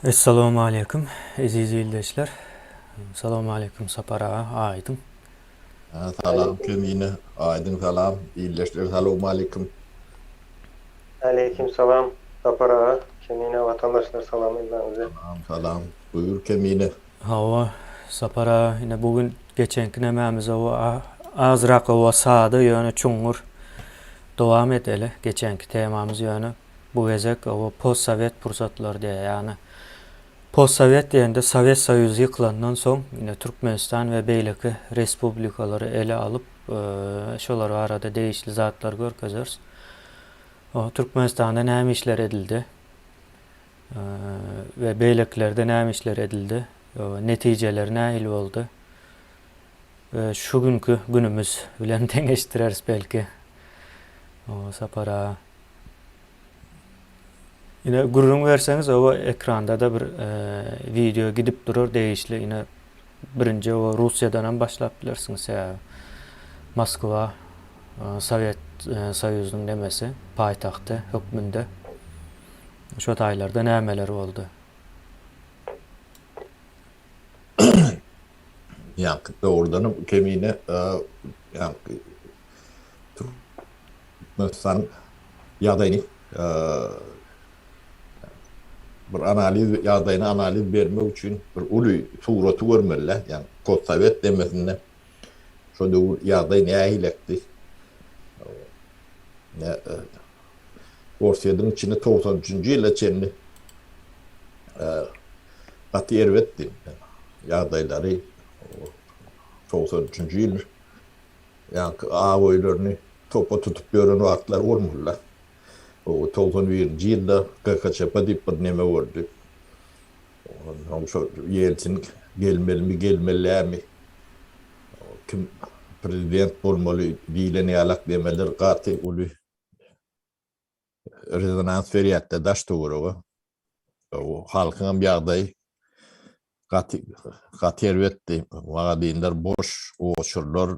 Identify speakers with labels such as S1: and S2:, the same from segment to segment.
S1: Essalawmaleýkim eziz ildeşler. Salawmaleýkim Sapar aga Aýdyň.
S2: Salam Kemine Aýdyň salam ildeşler salowmaleýkim.
S3: Aleýkim salam Sapar aga Kemine watandaşlar salam hemmäňize.
S2: Salam salam buýur Kemine.
S1: Hawa Sapar aga ine bu gün geçenki nemämiz owa azrak owa sada ýöne çuňňur dowam edeli geçenki temamyz ýöne Bu gezek oba postsowet pursatlary diýýär. Ýagny postsowet diýende Sowet Soýuzy ýykylandan soň ine Türkmenistan we beýleki respublikalary ele alyp şolar barada degişli zatlary görkezeris. Türkmenistanda näme işler edildi we beýlekilerde näme işler edildi, netijeleri nähili boldy we şu günki günümiz bilen deňeşdireris belki. Sapar aga. Ine gürrüň berseňiz oba ekranda-da bir wideo gidip durar degişli ine birinji o Russiýadan hem başlap bilersiňiz sebäbi Moskwa Sowet Soýuzynyň nemesi paýtagty hökmünde şo taýlarda nämeler boldy.
S2: Ýaňky dogrudanam Kemine ýaňky Türkmenistanyň ýagdaýyny bir analiz ýagdaýyna analiz bermek üçin bir uly suraty görmeli-dä. Ýagny postsowet demesinde şo döwür ýagdaý nähilekdi? Orsýetiň içinde 93-nji ýyla çenli gaty erbetdi ýagdaýlary. 93-nji ýyl Ýaňky aw öýlerini topa tutup ýören wagtlary bolmaly-da. O 91-nji ýylda GKÇP diýip bir neme boldy. Onsoň şo Ýeltsin gelmelimi, gelmeli dälmi, kim prezident bolmaly diýlen ýalak nemeler gaty uly rezonans berýärdi daş-töwerege. Halkyňam ýagdaýy gaty gaty erbetdi. Magazinler boş, oçurlar,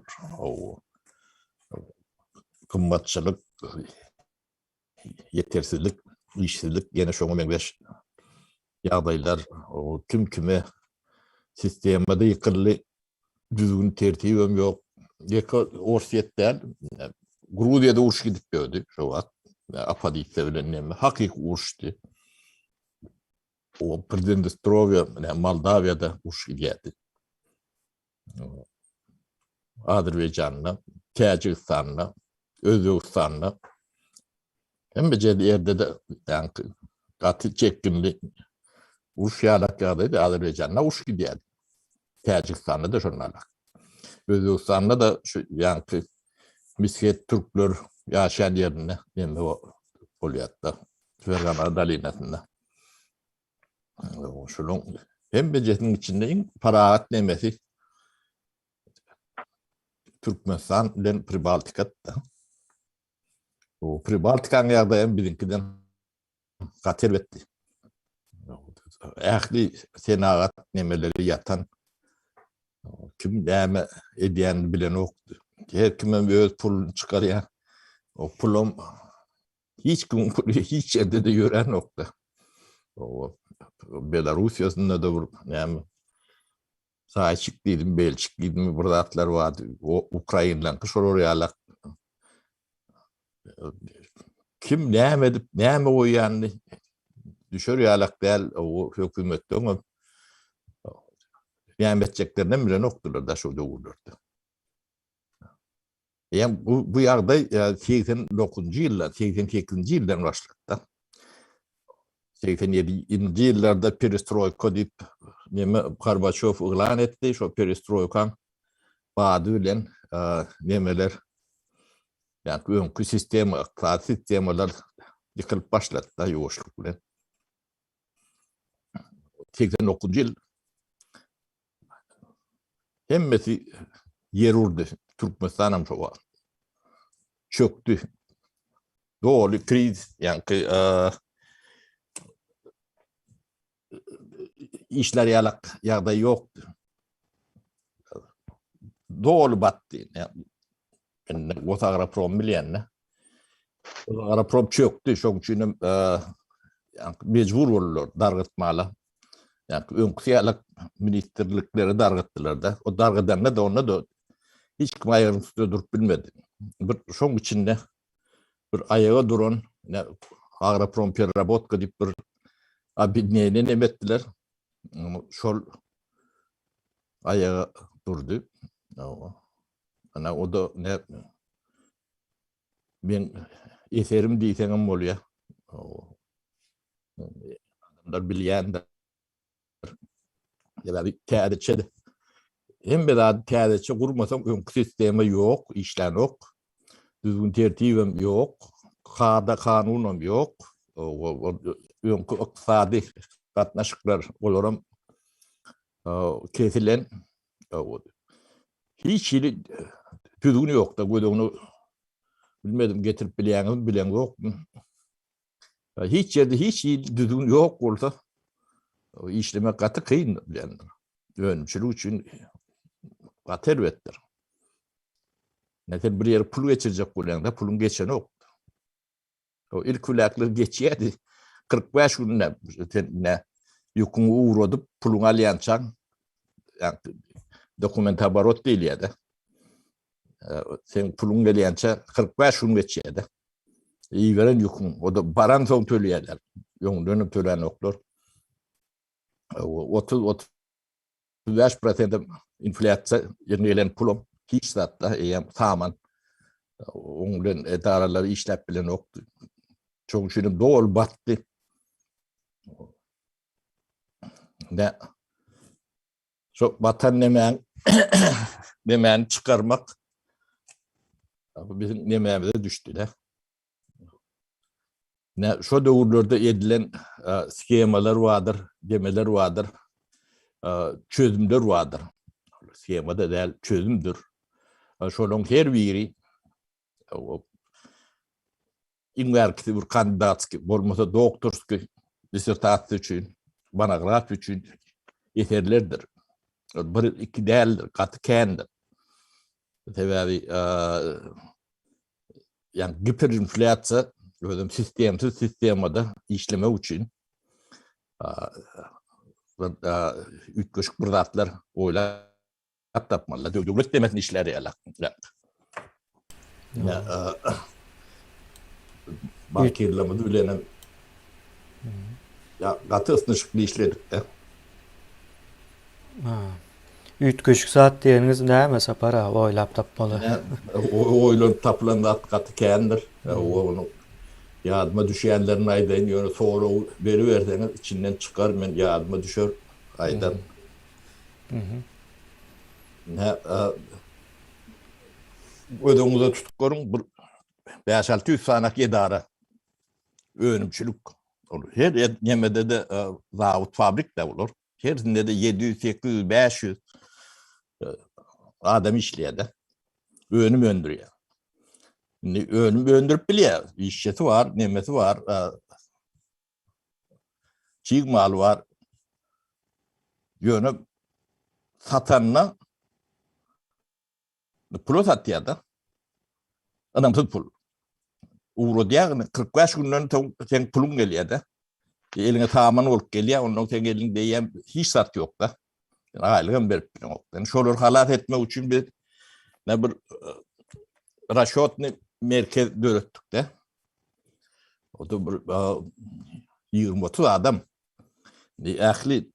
S2: gymmatçylyk, ýetersizlik, işsizlik ýene şoňa meňzeş ýagdaýlar. Kim kime sistema-da ýykyldy. Düzgün tertibem ýok. Ýeke Orsýet däl, Gruziýada uruş gidip ýördi şo wagt. Oppozisiýa bilen näme, hakyky uruşdy. O Pridnestrowiýa, Moldawiýada uruş gidýärdi. Azerbaýjanda, Täjigistanda, Özbegistanda hemme ýerde-de ýaňky gaty çekginli uruş ýalak ýagdaýdy. Azerbaýjanda uruş gidýärdi. Täjigistanda-da şonalak. Özbegistanda-da şu ýaňky misket türkler ýaşaýan ýerinde neme bolýardy. Fergana dolinasynda. Şunuň hemmejesiniň içinde iň parahat nemesi Türkmenistan bilen Pribaltika-da. Bu Pribaltikanyň ýagdaýy hem biziňkiden gaty erbetdi. Ähli senagat nemeleri ýatan kim näme edýänini bilenokdy. Her kimem öz puluny çykarýar. O pulam hiç kimiň puly hiç ýerde-de ýöränokdy. Belarussiýasynda-da bir näme Zaýçik diýdim, Belçik diýdim, bir zatlar bardy. O Ukrainlaňky şolar ýalak. Kim näme edip, näme goýýanyny düşer ýalak däl, o hökümetden hem näme etjeklerini hem bilenokdylar da şo döwürlerde. Ýa bu bu ýagdaý 89-njy ýylda, 88-nji ýyldan başlady. 87-nji ýyllarda perestroýka diýip neme Gorbaçýow yglan etdi, şo perestroýkaň bady bilen nemeler ýa öňki sistema, ykdysady sistemalar ýykylyp başlady da ýuwaşlyk bilen. 89-njy ýyl Hemmesi ýer urdy. Türkmenistan hem şo wagt. Çökdi. Doly krizis, ýaňky işler ýalak ýagdaý ýokdy. Doly batdy. Indi Gosagroprom bilýän-de. Gosagroprom çökdi, şoň üçin hem mejbur boldular dargytmala. Ýa öňküsi ýaly ministrlikleri dargatdylar-da. O dargadanda-da onda-da hiç kim aýagynyň üstünde durup bilmedi. Bir şoň içinde bir aýaga duran agroprompererabotka diýip bir obýedineniýe neme etdiler. Şol aýaga durdy. Ana o-da ne men eserim diýseňem bolýar. Adamlar bilýändir. Sebäbi täzeçe hemme zady täzeçe gurmasaň öňki sistema ýok, işlänok. Düzgün tertibem ýok, kada kanunam ýok. Öňki ykdysady gatnaşyklar olaram kesilen. Hiç hili düzgün ýok-da, göz öňüne bilmedim getirip bilýäňizmi, bileňzokmy? Hiç ýerde hiç hili düzgün ýok bolsa, işlemek gaty kyn bilendir. Önümçilik üçin gaty erbetdir. Näse bir ýere pul geçirjek bolýaňda, puluň geçenok. O ilk biläkler geçýärdi. 45 günde sen ne ýüküňi ugradyp puluňy alýançaň dokument oborot diýilýärdi. Sen puluň gelýänçä 45 gün geçýärdi. Iberen ýüküň, o da baran soň töleýärler. Öňden hem tölänoklar. 30 35 prosent inflýasiýa ýerine gelen pulum hiç zatda eýýäm saman. Oň bilen edaralar işläp bilenok. Şoň üçin hem doly batdy. Ne Şo batan nemäň nemäni çykarmak bu bizim nemämize düşdi-de. Ne şo döwürlerde edilen e, shemalar bardyr, demeler bardyr, e, çözümler bardyr. Shema da däl, çözümdir. E, şolaryň her biri Iň bärkisi bir kandidatskiý, bolmasa doktorskiý dissertasiýa üçin, monografiýa üçin eserlerdir. Bir, iki däldir, gaty kändir. Sebäbi ýa giperinflýasiýa özem sistemsiz sistemada işlemek üçin üýtgeşik bir zatlar oýlap Tap tapmaly. Döwlet demesin işler ýaly. Bankirlerimiz bilen hem ya gaty ysnyşykly işledik-de.
S1: Üýtgeşik zat diýeniňiz näme Sapar aga oýlap tapmaly?
S2: Oýlanyp tapylan zat gaty kändir. Ony ýadyma düşýänlerini aýdaýyn, ýöne sorag beriberseňiz içinden çykar, men ýadyma düşer aýdaryn. Ne göz öňüňize tutup görüň, bir 5-600 sanak edara önümçilik. Ol her nemede de zawod, fabrik de olar. Hersinde de 700, 800, 500 adam işleýär-de. Önüm öndürýär. Indi önüm öndürip bilýär. İşçisi bar, nemesi bar, Çig mal bar. Ýöne satanda pula satýar-da. Ynamsyz pul. Ugradýar, 45 günden soň seň puluň gelýär-de. Eliňe saman bolup gelýär, ondan seň eliňde eýýäm hiç zat ýok-da. Aýlygam berip bileňok. Yani şolary halas etmek üçin biz ne bir raşotny merkez döretdik-de. O da bir 20-30 adam. Ähli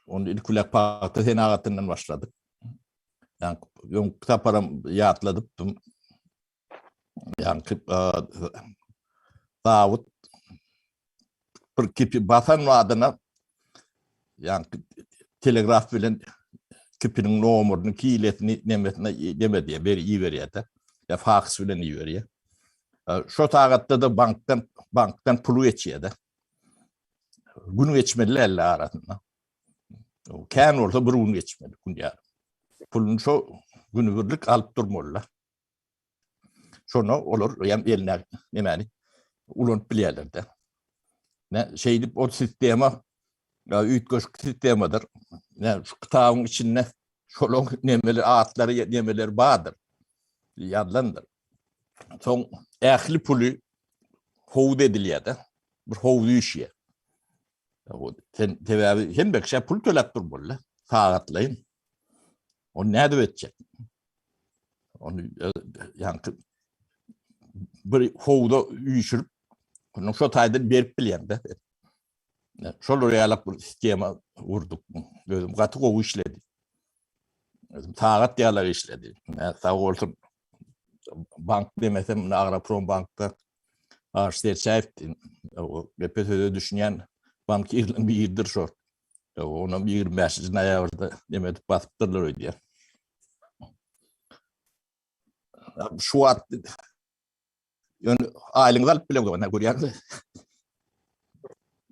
S2: onu ilk bilen pagta senagatyndan başladyk. Yani öňki saparam ýatladypdym. Ýaňky Dawut bir kipi basan badyna ýaňky telegraf bilen kipiniň nomerini, kilesini, nemesini neme diýe, beri iberýär-de. Ýa faks bilen iberýär. Şo sagatda-da bankdan bankdan puly geçýär-de. Gün geçmeli däl arasynda. Kän bolsa bir gün geçmeli, gün ýarym. Puluny şo günübirlik alyp durmaly-da. Şonda olar hem eline nemäni ulanyp bilýärler-de. Ne şeýdip o sistema üýtgeşik sistemadyr. Ne şu kitabyň içinde şolaň nemeler atlary nemeler bardyr. Ýazylandyr. Soň ähli puly howuz edilýär-de. Bir howuz üýşýär. Sen sebäbi hemme kişä pul töläp durmaly, sagatlaýyn. Ony nädip etjek? Ony ýaňky bir howda üýşürip, onuň şo taýdan berip bilýän-de. Şol ýalak bir sistema gurduk. Özüm gaty gowy işledi. Özüm sagat ýalak işledi. Sag bolsun. Bank demesem, Agroprom bankda Aş Serçäýew o gepe söze düşünýän bankirleriň biridir şo. Onam 25-nji noýabrda neme edip basypdyrlar öýdýän. Şu wagt ýöne aýlygyňyzy alyp bileňzok, ine görýäňiz.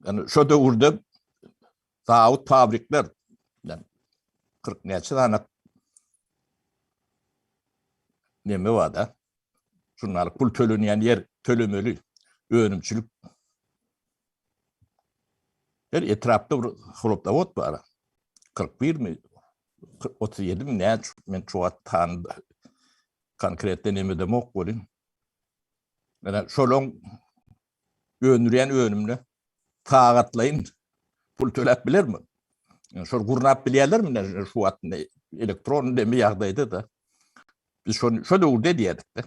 S2: Ýani şo döwürde zawod, fabrikler 40 näçe sany neme bar-da. Şunlar pul tölenýän ýer tölemeli önümçilik. Her etrapda bir hlopdawod bar. 41 mi 37 mi näçe men şu wagt tan konkretde neme demok welin. Ýöne şolaň öndürýän önümine sagatlaýyn pul töläp bilermi? Şol gurnap bilýärlermi şu wagt elektron neme ýagdaýda-da? Biz şony şo döwürde edýärdik-de.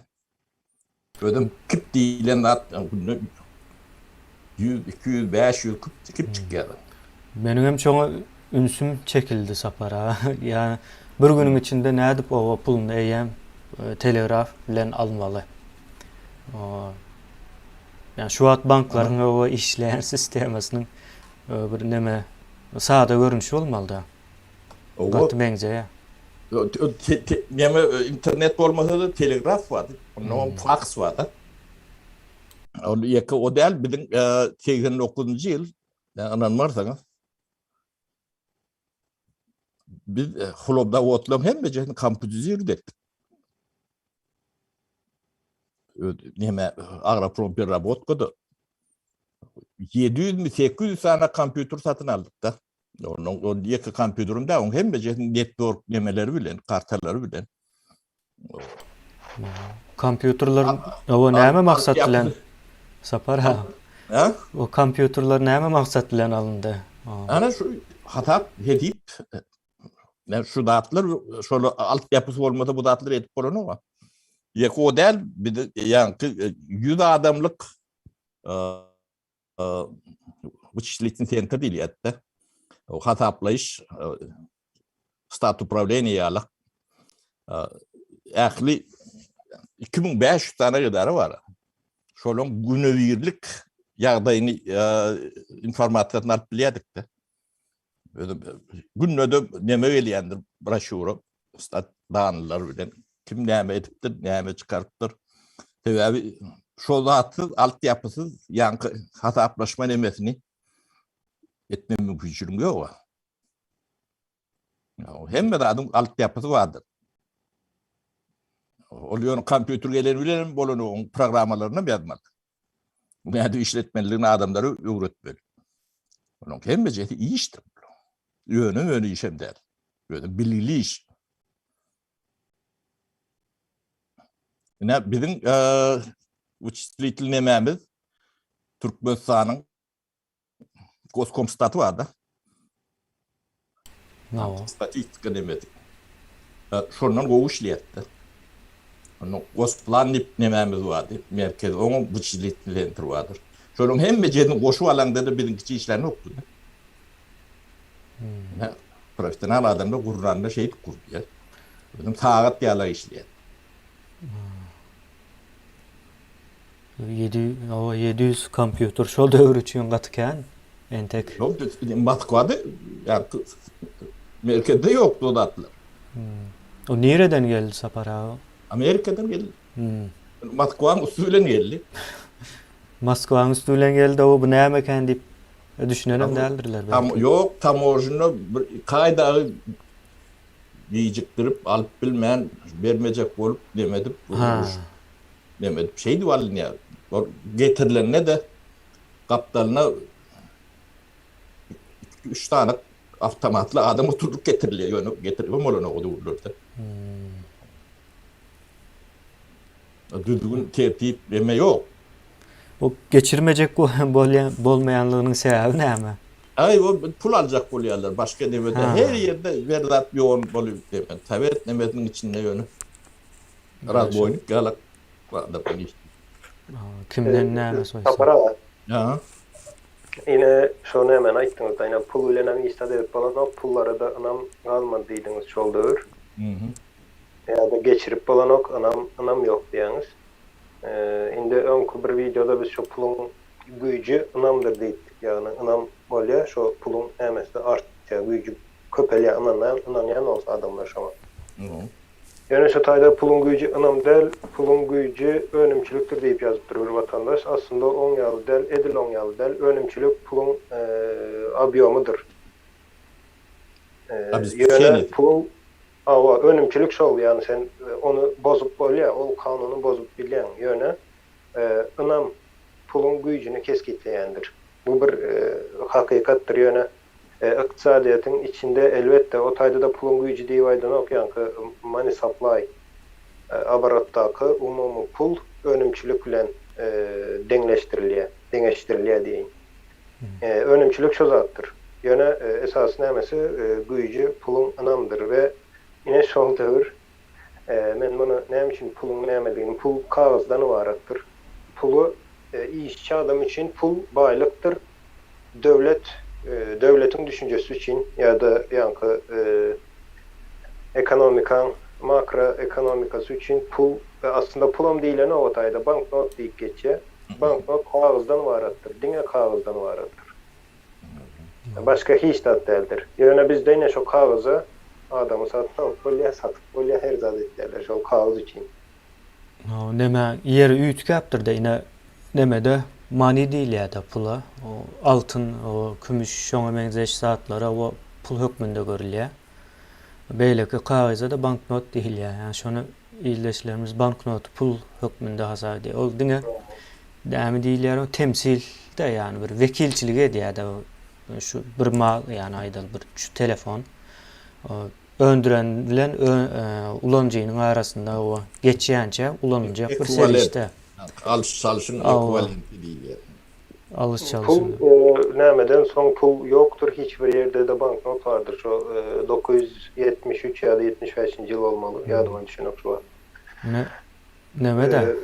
S2: Özem kip diýlen zat günde 100, 200, 500 küp kip çykýar.
S1: Meniňem şoňa ünsüm çekildi Sapar aga. Ýa bir günüň içinde nädip oba puluny eýýäm telegraf bilen almaly. Ýa şu wagt banklaryň oba işleýän sistemasynyň bir neme sada görnüşi bolmaly-da. Gaty meňzeýär.
S2: Neme internet bolmasa-da telegraf bardy. Ondan faks bardy. Ol ýeke o däl biziň 89-njy ýyl ynanmarsyňyz. Biz hlobdawodlaryň hemmejesini kompýuterizird etdik. Neme agroprom perrabotkada 700 mi 800 sany kompýuter satyn aldyk-da. Onuň ol ýeke kompýuteriň däl, onuň hemmejesiniň network nemeleri bilen, kartalary bilen.
S1: Kompýuterler o näme maksat bilen? Sapar ha. Ha? O kompýuterler näme maksat bilen alyndy?
S2: Ana şu hasap hesip ne şu zatlar şol alt ýapysy bolmasa bu zatlar edip bolanok. Ýeke o däl, biz ýaňky 100 adamlyk wyçislitelnyý sentr diýilýär-de. Hasaplaýyş stat upravleniýe ýaly ähli 2500 sany edara bar. Şolaryň günebirlik ýagdaýyny informasiýasyny alyp bilýärdik-de. Günde-de neme gelýändir broşýura stat danlylar bilen kim näme edipdir, näme çykarypdyr. Sebäbi şol zatsyz, altyapysyz ýaňky hasaplaşma nemesini etme mümkinçiligiň ýok. Hemme zadyň altyapysy bardyr. Ol ýöne kompýuter gelen bilen hem bolan oň programmalaryny hem ýazmaly. Nädip işletmelidigini adamlara öwretmeli. Onuň hemmejesi işdir. Ýöne-möne işem däl. Ýöne bilgili iş. Ine biziň wyçislitelny nemämiz Türkmenistanyň Goskomstaty bar-da.
S1: Hawa.
S2: Statistika nemesi. Şondan gowy işleýärdi. Onda Gosplan diýip nemämiz bardy, merkez, oňa wyçislitelny sentr bardyr. Şolaryň hemmejesini goşup alaňda-da biziňkiçe işlänokdy. Hmm. Professional adamlar gurnanda şeýdip gurýar. Bizim sagat ýaly işleýär.
S1: 7 o 700 kompýuter şol döwür üçin gaty kän entek.
S2: Ýok, Moskwada ýa merkezde ýokdy o zatlar.
S1: Hmm. O nireden geldi Sapar aga?
S2: Amerikadan geldi. Hmm. Moskwanyň üsti bilen geldi.
S1: Moskwanyň üsti bilen geldi, o bu näme eken diýip Düşünenem däldirler
S2: belki. Tam, ýok, tamožna bir iki aý dagy gijikdirip alyp bilmän bermejek bolup neme edip neme edip şeýdip alynýar. Ol getirilende-de gapdalyna üç sany awtomatly adam oturdyp getirilýär. Ýöne getiribem bolanok o döwürlerde. Düzgün, tertip, eme ýok.
S1: Bu geçirmejek bolýan bolmaýanlygynyň sebäbi näme?
S2: Aý ol pul aljak bolýarlar başga nemede her ýerde bir zat ýol bolup diýip sowet nemesiniň içinde ýöne razboýnik ýalak bardyr iş.
S1: Kimden näme soýsa.
S3: Sapar aga.
S2: Ha.
S3: Ine şo nämeni aýtdyňyzda ine pul bilenem iş zat edip bolanok pullara-da ynam galmady diýdiňiz şol döwür. Ýa-da geçirip bolanok ynam ynam ýok diýýäňiz. Indi öňki bir wideoda biz şo puluň güýji ynamdyr diýipdik. Ýagny ynam bolýar, şo puluň nämesi artýar, güýji köpelýär, ynanýan ynanýan bolsa adamlar şoňa. Ýöne şo taýda puluň güýji ynam däl, puluň güýji önümçilikdir diýip ýazypdyr bir watandaş. Aslynda oň ýaly däl, edil oň ýaly däl. Önümçilik puluň obýomydyr. Ýöne puluň Hawa, önümçilik şol, ýagny sen ony bozup bolýar, ol kanuny bozup bilýäň, ýöne ynam puluň güýjüni kesgitleýändir. Bu bir hakykatdyr, ýöne ykdysadyýetiň içinde elbetde o taýda-da puluň güýji diýip aýdanok, ýaňky money supply oborotdaky umumy pul önümçilik bilen deňleşdirilýär, deňeşdirilýär diýeýin. Önümçilik şo zatdyr. Ýöne esasy nämesi güýji puluň ynamdyr we ine şol döwür men muny näme üçin puluň nämedigini pul kagyzdan ybaratdyr. Puly işçi adam üçin pul baýlykdyr. Döwlet döwletiň düşünjesi üçin ýa-da ýaňky ekonomikaň makro ekonomikasy üçin pul aslynda pulam diýilenok o taýda banknot diýip geçýär. Banknot kagyzdan ybaratdyr, diňe kagyzdan ybaratdyr. Başga hiç zat däldir. Ýöne bizde ine şo kagyza adamy satyn alyp bolýar, satyp bolýar, her zat etýärler şol kagyz üçin.
S1: Neme ýeri üýtgäpdir-de ine nemede mani diýilýär-de pula. O altyn, o kümüş şoňa meňzeş zatlara o pul hökmünde görülýär. Beýleki kagyza-da banknot diýilýär. Ýagny şony ildeşlerimiz banknoty pul hökmünde hasap edýär. Ol diňe näme diýilýär o temsil-de ýagny bir wekilçilik edýär-de şu bir mal ýagny aýdaly bir şu telefon öndüren bilen ulanyjynyň arasynda o geçýänçä ulanyljak bir serişde.
S2: Alyş-çalşyň ekwiwalenti diýilýär.
S1: Alyş-çalşyň.
S3: Pul nämeden soň pul ýokdur hiç bir ýerde-de banknot bardyr şo 973 ýa-da 75-nji ýyl bolmaly ýadyma düşenok şu wagt.
S1: Ne nemede?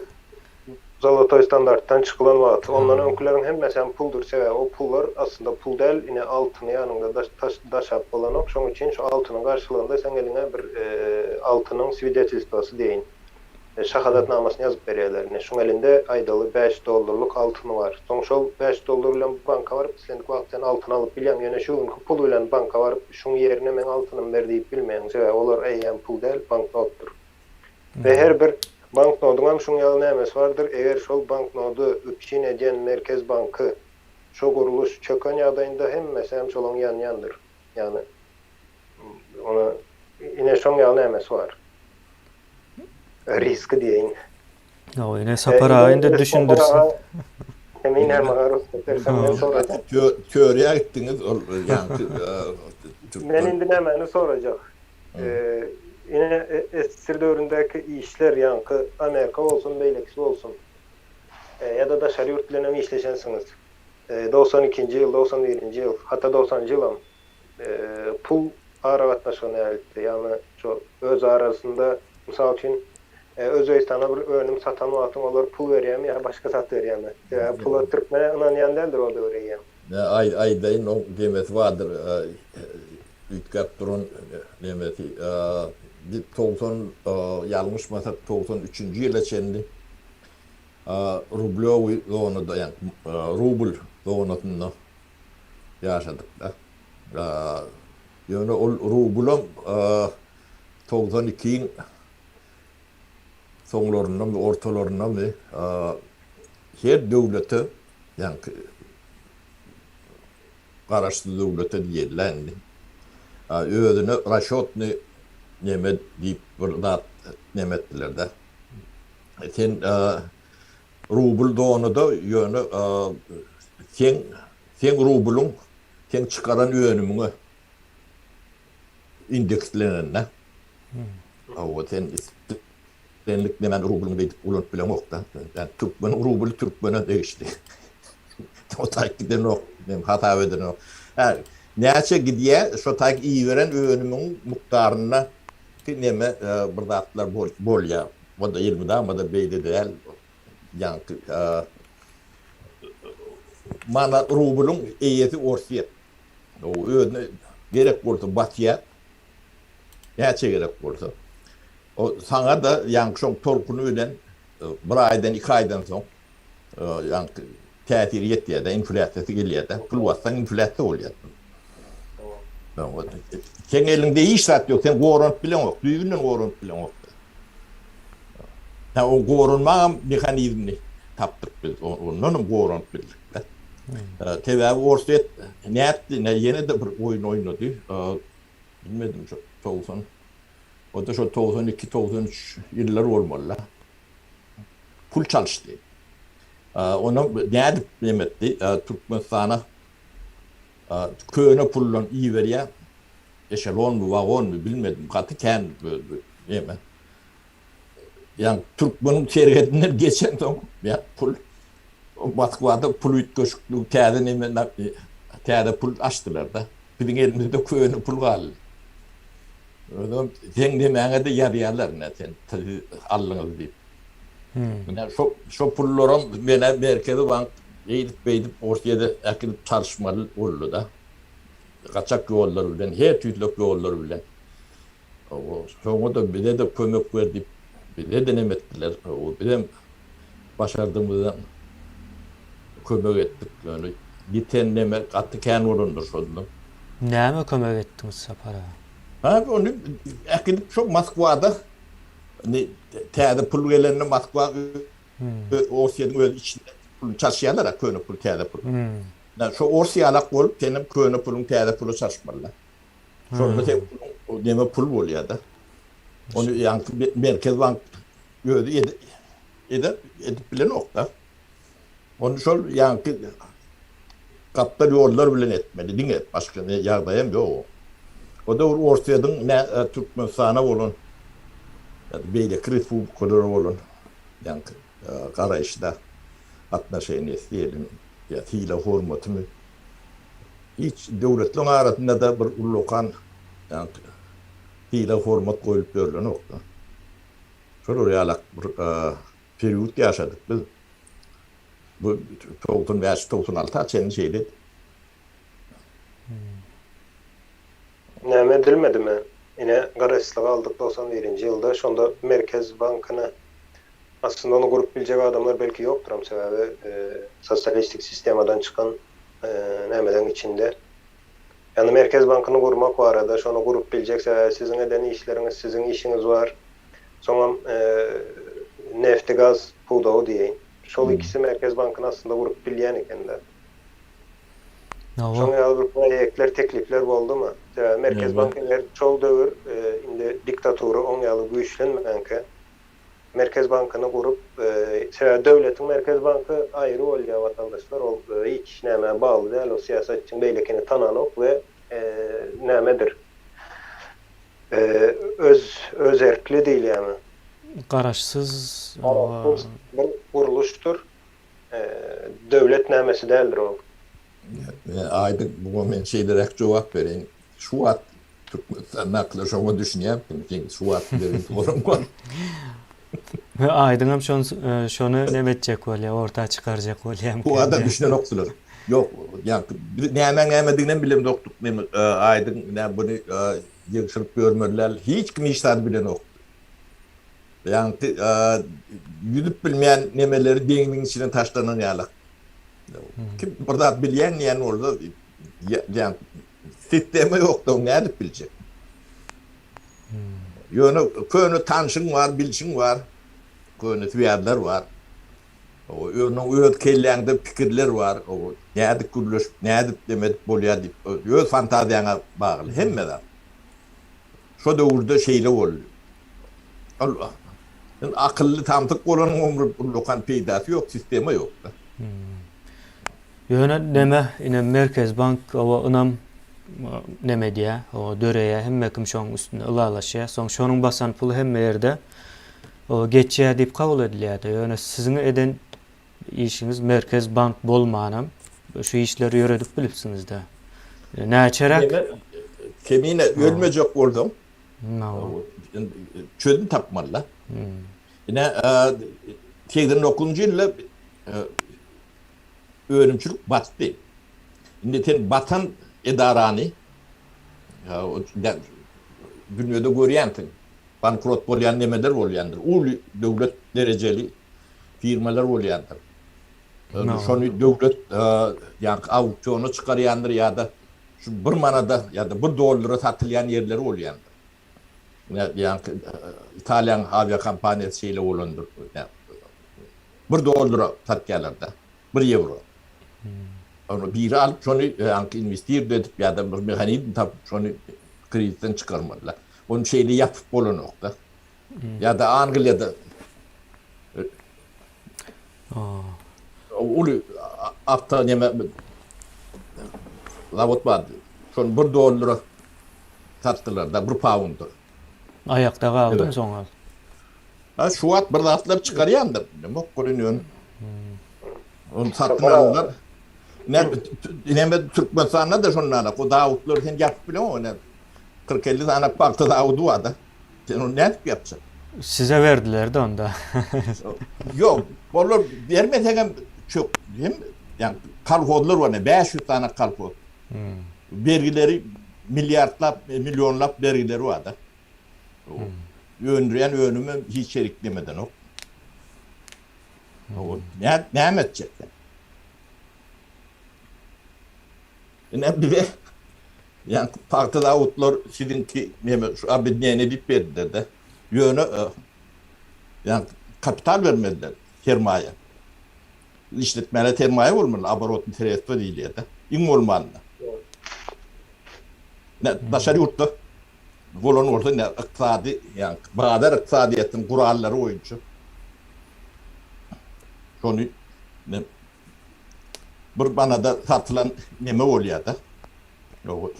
S3: Zolotoý standartdan çykylan wagty ondan öňküleriň hemmesi hem puldur sebäbi o pullar aslynda pul däl ine altyny ýanyňda daş taş daşap bolanok şoň üçin şu altynyň garşylygynda seň eliňe bir altynyň swidetelstwasy diýeýin şahadatnamasyny ýazyp berýärler. Ine, şuň elinde, aýdaly, bäş dollarlyk altyny bar. Soň şol bäş dollar bilen banka baryp, islendik wagt sen altyn alyp bilýäň. Ýöne şu günki pul bilen banka baryp, şuň ýerine meň altynymy ber diýip bilmeýäň. Sebäbi olar eýýäm pul däl, banknotdyr. We her bir banknodyňam şuň ýaly nämesi bardyr, eger şol banknody üpjün edýän Merkez banky, şo gurluş çöken ýagdaýynda hemmesi hem şolaň ýanýandyr. Ýagny, ony, ine şoň ýaly nämesi bar. Riski diýeýin.
S1: Hawa, ine Sapar aga indi düşündirsin.
S3: Ine maňa rugsat berseň men sorajak.
S2: Teoriýa gitdiňiz ol ýaňky
S3: Men indi nämäni sorajak. Ine SSR döwründäki işler ýaňky Amerika bolsun beýlekisi bolsun ýa-da daşary ýurt bilenem işleşensiňiz. 92-nji ýyl, 91-nji ýyl, hatda 90-njy ýylam pul aragatnaşygy nähilidir? Ýagny şo öz arasynda mysal üçin Özbegistana bir önüm satan wagtyň olar pul berýärmi ýa başga zat berýärmi? Sebäbi pula türkmen ynanýan däldir o döwür eýýäm.
S2: Aý aýdaýyn oň demesi bardyr üýtgäp duran nemesi 90 ýalňyşmasak 93-nji ýyla çenli rublýowyý zonada ýagny rubl zonasynda ýaşadyk-da. Ýöne ol rublam 92-iň soňlaryndamy, ortalaryndamy her döwlete, ýaňky garaşsyz döwlete diýeli-dä indi, özüne rasçýotnyý neme diýip bir zat neme etdiler-de. Sen Rubl zonada ýöne seň seň rublyň seň çykaran önümiňe indekslenende. Hawa sen islendik nämäni rublyňy beýdip ulanyp bileňok-da. Ýani türkmeniň rubly türkmene degişli. O taýyp gidenok, men hasap edenok. Hä, näçe gidýär, şo taýk iberen önümiň mukdarynda neme bir zatlar bolýar. O-da elmydama-da beýle däl. Ýaňky manat rublyň eýesi Orsýet. O özüne gerek bolsa basýar. Näçe gerek bolsa. O saňa-da ýaňky şoň tolkuny bilen bir aýdan, iki aýdan soň ýaňky täsiri ýetýär-de, inflýasiýasy gelýär-de. Pul bassaň inflýasiýa bolýar. Seň eliňde hiç zat ýok, sen goranyp bileňok, düýbünden goranyp bileňok. Hä, o goranmagam mehanizmini tapdyk biz, ondanam goranyp bildik. Sebäbi Orsýet nätdi, ýene-de bir oýun oýnady. Bilmedim, şo 90, o-da şo 92, 93 ýyllar bolmaly-da. Pul çalyşdy. Onam nädip neme etdi? Türkmenistana köne puldan iberýär. Eşelonmy, wagonmy bilmedim. Gaty kän neme. Ýa türkmeniň serhedinden geçensoň, ýa pul Moskwada pul üýtgeşikligi täze neme täze pul açdylar-da. Biziň elimizde köne pul galdy. Özem seň nemäňe-de ýazýarlar ine sen siz aldyňyz diýip. Ine şo şo pullaram menä Merkezi bank eýdip-beýdip Orsýede äkidip çalyşmaly boldy-da. Gaçak ýollar bilen, her tüýtlek ýollar bilen. Şoňa-da bize-de kömek ber diýip bize-de neme etdiler. Bizem başardygymyzdan kömek etdik. Ýöne ýiten neme gaty kän bolandyr şonda.
S1: Näme kömek etdiňiz Sapar aga?
S2: Ha ony äkidip şo Moskwada indi täze pul gelende Moskwa Orsýetiň öz içinde puluny çalyşýarlar-a köne pul täze pul. Şo ors ýalak bolup senem köne puluň täze pula çalyşmaly-da. Şonda seň puluň neme pul bolýar-da. Ony ýaňky Merkez bank özi eder, edip bilenok-da. Ony şol ýaňky gapdal ýollar bilen etmeli diňe, başga ýagdaýam ýok. O döwür Orsýetiň nä Türkmenistana bolan ýa-da beýleki respublikalara bolan ýaňky garaýşy-da, atnoşeniýesi diýelim, ýa sylag-hormatymy hiç döwletleriň arasynda-da bir ullakan ýaňky sylag-hormat goýlup ýörlenok-da. Şolar ýalak bir period ýaşadyk biz. Bu 95, 96 çenli şeýledi.
S3: Näme edilmedimi? Ine, garaşsyzlygy aldyk 91-nji ýylda, şonda Merkez bankyny, aslynda ony gurup biljek adamlar belki ýokduram, sebäbi sosialistik sistemadan çykan nämeleň içinde. Ýagny Merkez bankyny gurmak barada, şony gurup biljek, sebäbi siziň eden işleriňiz, siziň işiňiz bar. Soňam nefti-gaz pudagy diýeýin. Şol ikisi Merkez bankyny aslynda gurup bilýän eken-de. Şoň ýaly bir proýektler, teklipler boldumy? Sebäbi Merkez bank eger şol döwür indi diktatura oň ýaly güýçlenmänkä Merkez bankyny gurup, sebäbi döwletiň Merkez banky aýry bolýar watandaşlar, ol hiç nämä bagly däl, ol syýasatçyň beýlekini tananok we nämedir, öz özerkli diýilýärmi?
S1: Garaşsyz.
S3: Garaşsyz bir gurluşdyr. Döwlet nämesi däldir ol.
S2: Aýdyň muňa men şeýleräk jogap bereýin. Şu wagt Türkmenistandaklar şoňa düşünýärmikin? Seň şu wagt beren soragyň bar.
S1: Aýdyňam şony şony neme etjek bolýar, orta çykarjak bolýar.
S2: Bu adam düşünenokdylar. Ýok, ýa biz nämäň nämediginem bilemzokdyk. Men Aýdyň nä buny ýygşyryp ýörmeli däl. Hiç kim hiç zady bilenokdy. Ýaňky ýüzüp bilmeýän nemeleri deňziň içine taşlanan ýaly. Kim bir zat bilýän diýen bolsa, ýa sistema ýokda ony nädip biljek? Ýöne köne tanşyň bar, bilşiň bar, köne swýazlar bar. Öňüň öz kelläňde pikirler bar. Nädip gürleşip, nädip neme edip bolýar diýip, öz fantaziýaňa bagly hemme zat. Şo döwürde şeýle boldy. Ol indi akylly samsyk bolanyň ömri ullakan peýdasy ýok, sistema ýok-da.
S1: Ýöne neme, ine Merkezi bank oba ynam neme edýär, oba döreýär, hemme kim şoň üstünde ylalaşýar. Soň şonuň basan puly hemme ýerde oba geçýär diýip kabul edilýär-de. Ýöne siziň eden işiňiz Merkez bank bolmanam şu işleri ýöredip bilipsiňiz-de. Näçeräk?
S2: Neme, Kemine ölmejek bolsaň, çözüm tapmaly-da. Ine, 89-njy ýylda önümçilik batdy. Indi sen batan edarany dünýede görýänsiň. Bankrot bolýan nemeler bolýandyr. Uly döwlet derejeli firmalar bolýandyr. Şony döwlet ýaňky auksiona çykarýandyr ýa-da şu bir manada ýa-da bir dollara satylýan ýerleri bolýandyr. Ýaňky Italiýanyň awiakompaniýasy şeýle bolandyr. Bir dollara satýarlar-da, bir ýewro. Ony biri alyp şony ýaňky inwestird edip ýa-da bir mehanizm tapyp şony krizisden çykarmalylar. Ony şeýle ýapyp bolanok-da. Ýa-da Angliýada uly awto neme zawod bardy. Şony bir dollara satdylar-da, bir paunda.
S1: Aýakda galdymy soň ol?
S2: Ha şu wagt bir zatlar çykarýandyr. Bilemok welin ýöne. Ony satyn aldylar. Ne neme Türkmenistanda-da şondan o zawodlary sen ýapyp bileňok ine. 40-50 sany pagta zawody bar-da. Sen ony nädip ýapjak?
S1: Size berdiler-de onda.
S2: Ýok, olar bermeseňem çök hem ýa kolhozlar bar, 500 sany kolhoz. Bergileri milliardlap, millionlap bergileri bar-da. Öndürýän önümem hiç ýerik nemedenok. Näme etjek sen? Ine bize ýa pagta zawodlar siziňki neme şu obedineniýe diýip berdiler-de. Ýöne ýa kapital bermediler, sermaýa. Işletmäne sermaýa bolmaly, oborotnyý sredstwo diýilýär-de. Iň bolmanda. Daşary ýurtda bolan bolsa ine ykdysady, ýa bazar ykdysadyýetiniň gurallary boýunça şony bir manada satylan neme bolýar-da.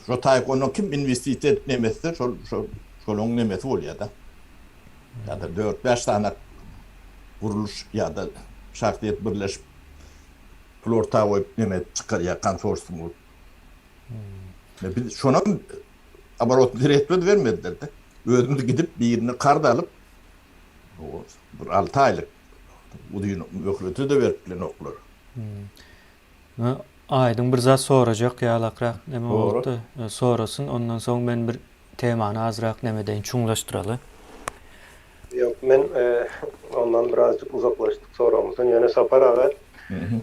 S2: Şo taýyk ondan kim inwestisiýa edip neme etse, şol şol şolaň nemesi bolýar-da. Ýa-da dört-bäş sany gurluş ýa-da şahsyýet birleşip pul orta goýup neme edip çykarýar konsorsium bolup. Biz şonam oborotny sredstwo bermediler-de. Özümiz gidip birini karz alyp bir alty aýlyk uzyn möhlete-de berip bilenoklar.
S1: Aýdyň bir zat sorajak ýalakrak neme bolupdy sorasyn ondan soň men bir temany azrak neme edeýin çuňlaşdyraly.
S3: Ýok men ondan birazjyk uzaklaşdyk soragymyzdan ýöne Sapar aga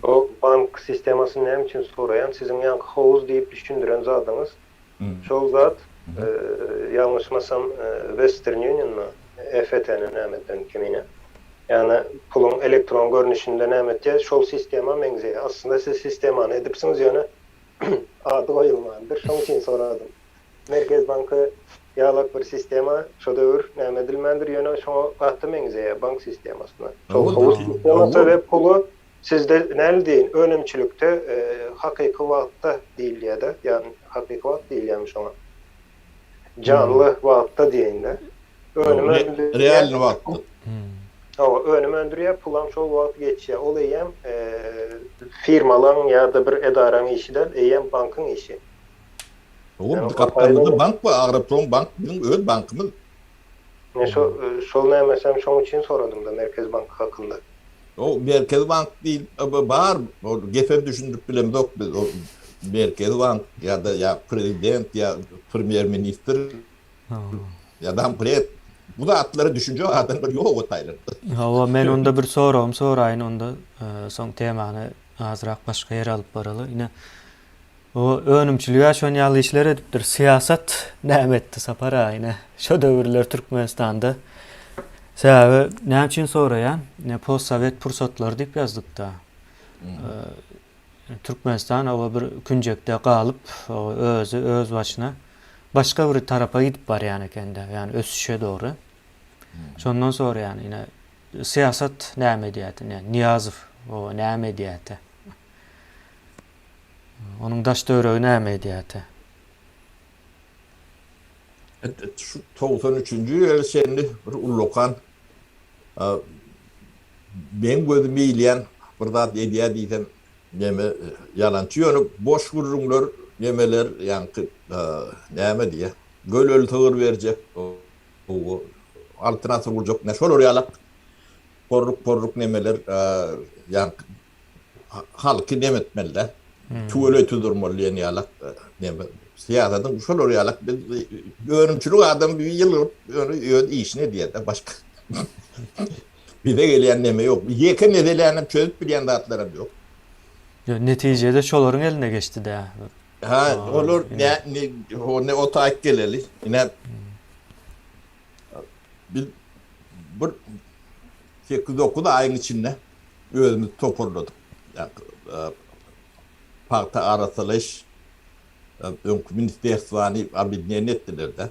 S3: o bank sistemasyny näme üçin soraýan siziň ýaňky howuz diýip düşündiren zadyňyz şol zat ýalňyşmasam Western Unionmy EFT-ni nämeden kemine ýagny puluň elektron görnüşinde näme etýär şol sistema meňzeýär aslynda siz sistemany edipsiňiz ýöne ady goýulmandyr şoň üçin soradym. Merkez banky ýalak bir sistema şo döwür näme edilmändir ýöne şoňa gaty meňzeýär bank sistemasyna. Şol howuz sistemasy we puly sizde näli diýeýin önümçilikde hakyky wagtda diýilýärde ýagny hakyky wagt diýilýärmi şoňa janly wagtda diýeýinde önüm öndürýär.
S2: Realny wagtda.
S3: Hawa önüm öndürýär pulam şol wagt geçýär ol eýýäm firmalaň ýa-da bir edaraň işi däl eýýäm bankyň işi.
S2: Oğlum biz gapdalymyzda bank bar, Agroprom bank biziň öz bankymyz.
S3: Men şo şol nämesem şoň üçin soradymda Merkezi bank hakynda.
S2: O Merkezi bank diýip bar, ol gepem düşündirip bilemzok biz. O Merkezi bank ýa-da ýa prezident ýa premýer ministr ýa dampred bu zatlara düşünjek adamlar ýok o taýlarda.
S1: Hawa men onda bir soragym soraýyn onda soň temany azrak başga ýere alyp baraly. Ine O önümçilige şon ýaly işler edipdir. Syýasat näme etdi Sapar aga ine şo döwürler Türkmenistanda. Sebäbi näme üçin soraýan? Ine postsowet pursatlary diýip ýazdykda. Türkmenistan oba bir künjekde galyp, özi öz başyna başga bir tarapa gidip barýan ekende, ýani ösüşe dogry. Şondan soraýan ine syýasat näme edýärdi? Nyýazow o näme edýärdi? Onuň daş-töweregi näme edýärdi?
S2: Şu 93-nji ýyla çenli bir ullakan meň gözüme ilýän bir zat edýär diýsem, neme ýalançy. Ýöne boş gürrüňler. nemeler ýaňky näme diýýä göleli sygyr berjek altyn asyr gurjak ne şolar ýalak porruk porruk nemeler ýaňky halky neme etmeli-dä tüweleý tüzdürmeli diýen ýalak neme syýasatyň şolar ýalak biz önümçilik adam bir ýylgyryp ýöne öz işini edýär-de başga bize gelýän neme ýok. Ýeke meseläni çözüp bilýän zatlaram ýok.
S1: Ýok, netijede şolaryň eline geçdi-dä.
S2: Ha, olar ne ne ne o taýyk geleli. Ine biz bir 8-9 aýyň içinde özümiz toparladyk. Pagta arassalaýyş öňki ministerstwany obýedineniýe etdiler-de.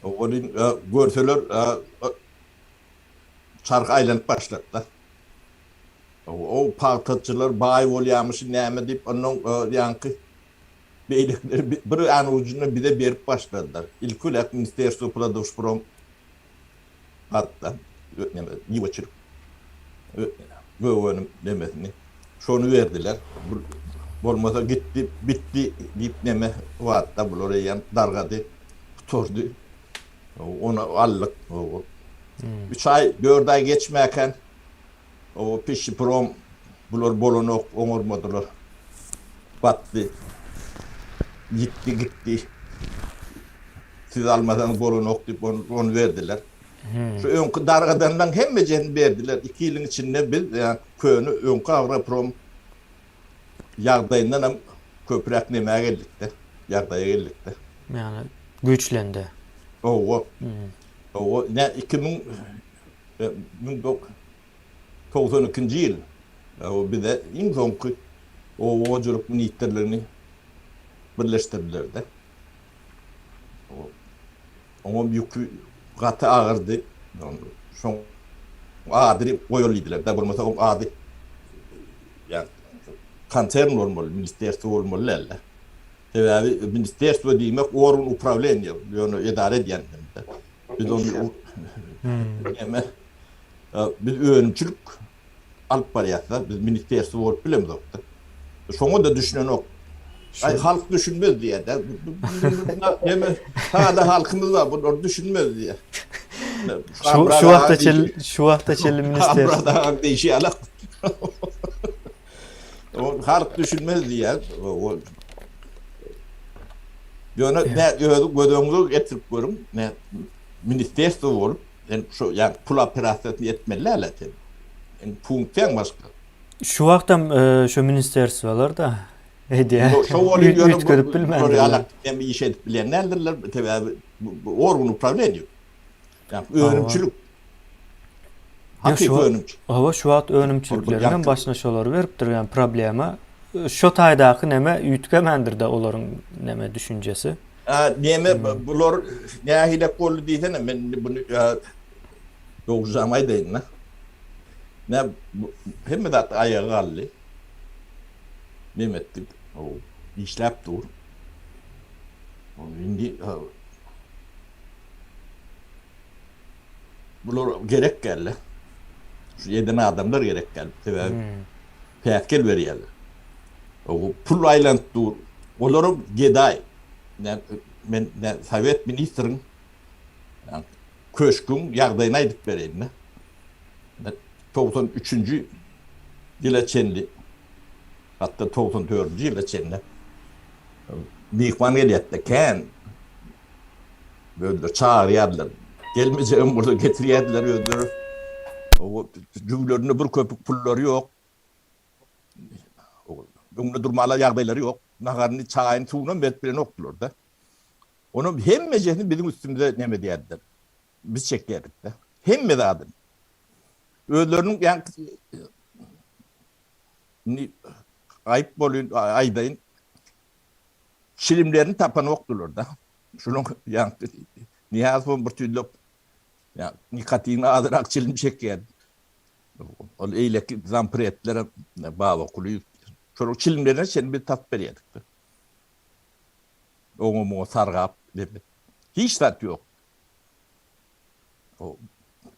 S2: Ony görseler çarh aýlanyp başlady-da. O pagtaçylar baý bolýamyş näme diýip, onnoň ýaňky beýlekileri bir ýan ujundan bize berip başladylar. Ilki bilen Ministerstwo produşprom hatda neme miweçilik gök önüm nemesini şony berdiler. Bolmasa gitdi, bitdi diýip neme wagtda bular eýýäm dargady, gutardy. Ony aldyk. Üç aý, dört aý geçmäkän o pişiprom bular bolanok, oňarmadylar. Batdy. Ýitdi gitdi. Siz almasaňyz bolanok diýip ony berdiler. Şu öňki dargadanlaryň hemmejesini berdiler. Iki ýylyň içinde biz köne öňki agroprom ýagdaýyndan hem köpräk nämä geldik-de, ýagdaýa geldik-de.
S1: Ýagny güýçlendi.
S2: Hawa. Hawa, ine 2000 1092-nji ýyl bize iň soňky oba hojalyk ministrligini birleşdirdiler-de. Oňam ýüki gaty agyrdy. Şoň adyny goýaly diýdiler-de, bolmasa oň ady ýa konsern bolmaly, ministerstwo bolmaly däldi. Sebäbi ministerstwo diýmek organ uprawleniýa, ýöne edara edýän hem-de. Biz ony näme biz önümçilik alyp barýas-da, biz ministerstwo bolup bilemzok-da. Şoňa-da düşünenok. Aý halk düşünmez diýýär-de. Näme sada halkymyz bar, bular düşünmez diýýär.
S1: Şu şu wagta çenli şu wagta çenli ministerstwo.
S2: Hamradaň diýşi ýaly. O halk düşünmez diýýär. O Ýöne ne özi göz öňüňize getirip görüň, ne ministerstwo bolup, sen şu ýa pul operasiýasyny etmeli däl sen. Sen funksiýaň başga.
S1: Şu wagtam şu ministerstwolar-da edýär.
S2: Şo bolýar ýöne
S1: üýtgedip bilmändirler.
S2: Hem iş edip bilen däldirler, sebäbi bu organ uprawleniýa. Ýa önümçilik. Hakyky önümçilik.
S1: Hawa, şu wagt önümçilikleriň hem başyna şolary beripdir, ýa problema. Şo taýdaky neme üýtgemändir-de olaryň neme düşünjesi.
S2: Neme bular nähilek boldy diýsene, men indi buny dogrujam aýdaýyn-da. Nä hemme zat aýaga galdy. Neme etdik, işläp dur. Indi bular gerek geldi. Şu eden adamlar gerek geldi. Sebäbi päsgel berýärler. Pul aýlanyp dur. Olaram gedaý. Men sowet ministriň köşgüň ýagdaýyny aýdyp bereýin-de. 93-nji ýyla çenli, hatda 94-nji ýyla çenli myhman gelýärdi kän. Özleri çagyrýardylar. Gelmejegem bolsa getirýärdiler özleri. Jübülerinde bir köpük pullary ýok. Öňünde durmaly ýagdaýlary ýok. Naharyny, çaýyny, suwunam berip bilenokdylar-da. Onuň hemmejesini biziň üstümize neme edýärdiler. Biz çekýärdik-de. Hemme zadyny. Özleriniň ýaňky indi aýyp bolýan aýdaýyn. Çilimlerini tapanokdylar-da. Şunuň ýaňky Nyýazowam bir tüýlük ýa nikotinli azrak çilim çekýär. Ol eýleki zampredlerem Baba Kulyýew şolaryň çilimlerine çenli biz tapyp berýärdik-de. Oňa muňa sargap hiç zat ýok.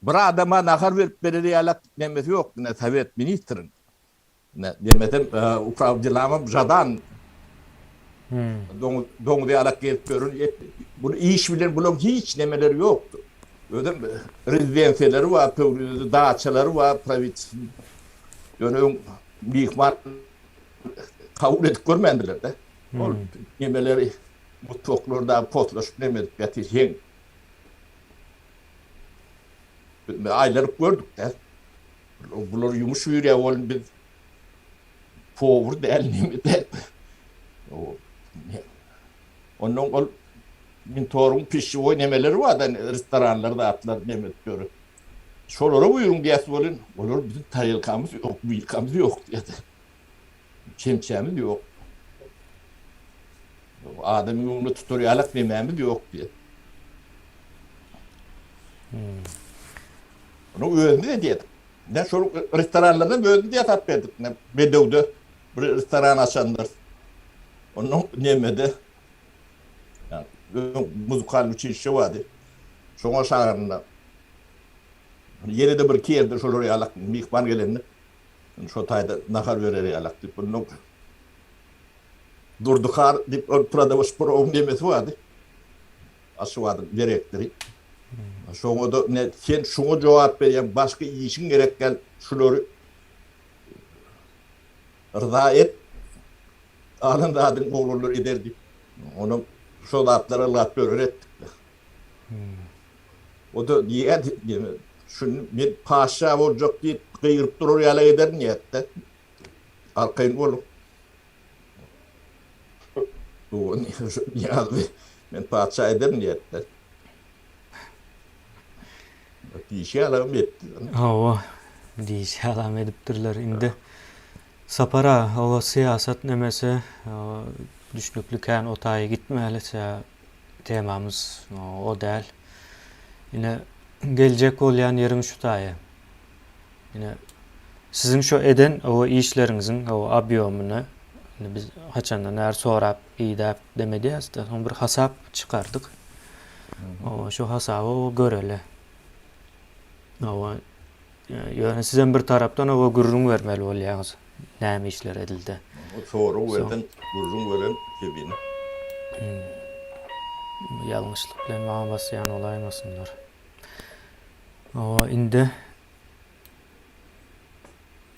S2: Bir adama nahar berip berer ýalak nemesi ýok, ine sowet ministriň. Ine demesem upraw delamam Žadan. Doňuz, doňuz ýalak gezip ýören, bu iş bilen bulaň hiç nemeleri ýokdy. Özem rezidensiýalary bar, Pöwrizede daçalary bar prawitelstw. Ýöne öň myhman kabul edip görmändiler-de. Ol nemeleri mutoklar dagy poslaşyp neme edip ýatyr heň. Biz aýlanyp gördük-de. Bular ýumuş buýurýar welin biz powur däl neme däl. Ondan ol Mintoryň pişşewoý nemeleri bar-da restoranlar zatlar neme edip ýör. Şolara buýruň diýýäs welin olar biziň tarelkamyz ýok, wilkamyz ýok diýýär. Çemçämiz ýok. Adamyň öňünde tutar ýalak nemämiz ýok diýýär. Onuň özümiz edýärdik. Ne şol restoranlardan özümiz ýasap berdik. Ne Bedewde bir restoran açandyr. Ondan nemede ýa muzykal uçilişe bardy. Şoňa şagyrynda ýene-de bir iki ýerde şolar ýalak myhman gelende şo taýda nahar berer ýalak diýip bundan Durdy har diýip ol prodawşprowyň nemesi bardy. Aşgabadyň direktory. Şoňa-da ne sen şuňa jogap berýäň, başga işiň gerek däl, şulary yrza et, galan zadyň oglanlar eder diýip, onam şo zatlara ylgap ýörer etdik. O-da diýýärdi, şuny men paşşa boljak diýip gygyryp durar ýaly ederin diýýärdi-de. Arkaýyn boluň. Bu Nyýazy men patyşa ederin diýipdir. Diýşi ýalam etdi.
S1: Hawa, diýşi ýalam edipdirler. Indi Sapar aga, hawa syýasat nemesi düşnükli kän o taýy gitmäli, temamyz o däl. Ine geljek bolýan ýeriň şu taýy. Ine, siziň şu eden o işleriňiziň o obýomyny indi biz haçandan bäri sorap, idäp dem edýäs-de, soň bir hasap çykardyk. O şu hasaby o göreli. Owa, ýöne sizem bir tarapdan owa gürrüň bermeli bolýaňyz, näme işler edildi.
S2: Sorag berseň, gürrüň beren Kebine.
S1: Ýalňyşlyk bilen maňa basýan bolaýmasynlar. Hawa indi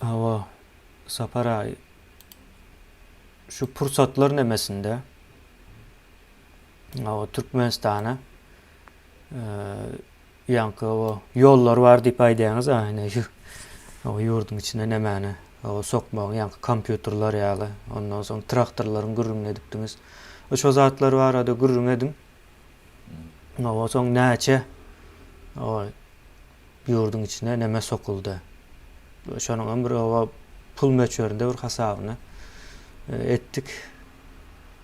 S1: Hawa Sapar aga şu pursatlar nemesinde Hawa Türkmenistana ýaňky o ýollar bar diýip aýdýaňyz a ine şu o ýurduň içine nemäni o sokmagyň ýaňky kompýuterler ýaly ondan soň traktorlaryň gürrüňini edipdiňiz. Şo zatlar barada gürrüň ediň. Owa soň näçe owa ýurduň içine neme sokuldy. Şonuň hem bir owa pul möçberinde bir hasabyny e, etdik.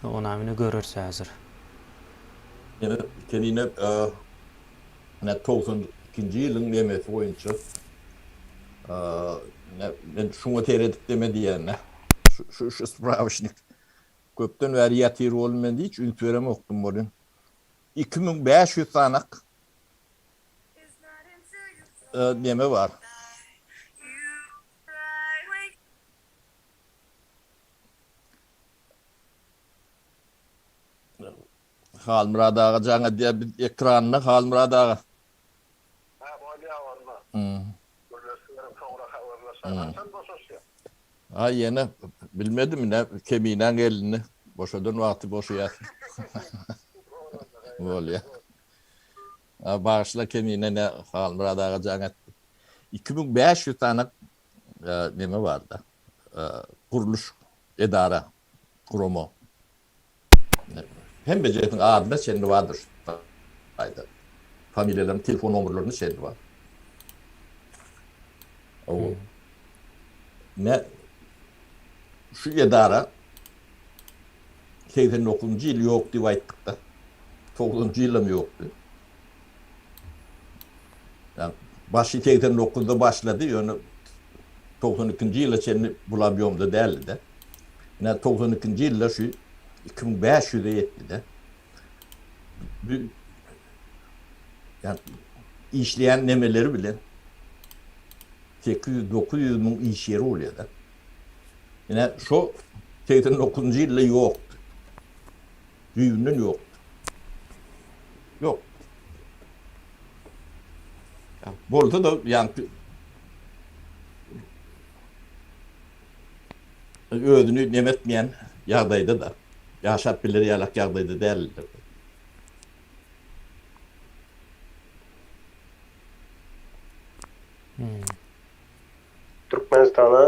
S1: Onam ine göreris häzir.
S2: Ýene Keline ine 92-nji ýylyň nemesi boýunça men şuňa seredip deme diýýän-de. Şu şu sprawoçnik Köpden bäri ýatyr bolum men hiç üns beremokdym welin 2500 sanak neme bar. Halmyrat aga jaň edýär biz ekranda Halmyrat aga.
S4: Hä bolýa onda. Gürleşiberin soňra habarlaşaýyn. Haçan boşaşýaň?
S2: Aý ýene bilmedim ine Keminäň gelnini boşadan wagty boşaýas. Bolýa. A bagyşla Kemine ne Halmyrat aga jaň etdi. 2500 sany neme barda. Gurluş edara gurama. Hemmejesiniň adyna çenli bardyr şu taýda. Familiýalaryny, telefon nomerlerine çenli bar. O ne şu edara 89-njy ýyl ýok diýip aýtdyk-da. 90-njy ýylam ýokdy. Yani başy 89-da başlady, ýöne 92-nji ýyla çenli bul obýomda däldi-de. Ine 92-nji ýylda şu 2500-e ýetdi-de. Bu yani işleýän nemeleri bilen 800-900 müň iş ýeri bolýar-da. Ine şu 89-njy ýylda ýokdy. Düýbünden ýokdy. Ýok. Bolsa-da ýaňky özüni neme etmeýän ýagdaýda-da, ýaşap biler ýalak ýagdaýda däldiler.
S3: Türkmenistana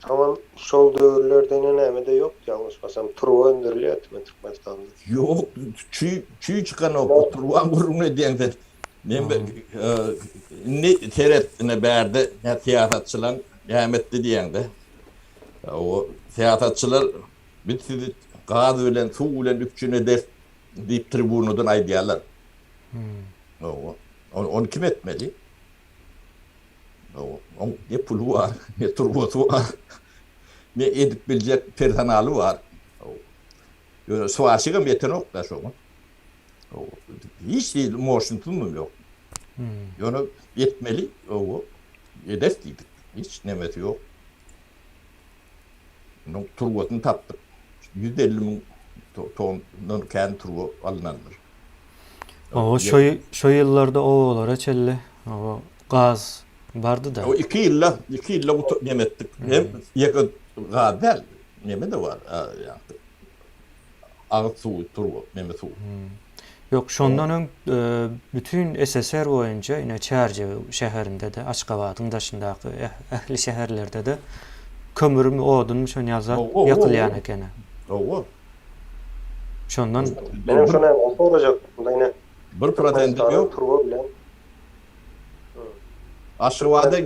S3: soňam şol döwürlerde ine näme-de ýokdy ýalňyşmasam turba öndürilýärdi Türkmenistanda.
S2: Ýok, çüý çüý çykanok, turbaň gürrüňini edýäň sen. Men indi seret ine bärde nä syýasatçylaň näme etdi diýýäňde. O syýasatçylar biz sizi gaz bilen, suw bilen üpjün ederis diýip tribunadan aýdýarlar. Ony kim etmeli? Oň ne puly bar, ne turbasy bar, ne edip biljek personaly bar. Ýöne swarşigem ýetenok-da şoňa. Hiç hili moşnusam ýok. Ýöne etmeli, ederis diýdik. Hiç nemesi ýok. Munuň turbasyny tapdyk. 150 müň tondan kän turba alynandyr.
S1: Oba şo şo ýyllarda obalara çenli oba gaz bardy-da.
S2: O 2 ýylda, 2 ýylda gutu neme etdik. Hem ýeke gaz däl, neme-de bar, ýa-da agyz suwy, turba, neme suwy.
S1: Ýok, şondan öň bütin SSR boýunça, ine Çärjew şäherinde-de, Aşgabadyň daşyndaky ähli şäherlerde-de kömürmi, odunmy şon ýaly zat ýakylýan ekeni.
S2: Hawa.
S1: Şondan.
S3: Menem şony hem sorajakdym-da, ine.
S2: Bir prosentim ýok.
S3: Turba bilen.
S2: Aşgabatda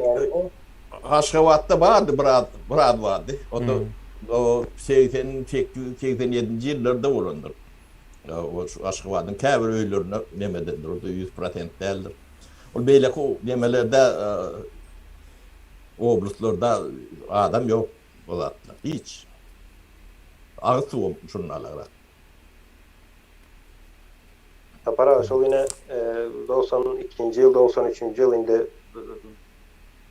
S2: Aşgabatda bardy biraz, biraz bardy. O-da o 88, 87-nji ýyllarda bolandyr. O şu Aşgabadyň käbir öýlerinde neme edendir, o-da 100% däldir. Ol beýleki nemelerde oblastlarda adam ýok o zatlar. Hiç. Agyz suwam şundan alagrak.
S3: Sapar aga şol ine 92-nji ýyl, 93-nji ýyl indi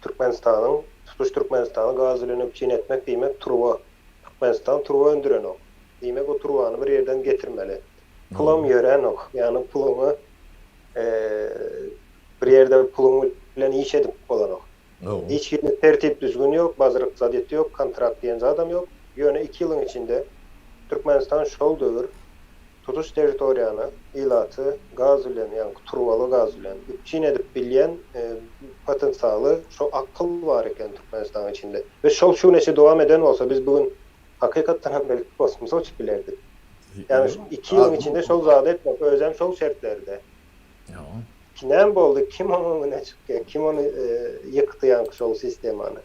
S3: Türkmenistanyň, tutuş Türkmenistany gaz bilen üpjün etmek diýmek turba. Türkmenistan turba öndürenok. Diýmek o turbany bir ýerden getirmeli. Pulam ýöränok. Ýagny puluňy bir ýerde puluň bilen iş edip bolanok. Hiç hili tertip-düzgün ýok, bazar ykdysadyýeti ýok, kontrakt diýen zadam ýok. Ýöne iki ýylyň içinde Türkmenistan şol döwür tutuş territoriýany, ilaty gaz bilen, ýagny turbaly gaz bilen üpjün edip bilýän potensialy, şo akyl bar eken Türkmenistanyň içinde. We şol şu güne çenli dowam eden bolsa, biz bu gün hakykatdan hem belki kosmosa uçup bilerdik. Ýagny şu iki ýylyň içinde şol zady etmek, özem şol şertlerde. Näme boldy, kim onuň öňüne çykýar, kim ony ýykdy ýaňky şol sistemany?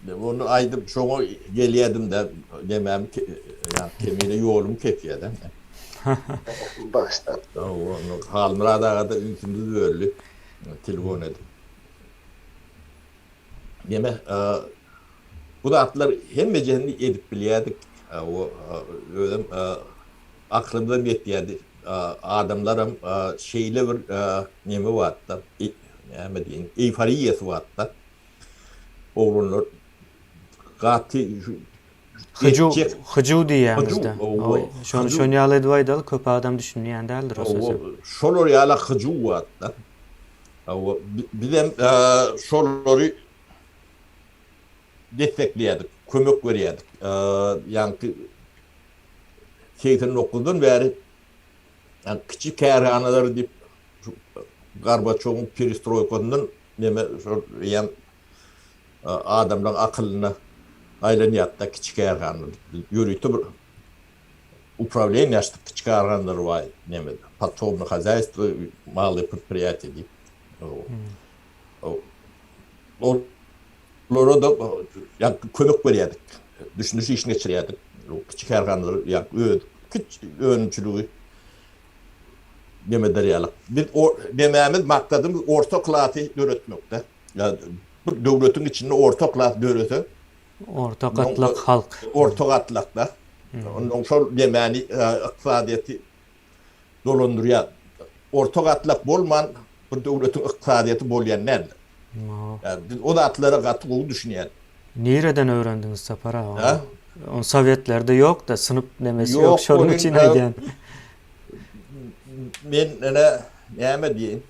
S2: Ony aýdyp şoňa gelýädim-de, nemämi ýa kemine ýolumy kesýä-de.
S3: Bagyşla.
S2: Halmyrat aga-da ünsümizi böldi, telefon edip. Neme, bu zatlar hemmejesini edip bilýärdik. O özem aklymyzam ýetýärdi. Adamlaram şeýle bir neme bardy-da, näme diýeýin, eýforiýasy bardy-da. Oglanlar gaty
S1: Hyjuw, hyjuw diýýäňizde. Şony şon ýaly edip aýdaly, köp adam düşünýän däldir o söze.
S2: Şolar ýaly hyjuw bardy-da. Hawa, bizem şolary destekleýärdik, kömek berýärdik. Ýaňky 89-dan bäri kiçi kärhanalar diýip Gorbaçowyň perestroýkasyndan neme şol eýýäm adamlaryň akylyna aýlanýardy-da kiçi kärhana diýip. Ýörite bir Uprawleniýe açdyk kiçi kärhanalar bar nemede podsobnyý hozýaýstwo malyý predpriýatiýa diýip. Olara-da ýa kömek berýärdik. Düşündiriş işini geçirýärdik. Kiçi kärhanalar ýa öz kiçi önümçiligi neme eder ýaly. Biz o nemämiz maksadymyz orta klasy döretmekde. Ýa bir döwletiň içinde orta klas dörese
S1: Orta gatlak halk.
S2: Orta gatlakda. Ondan şol nemäni ykdysadyýeti dolandyrýar. Orta gatlak bolman bir döwletiň ykdysadyýeti bolýan däldir. Biz o zatlara gaty gowy düşünýäris.
S1: Nireden öwrendiňiz Sapar aga ony? On sowetlerde ýok-da, synp nemesi ýok, şonuň üçin aýdýan.
S2: Men ene näme diýeýin?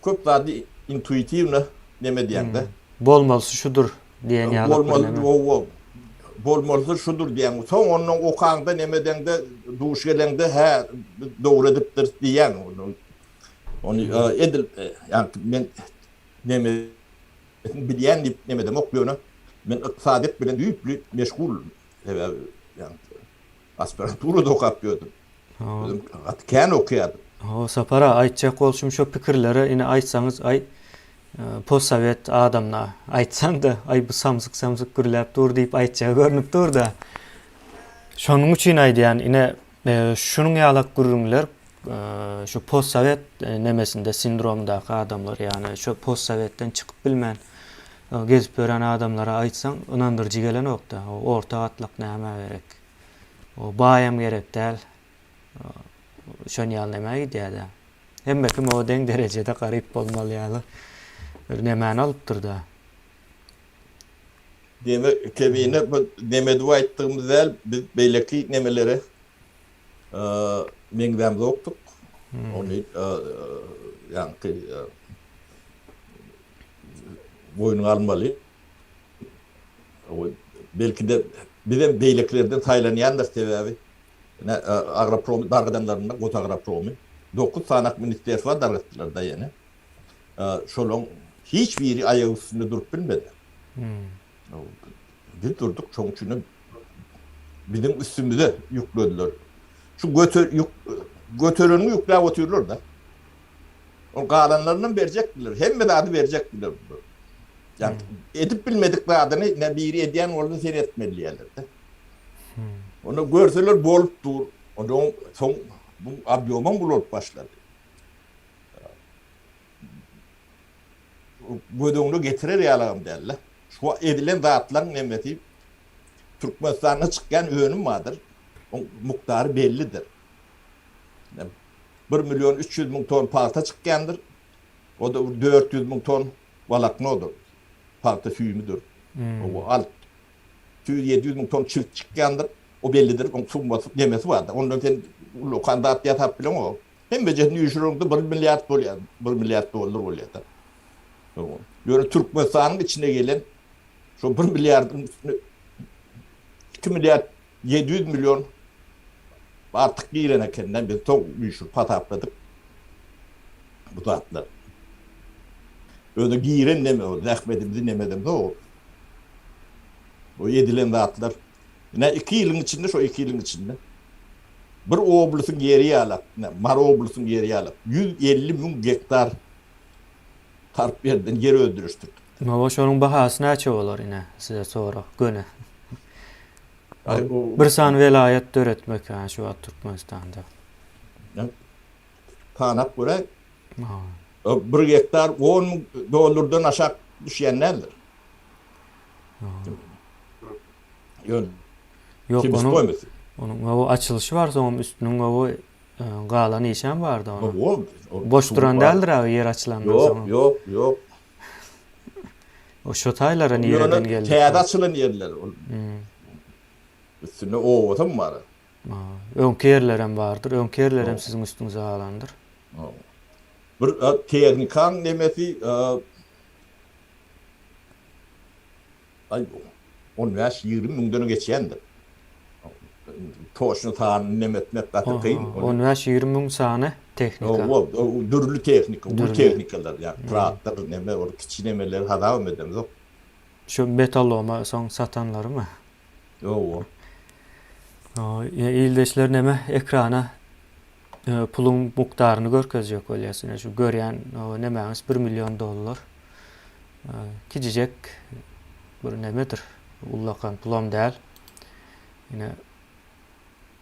S2: Köp zady intuitiwno neme diýeňde.
S1: Bolmalysy şudur diýen ýaly
S2: bir neme. Bolmalysy şudur diýeň. Soň ondan okaňda neme edeňde duş geleňde hä dogry edipdiris diýýäň. Ony edil ýa men neme bilýän diýip neme edemok ýöne men ykdysadyýet bilen düýpli meşgul sebäbi ýa aspiranturada okap ýördüm. Özüm gaty kän okaýardym.
S1: Hawa Sapar aga aýtjak bolşum şo pikirlere ine aýtsaňyz aý postsowet adamyna aýtsaňda aý bu samsyk samsyk gürläp dur diýip aýtjagy görnüp durda. Şonuň üçin aýdýan ine şunuň ýalak gürrüňler şu postsowet nemesinde sindromdaky adamlar ýagny şo postsowetden çykyp bilmän gezip ýören adamlara aýtsaň ynandyryjy gelenokda orta gatlak nämä gerek. O baýam gerek däl. Şon ýaly nämä gidýär-dä. Hemme kim o deň derejede garyp bolmaly ýaly bir nemäni alypdyr-da.
S2: Deme kemine bu neme dip aýtdygymyz däl, biz beýleki nemelere meňzämzokdyk. Ony ýaňky boýnuňa almaly. Belki-de bizem beýlekilerden saýlanýandyrys sebäbi ine agropromy dargadanlarynda Gosagropromy dokuz sanak ministerstwa dargatdylar-da ýene. Şolaň hiç biri aýak üstünde durup bilmedi. Biz durduk, şonuň üçin hem biziň üstümize ýüklediler. Şu göter ýük göterenini ýükläp otyrlar-da. Ol galanlarynam berjekdiler. Hemme zady berjekdiler. Ýa edip bilmedik zadyny ne biri edýän bolsa sen etmeli diýerler-de. Onda görseler bolup dur. Onda soň bu obýomam ulalyp başlady. Göz öňüne getirer ýalagam däl-de. Şu edilen zatlaryň nemesi Türkmenistanda çykýan önüm bardyr. Oň mukdary bellidir. Bir million 300 müň ton pagta çykýandyr. O-da bir 400 müň ton walaknodyr. Pagta süýümidir. O 600-700 müň ton çilt çykýandyr. O bellidir. Oň summasy, nemesi bardyr. Ondan sen ullakan zat ýasap bileňok. Hemmejesini üýşüreňde bir milliard bolýar, bir milliard dollar bolýar-da. Ýöne Türkmenistanyň içine gelen şo bir milliardyň üstüne 2 milliard 700 million artyk giren ekenden biz soň üýşürip hasapladyk bu zatlar. Özi giren neme o zähmetimizi nemeden o. O edilen zatlar. Ine 2 ýylyň içinde şo 2 ýylyň içinde bir oblasyň ýeri ýalak, ine Mary oblasyň ýeri ýalak 150 müň gektar tarp ýerden ýer öldürişdirdik.
S1: Hawa şonuň bahasy näçe bolar ine size sorag göni. Bir sany welaýat döretmek ha şu wagt Türkmenistanda.
S2: Sanap göräý. Bir gektar 10 müň dollardan aşak düşýän däldir.
S1: Ýöne Ýok, onuň onuň o açylyşy bar, soňam üstüniň o galan işem bardy onuň. Boş duran däldir abi ýer açylandan
S2: soň. Ýok, ýok, ýok.
S1: O şo taýlara nireden
S2: geldi? Täze açylan ýerler ol. Üstünde obasam bar.
S1: Öňki ýerlerem bardyr. Öňki ýerlerem siziň üstüňize galandyr.
S2: Bir tehnikaň nemesi Aý, on bäş-ýigrimi müňden geçýändir. Toçny sanyny neme etmek gaty kyn.
S1: On bäş-ýigrimi müň sany tehnika.
S2: Hawa, dürli tehnika, uly tehnikalar, ýagny traktor, neme, ol kiçi nemeleri hasabam edemzok.
S1: Şu metalloma soň satanlarymy?
S2: Hawa.
S1: Ildeşler neme ekrana puluň mukdaryny görkezjek bolýas. Ine şu görýän nemäňiz bir million dollar. Kiçijek bir nemedir. Ullakan pulam däl. Ine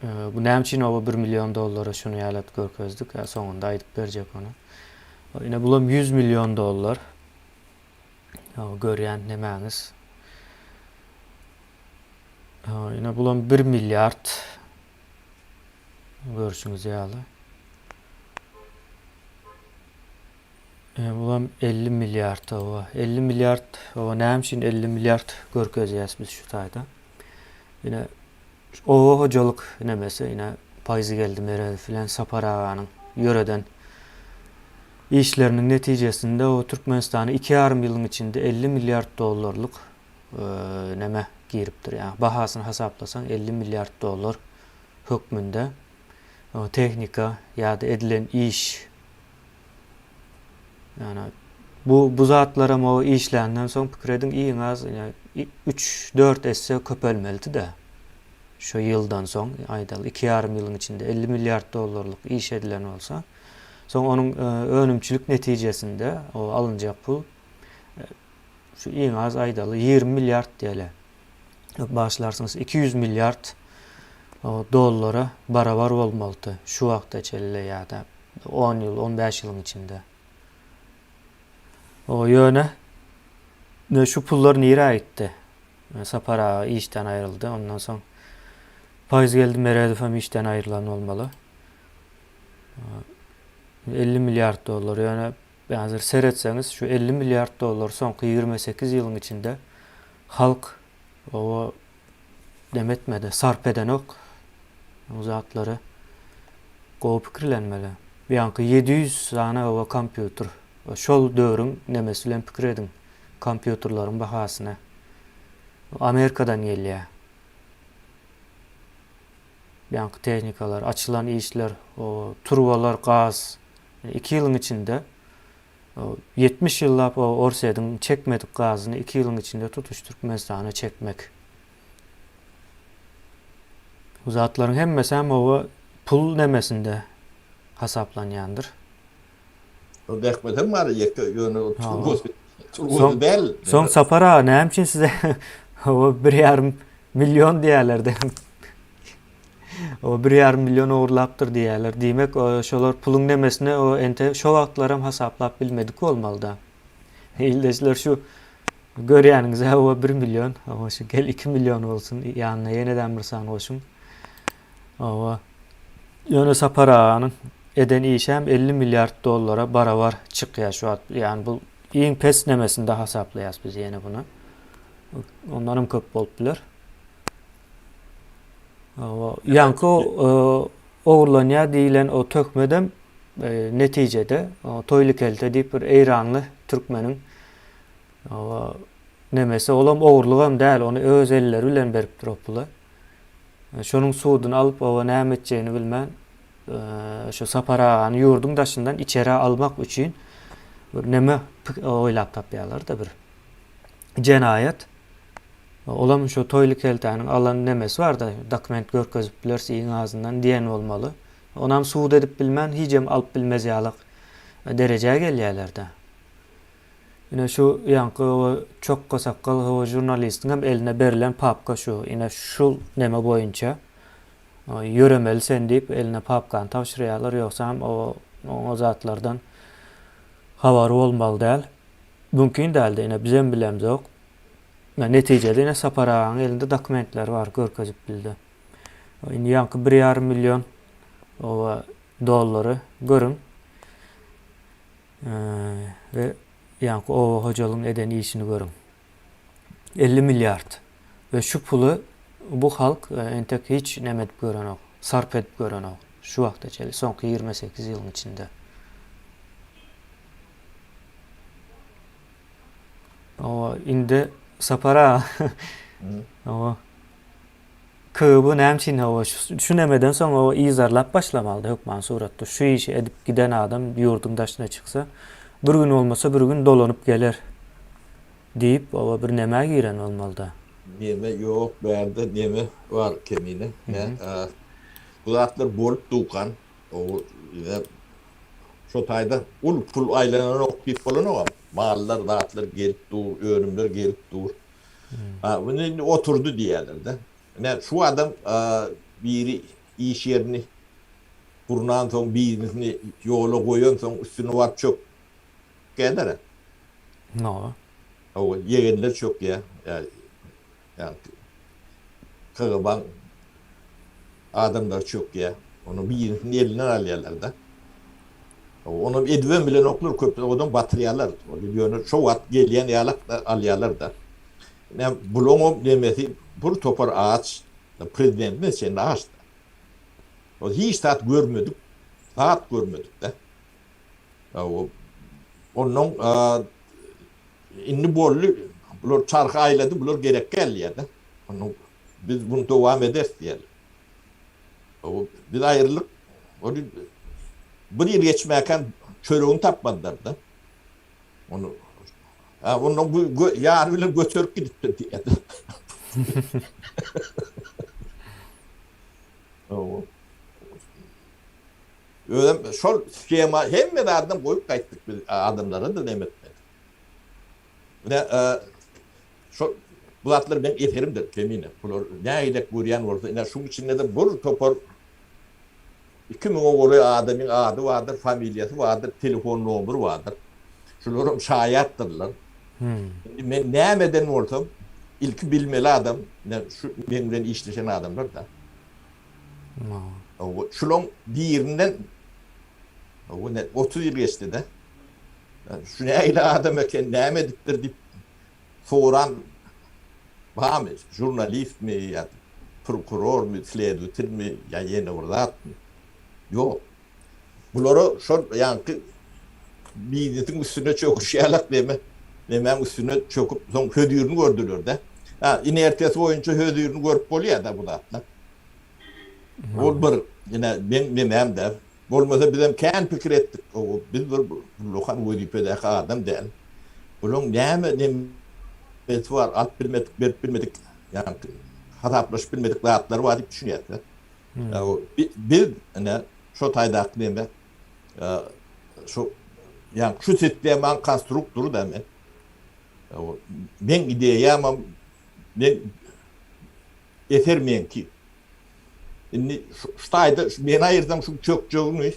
S1: bu näme üçin oba bir million dollara şuny ýaly görkezdik. Soňunda aýdyp berjek ony. Ine bulam 100 million dollar. Görýän nemäňiz. Ine bulam 1 milliard. Görşüňiz ýaly. Bulam 50 milliard oba. 50 milliard oba näme üçin 50 milliard görkezýäs biz şu taýda. Ine oba hojalyk nemesi ine Paýzygeldi Meredow bilen Sapar aganyň ýöreden işleriniň netijesinde o Türkmenistana iki ýarym ýylyň içinde 50 milliard dollarlyk neme giripdir. Ýa bahasyny hasaplasaň 50 milliard dollar hökmünde tehnika ýa-da edilen iş Ýani bu bu zatlaram o işländen soň pikir ediň iň az 3-4 esse köpelmelidi-de. Şu ýyldan soň aýdaly 2,5 ýylyň içinde 50 milliard dollarlyk iş edilen bolsa, soň onuň önümçilik netijesinde o alynjak pul şu iň az aýdaly 20 milliard diýeli. Bagyşlarsyňyz 200 milliard dollara barabar bolmalydy şu wagta çenli ýa-da on ýyl, on bäş ýylyň içinde. O ýöne ne şu pullar nirä gitdi? Sapar aga işden aýryldy. Ondan soň Paýyzgeldi Meredow hem işden aýrylan bolmaly. 50 milliard dollar ýöne häzir seretseňiz şu 50 milliard dollar soňky 28 ýylyň içinde halk o dem etmedi, sarp edenok. O zatlary gowy pikirlenmeli. Ýaňky 700 sany oba kompýuter. Şol döwrüň nemesi bilen pikir ediň. Kompýuterleriň bahasyny. Amerikadan gelýär. Ýaňky tehnikalar, açylan işler, o turbalar, gaz. 2 ýylyň içinde 70 ýyllap o Orsýetiň çekmedik gazyny 2 ýylyň içinde tutuş Türkmenistana çekmek. Bu zatlaryň hemmesi hem oba pul nemesinde hasaplanýandyr.
S2: O zähmetem bar ýeke ýöne o turbasy turbasy däl.
S1: Soň Sapar aga näme üçin size o bir ýarym million diýýärler-de. O bir ýarym million ogurlapdyr diýýärler. Diýmek şolar puluň nemesini o ente şo wagtlaram hasaplap bilmedik bolmaly-da. Ildeşler şu Görýäniňiz hawa bir million, hawa şu gel 2 million bolsun, ýanyna ýeneden bir san goşuň. Hawa. Ýöne Sapar aganyň eden işi hem 50 milliard dollara barabar çykýar şu wagt. Ýani bu iň pes nemesinde hasaplaýas biz ýene bunu. Ondan hem köp bolup biler. Hawa, ýaňky ogurlanýar diýlen o töhmedem netijede Toýly Kelte diýip bir eýranly türkmeniň Hawa, nemesi olam ogurlygam däl, ony öz elleri bilen beripdir o puly. Şonuň suduny alyp, oba näme etjegini bilmän, şu Sapar agany ýurduň daşyndan içerä almak üçin bir neme oýlap tapýarlar-da bir jenaýat. Olam şu Toýly keltäniň alan nemesi bar-da, dokument görkezip bileris iň azyndan diýen bolmaly. Onam sud edip bilmän, hijem alyp bilmez ýalak derejä gelýärler-de. Ine şu ýaňky o çokga sakgal o žurnalistiň hem eline berlen papka şu. Ine şu neme boýunça ýöremeli sen diýip eline papkany tabşyrýarlar ýogsam o o zatlardan habary bolmaly däl. Mümkin däldi ine bizem bilemzok. Netijede ine Sapar agaň elinde dokumentler bar görkezip bildi. Indi ýaňky bir ýarym million o dollary görüň. We ýaňky oba hojalygyň eden işini görüň. 50 milliard. We şu puly bu halk entek hiç neme edip görenok, sarp edip görenok. Şu wagta çenli, soňky 28 ýylyň içinde. Owa, indi Sapar aga. Owa. KGB näme üçin hawa şu nemeden soň hawa yzarlap başlamalydy hökman suratda. Şu işi edip giden adam ýurduň daşyna çyksa, bir gün bolmasa bir gün dolanyp geler diýip hawa bir nemä giren bolmalyda.
S2: Neme ýok bärde neme bar kemine ne bu zatlar bolup dukan o şo taýda uly pul aýlananok diýip bolanogam mallar zatlar gelip dur önümler gelip dur Ha, bu indi oturdy diýýärler-de. Ine, şu adam biri iş ýerini gurnansoň, biznesini ýola goýansoň üstüne baryp çökýärler-ä.
S1: Hawa.
S2: Hawa, ýegenler çökýär. Ýa KGB-iň adamlary çökýär. Onuň biznesini elinden alýarlar-da. Onam edibem bilenoklar köp odam batyrýarlar. Ýöne şo wagt gelýän ýalak alýarlar-da. Ine bulaňam nemesi bir topar aç, prezidentine çenli aç-da. O hiç zat görmedik, zat görmedik-de. Onnoň indi boldy, bular çarhy aýlady, bular gerek däl diýýär-de. Onnoň biz muny dowam ederis diýýärler. Biz aýrylyp, ony bir ýyl geçmäkäm çöregini tapmadylar-da. Ony ha ondan bu ýary bilen göterip gidipdir diýýär. Özem şol shema hemme zadynam goýup gaýtdyk biz adamlara-da neme etmedik. Ine şol bu zatlar meň eserimdir Kemine. Bular nägilek görýän bolsa ine şuň içinde-de bir topar 2000-e golaý adamyň ady bardyr, familiýasy bardyr, telefon nomeri bardyr. Şularam şaýatdyrlar. Indi men näme eden bolsam ilki bilmeli adam ine şu meň bilen işleşen adamlar-da. Şulaň birinden 30 ýyl geçdi-de. Şu nähili adam eken, näme edipdir diýip soran barmy? Žurnalistmi ýa prokurormy, sledowatelmi ýa ýene bir zatmy? Ýok. Bulara şol ýaňky biznesiň üstüne çöküşýärler diýme, nemäň üstüne çöküp, soň hözirini gördüler-de. Ha, inertiýasy boýunça hözirini görüp bolýar-da bu zatlar. Ol bir, ine, meň nemäm däl. Bolmasa bizem kän pikir etdik. Biz bir ullakan wezipedäki adam däl. Bulaň näme nemesi bar, alyp bilmedik, berip bilmedik, ýagny hasaplaşyp bilmedik zatlary bar diýip düşünýäs-de. Biz, ine, şo taýdaky neme, şu, ýagny şu sistemanyň konstruktory-da men. Meň ideýamam, meň Eser meňki. Indi şu taýda meni aýyrsaň şu çökjegini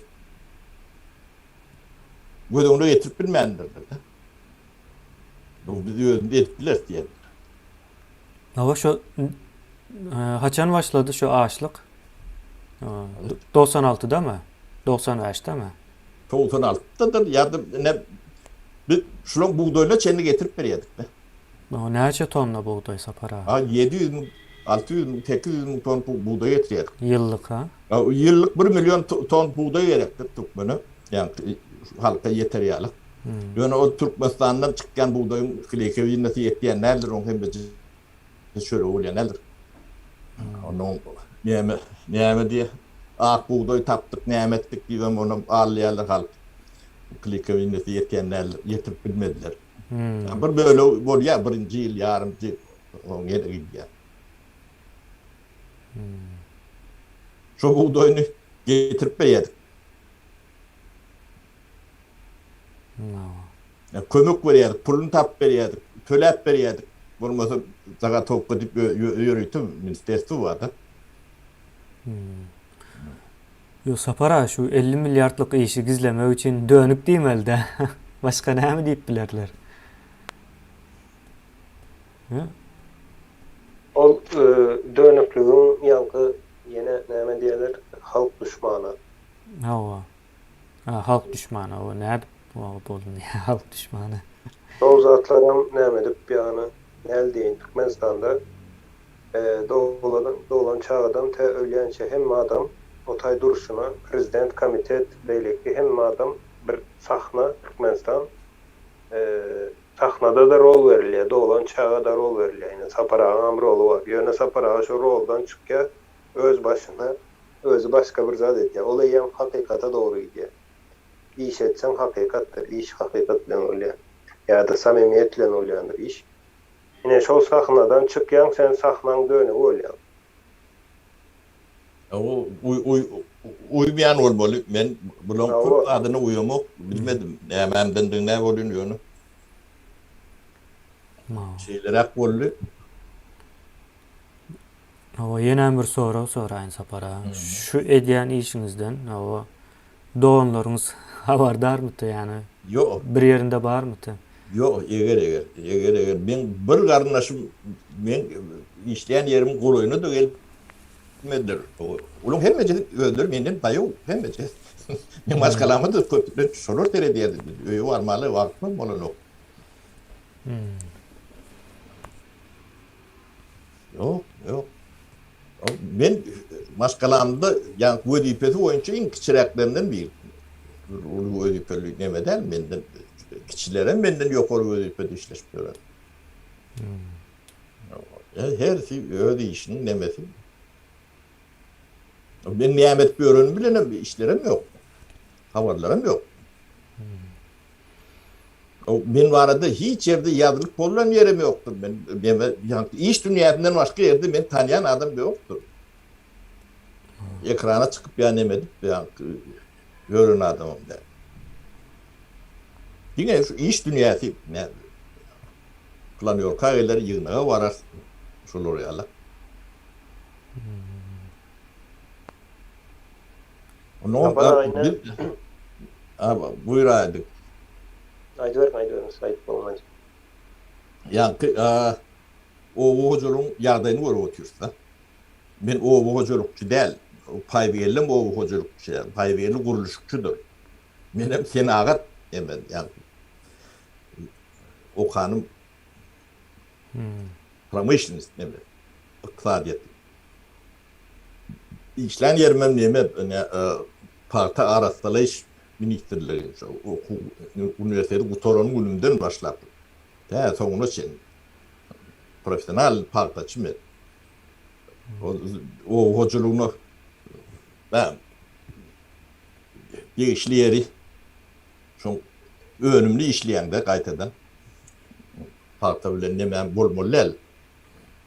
S2: göz öňüne getirip bilmändirler-de. Bu biz özümiz edip bileris diýendir.
S1: Hawa şu haçan başlady şu açlyk? 96-damy? 95-demi?
S2: 96-dadyr ýa-da ine biz şulaň bugdaýyna çenli getirip berýärdik-de.
S1: O näçe tonna bugdaý Sapar aga?
S2: A 700 müň, 600 müň, 800 müň ton bugdaý getirýärdik.
S1: Ýyllyk ha?
S2: Ýyllyk 1 million ton bugdaý gerekdir türkmene, ýagny halka ýeter ýaly. Ýöne ol Türkmenistandan çykýan bugdaýyň kleýkewinasy ýetýän däldir, oň hemmesi çöregi bolýan däldir. Onuň näme, näme diýýär, ak bugdaý tapdyk, näme etdik diýibem onam alýarlar halk. Kleýkewinasy ýetýän däldir, ýetirip bilmediler. Bir bölegi bolýar, birinji ýyl, ýarymjy, oň ýene gidýär. Şo bugdaýyny getirip berýärdik. Kömek berýärdik, puluny tapyp berýärdik, töläp berýärdik. Bolmasa zagatowka diýip ýörite ministerstwo bar-da.
S1: Ýok Sapar aga şu 50 milliardlyk işi gizlemek üçin dönük diýmelidä. Başga näme diýip bilerler? Hä?
S3: Ol dönükligiň ýaňky ýene näme diýerler halk duşmany.
S1: Hawa. Ha, halk duşmany. O nädip boldy halk duşmany?
S3: Şol zatlaram näme edip ýagny näl diýeýin Türkmenistanda Doglan çagadan tä ölýänçä hemme adam otaý durşuna prezident komitet beýleki hemme adam bir sahna Türkmenistan sahnada-da rol berilýär doglan çaga-da rol berilýär ine Sapar agaňam roly bar ýöne Sapar aga şo roldan çykýar öz başyna özi başga bir zat edýär ol eýýäm hakykata dogry gidýär iş etseň hakykatdyr iş hakykat bilen bolýar ýa-da samimiýet bilen bolýandyr iş. Ine şol sahnadan çykýaň sen sahnaň dönügi bolýaň.
S2: O uýmaýan bolmaly men bulaň köp zadyna uýamok bilmedim nämämdendigini nä bolýan ýöne şeýleräk boldy.
S1: Hawa ýenem bir sorag soraýyn Sapar aga. Şu edýän işiňizden hawa doganlaryňyz habardarmydy ýany?
S2: Ýok.
S1: Bir ýerinde barmydy?
S2: Ýok, eger eger, eger eger meň bir garyndaşym meň işleýän ýerimiň golaýyna-da gelmediler. Olaryň hemmejesi özleri menden daýaw hemmejesi. Meň maşgalama-da köplenç şolar seredýärdi. Öýe barmaly wagtymam bolanok. Ýok, ýok. Men maşgalamda ýaňky wezipesi boýunça iň kiçiräklerinden biri. Uly wezipeli neme däl, menden kiçilerem menden ýokary wezipede işleşip ýören. Hersi öz işiniň nemesi. Men näme edip ýörenimi bilenem işlerim ýok. Habarlarym ýok. Men barada hiç ýerde ýazylyp bolan ýerim ýokdur. Men neme ýa iş dünýäsinden başga ýerde men tanýan adam ýokdur. Ekrana çykyp ýa neme edip ýa ýören adamym däl. Diňe şu iş dünýäsi ne planýorka geler, ýygnaga barar şolar ýaly.
S3: Sapar
S2: biz Buyur aýdyň.
S3: Aýdyberiň, aýdyberiň, siz aýdyp boluň aýdyň.
S2: Ýaňky oba hojalygyň ýagdaýyny görüp otyrys-da. Men oba hojalykçy däl. Paýbigellem oba hojalykçy däl. Paýbigelli gurluşykçydyr. Menem senagat eme, ýaňky okanym promyşlennost neme, ykdysadyýet. Işlän ýerimem neme, pagta arassalaýyş ministrligi, şo okuw uniwersiteti gutaran günümden başlap, tä soňuna çenli professional pagtaçy men. Oba hojalygyna degişli ýeri şoň önümli işleýäňde gaýtadan pagta bilen nemäň bolmaly däl.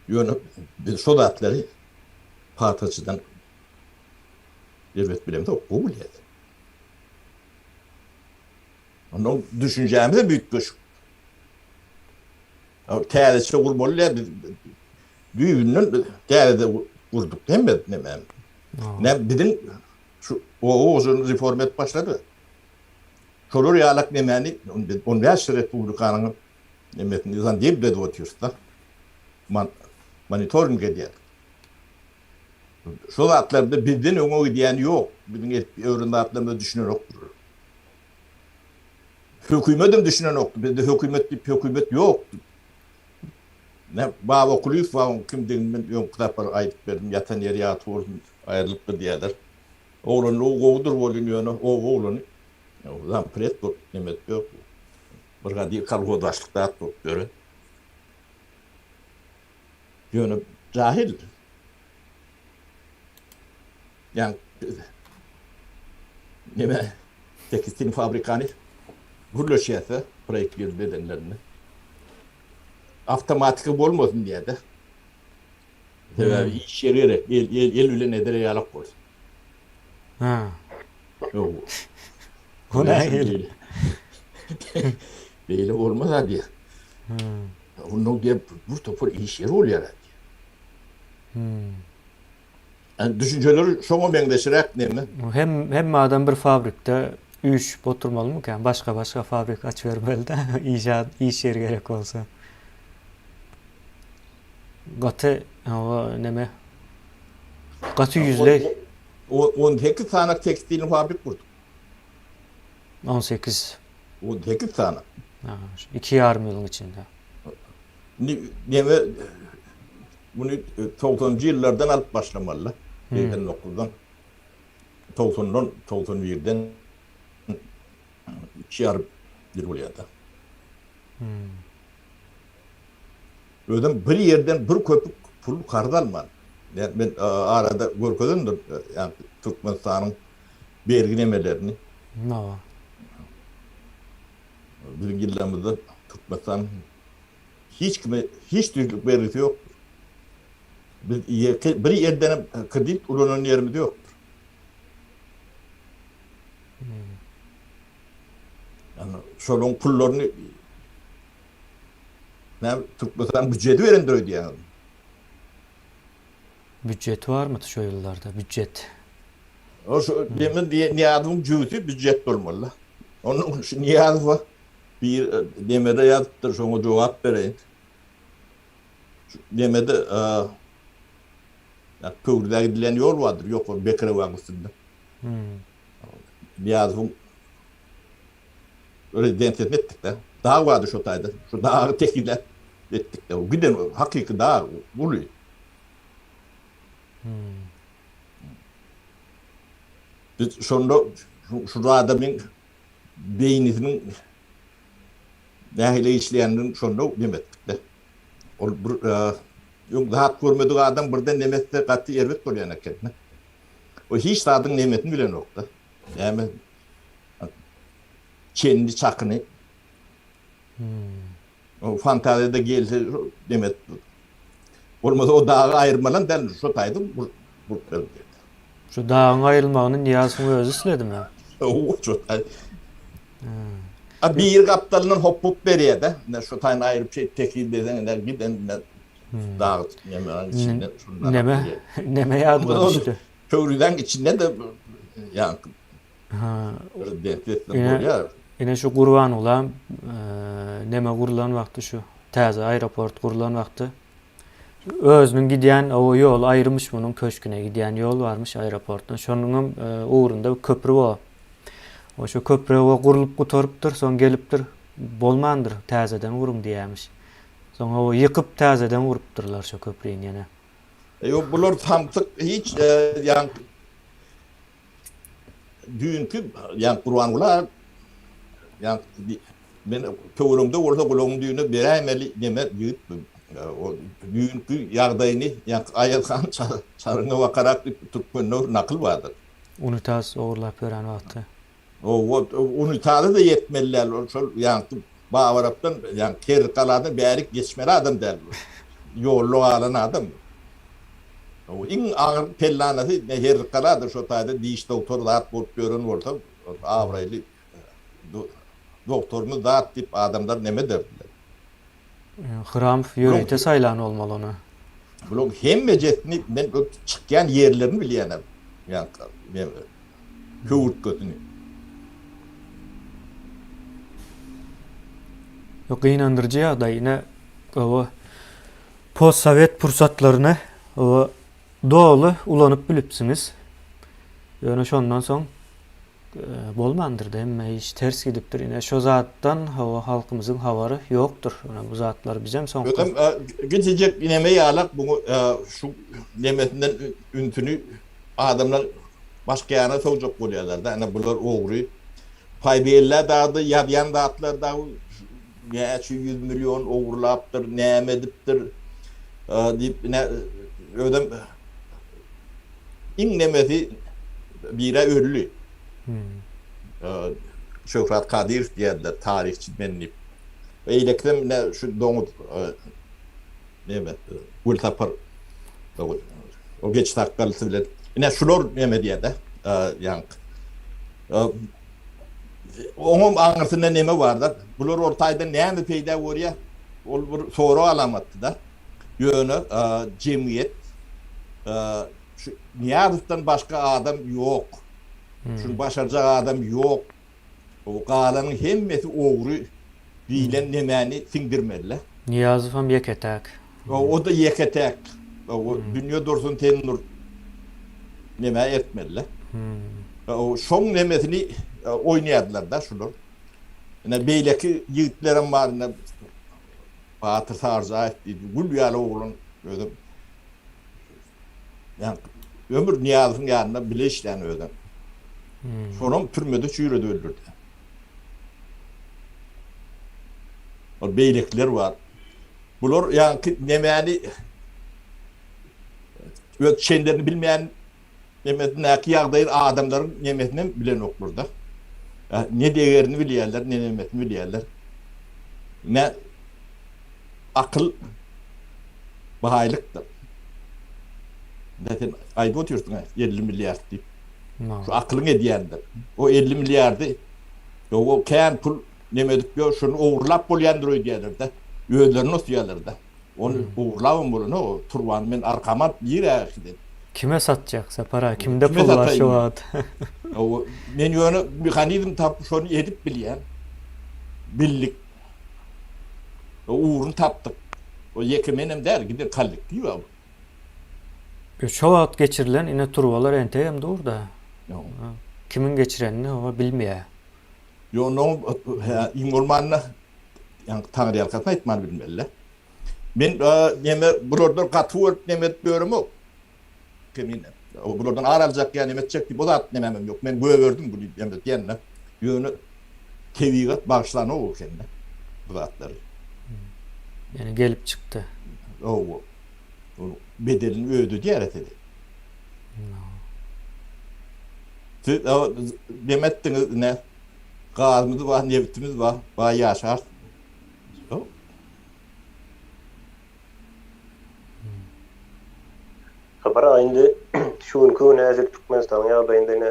S2: Ýöne biz şo zatlary pagtaçydan erbet bilemzok, gowy bilýäs. Ondan düşünjämiz hem üýtgeşik. Täzeçe gurmaly däl biz düýbünden täzede gurduk hemme näme. Näme biziň şu oba hojalygyny reforma edip başlady. Şolar ýalak nemäni biz 15 respublikanyň nemesini zandip edip otyrys-da. Monitoring edýär. Şo zatlarda bizden öňe gidýän ýok. Biziň edip ýören zatlarymyza düşünenokdyr. Hökümetem düşünenokdy. Bizde hökümet diýip hökümet ýokdy. Ne Baba Kulyýew bar, oň kimdigini men öňki sapar aýdyp berdim. Ýatan ýeri ýagty bolsun, aýrylypdyr diýýärler. Oglanlygy gowudyr welin ýöne oba oglany zampred bolup neme edip ýok. Bir gadyr kolhoz başlyk zat bolup ýören. Ýöne jahil. Ýa neme tekstil fabrikany gürleşýärse proýekt edenlerinde awtomatika bolmasyn diýýär-de. Sebäbi iş ýeri gerek, el, el, el bilen edere ýalak bolsun.
S1: Ha.
S2: Ýok.
S1: O nähili?
S2: Beýle bolmaz-a diýýär.
S1: Hmm.
S2: Ondan diýip bir topar iş ýeri bolýar diýýär.
S1: Hmm.
S2: Yani düşünjeleri şoňa meňzeşiräk neme?
S1: Hem hemme adam bir fabrikde üýşüp oturmalymyka? Başga başga fabrik açybermeli-dä, iş iş ýeri gerek bolsa. Gaty hawa neme? Gaty ýüzleý.
S2: 18 sany tekstilni fabrik gurduk.
S1: 18.
S2: 18 sany.
S1: Ha, iki ýarym ýylyň içinde.
S2: Neme muny 90-njy ýyllardan alyp başlamaly. 89-dan. 90-dan, 91-den üç ýarym ýyl bolýar-da. Özem bir ýerden bir köpük pul karz alman. Men arada görkezendir, ýa Türkmenistanyň bergi nemelerini.
S1: Hawa.
S2: Biziň ýyllarymyzda Türkmenistan hiç kime hiç tüýslik bergisi ýokdur. Biz ýeke bir ýerden hem kredit ulanan ýerimiz ýokdur. Ýani şolaryň pullaryny näme Türkmenistan býujeti berendir öýdýäňizmi?
S1: Býujet barmydy şo ýyllarda, býujet?
S2: O şu demin diýen Nyýazowyň jübüsi býujet bolmaly. Onuň şu Nyýazowa bir nemede ýazypdyr, şoňa jogap bereýin. Şu nemede ýa Pöwrizä gidilýän ýol bardyr, ýokary Bekirewaň üstünde. Nyýazowyň rezidensiýasyny etdik-de. Dag bardy şo taýda. Şo dagy tekizläp etdik-de. Giden hakyky dag, uly. Biz şonda şu adamyň beýnisiniň nähili işleýändigini şonda neme etdik-de. Ol bir öň zat görmedik adam birden neme etse gaty erbet bolýan eken. O hiç zadyň nemesini bilenok-da. Näme çenini çakyny. O fantaziýada gelse neme bolmasa o dagy aýyrmalam däl şo taýda gurup berdi.
S1: Şu dagyň aýrylmagyny Nyýazowyň özi isledimi?
S2: Hawa, şo taý. A biri gapdalyndan hopbup berýär-de, ine şu taýyny aýryp şeýdip tekiz berseň ine giden ine dag nemäniň içinde şundan.
S1: Neme neme ýadyma düşdi.
S2: Pöwrizäň içinde-de ýaňky
S1: Ine, ine şu Gurbangulam neme gurlan wagty şu täze aeroport gurlan wagty özüniň gidýän o ýoly aýrymyş munuň köşküne gidýän ýol barmyş aeroportdan. Şonuň hem ugrunda bir köprü bar. O şu köprü o gurlup gutarypdyr, soň gelipdir, bolmandyr, täzeden guruň diýýämiş. Soň o ýykyp täzeden gurupdyrlar şo köprüni ýene.
S2: Ýok, bular samsyk hiç ýaňky Düýnki ýa Gurbanguly aga ýa men töweregimde bolsa gulagyň düýne beräýmeli neme ýigit o düýnki ýagdaýyny ýa Aýaz han çaryňa bakarak diýip türkmende bir nakyl bardyr.
S1: Unitaz ogurlap ýören wagty.
S2: Owa unitaza-da ýetmeli däl ol şol ýaňky Babarapdan ýaňky Kerrikgaladan bärik geçmeli adam däl bu. Ýolda galan adam bu. Iň agyr pellanasy ine Herrikgaladyr şo taýda diş dogtor zat bolup ýören bolsa abraýly dogtorymyz zat diýip adamlar neme ederdiler.
S1: Hramow ýörite saýlan bolmaly ony.
S2: Bulaň hemmejesini men çykýan ýerlerini bilýänem ýaňky höwürtgesini.
S1: Ýok gynandyryjy ýagdaý ine gowy Postsowet pursatlaryny doly ulanyp bilipsiňiz. Ýöne şondan soň bolmandyr-da, hemme iş ters gidipdir. Ine şo zatdan hawa halkymyzyň habary ýokdur. Ine bu zatlary bizem soňky.
S2: Özem kiçijek neme ýalak bu şu nemesinden ünsüni adamlar başga ýana sowjak bolýarlar-da. Ine bular ogry. Paýbella dagda ýazýan zatlar dagy näçe ýüz million ogurlapdyr, näme edipdir diýip, ine, özem iň nemesi bire öldi. Şöhrat Kadyrow diýerdiler, taryhçy men diýip. Beýlekisem ine şu doňuz neme Gülsapar o geçi sakgallysy bilen. Ine şular neme diýer-de, ýaňky. Oňam aňyrsynda neme bar-da? Bular ol taýdan näme peýda görýär? Ol bir sorag alamatdy-da. Ýöne jemgyýet şu Nyýazowdan başga adam ýok. Şuny başarjak adam ýok. Galanyň hemmesi ogry diýlen nemäni siňdirmeli-le.
S1: Nyýazowam ýeke-täk.
S2: O-da ýeke-täk. Dünýe dursun, sen dur. Nämä ertmeli-le. Şoň nemesini oýnaýardylar-da şular. Ine beýleki ýigitlerem bar ine Batyr Sarjaýew diýdi, gül ýaly oglan özem. Ýa Ömür Nyýazowyň ýanynda bile işlän özem. Şonam türmede çüýredi öldürdi. Ol beýlekiler bar. Bular ýaňky nemäni öz çenlerini bilmeýän nemesindäki ýagdaýy adamlaryň nemesinem bilenoklar-da. Ne degerini bilýärler, ne nemesini bilýärler. Ne akyl baýlykdyr. Ne sen aýdyp otyrsyň 50 milliard diýip. Şu akylyň edýändir. O 50 milliardy o kän pul neme edip ýör, şuny ogurlap bolýandyr öýdýärler-de. Özlerini osýarlar-da. Ony ogurlabam bolanok, o turbany men arkama alyp nirä äkidin?
S1: Kime satjak Sapar aga, kimde pul bar şu wagt?
S2: Hawa, men ýöne mehanizm tapyp şony edip bilýän. Bildik. O ugruny tapdyk. O ýeke menem däl, giden kollektiw a bu.
S1: Şo wagt geçirilen ine turbalar entegem dur-da. kimiň geçirenini oba bilmeýär.
S2: Ýok, onda hä, iň bolmanda ýaňky taňryýalkasyn aýtmany bilmeli-dä. Men neme bulardan gaty görüp neme edip ýöremok. Kemine. Bulardan ar aljak ýa neme etjek diýip o zat nememem ýok. Men gögerdim bu neme diýende. Ýöne tebigat bagyşlanok ekende bu zatlary.
S1: Ýöne gelip çykdy.
S2: Hawa. Onuň bedelini ödedýär size. Siz neme etdiňiz ine gazymyz bar, nebitimiz bar, baý ýaşarys.
S3: Sapar aga indi şu günki gün häzir Türkmenistanyň ýagdaýynda ine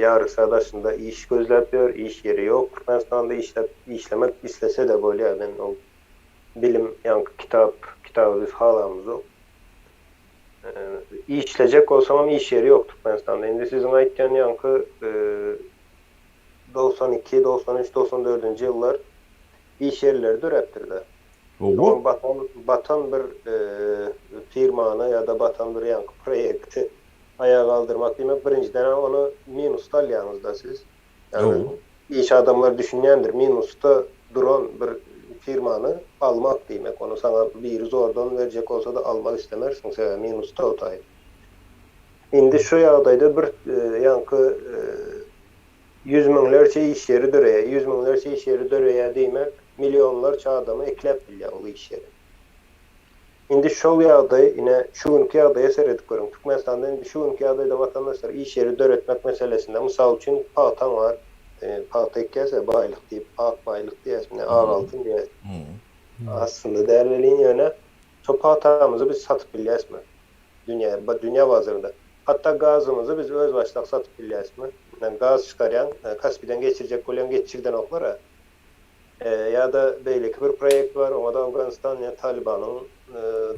S3: ýarysa daşynda iş gözläp ýör, iş ýeri ýok Türkmenistanda işläp işlemek islese-de bolýar men ol bilim ýaňky kitap kitaby biz halamyzok. Işlejek bolsaňam iş ýeri ýok Türkmenistanda. Indi siziň aýtýan ýaňky 92, 93, 94-nji ýyllar iş ýerleri döräpdir-de. Soňam batan, batan bir firmany ýa-da batan bir ýaňky proýekti aýaga galdyrmak diýmek, birinjiden-ä ony minusda alýaňyz-da siz. Ýagny iş adamlar düşünýändir, minusda duran bir firmany almak diýmek, ony saňa biri zordan berjek bolsa-da almak islemersiň, sebäbi minusda o taýy. Indi şu ýagdaýda bir ýaňky Ýüz müňlerçe iş ýeri döreýär. Ýüz müňlerçe iş ýeri döreýär diýmek, millionlarça adamy ekläp bilýär ol iş ýeri. Indi şol ýagdaý, ine, şu günki ýagdaýa seredip görüň. Türkmenistanda indi şu günki ýagdaýda watandaşlar iş ýeri döretmek meselesinde, mysal üçin, pagtaň bar, pagta ekýäs-ä baýlyk diýip, ak baýlyk diýýäs, ine, ak altyn diýýäs. Aslynda däl welin, ýöne şo pagtamyzy biz satyp bilýäsmi? Dünýä, dünýä bazarynda. Hatda gazymyzy biz özbaşdak satyp bilýärismi? Ýagny gaz çykarýaň, Kaspiden geçirjek bolýaň, geçirdenoklar-a. Ýa-da beýleki bir proýekt bar, oňa-da Owganystan ýa Talybanyň,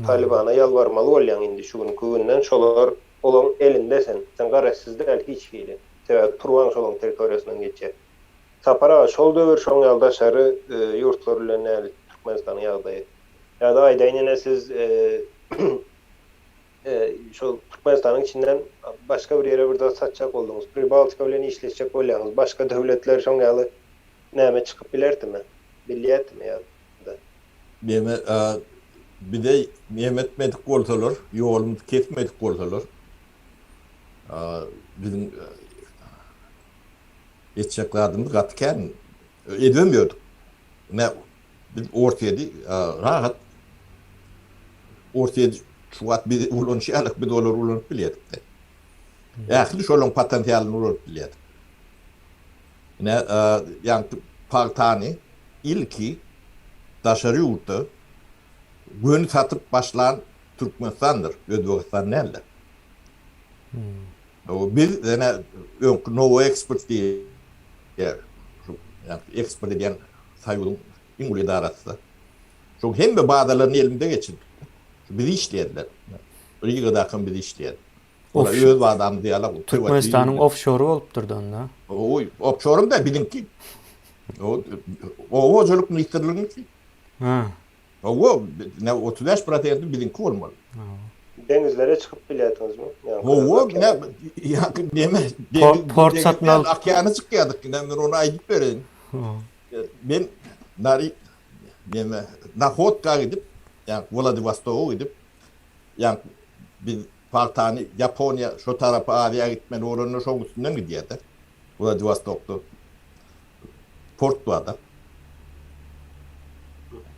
S3: Talybana ýalbarmaly bolýaň indi şu günki günden, şolar, olaň elinde sen. Sen garaşsyz däl hiç hili. Sebäbi turbaň şolaň territoriýasyndan geçýär. Sapar aga, şol döwür şoň ýaly daşary ýurtlar bilen näli Türkmenistanyň ýagdaýy? Ýa-da aýdaýyn ine siz şol Türkmenistanyň içinden başga bir ýere bir zat satjak bolduňyz, Pribaltika bilen işleşjek bolýaňyz, başga döwletler şoň ýaly näme çykyp bilerdimi, bilýärdimi ýa-da?
S2: Neme bize neme etmedik bolsalar, ýolumyzy kesmedik bolsalar, biziň etjek zadymyz gaty kän, edibem ýördük. Ine, biz Orsýeti rahat Orsýet şu wagt bizi ulanyşy ýaly biz olary ulanyp bilýärdik-de. Ähli şolaryň potensialyny ulanyp bilýärdik. Ine, ýaňky pagtany ilki daşary ýurtda göni satyp başlan Türkmenistandyr, Özbegistan däldir. Biz ýene öňki Nowoeksport diýýär. Şu ýaňky eksport edýän soýuzyň iň uly edarasy. Şoň hemme bazarlaryny elimde geçirdik. Şu bizi işleýärler. Rigadakam bizi işleýär. Olar öz bazarymyz ýaly.
S1: Türkmenistanyň ofşory bolupdyr-da onda.
S2: Oý, ofşoram da biziňki. Oba hojalyk ministrligiňki.
S1: Ha.
S2: Hawa, ne 35 prosenti biziňki bolmaly.
S3: Deňizlere çykyp bilýärdiňizmi?
S2: Hawa, ne ýa neme
S1: port satyn alyp
S2: okeana çykýardyk, ine men ony aýdyp bereýin. Men nary neme Nahodka gidip, ýa Wladiwostoga gidip, ýa biz pagtany Ýaponiýa şo tarapa Aziýa gitmeli bolanda şoň üstünden gidýärdi. Wladiwostokda port barda.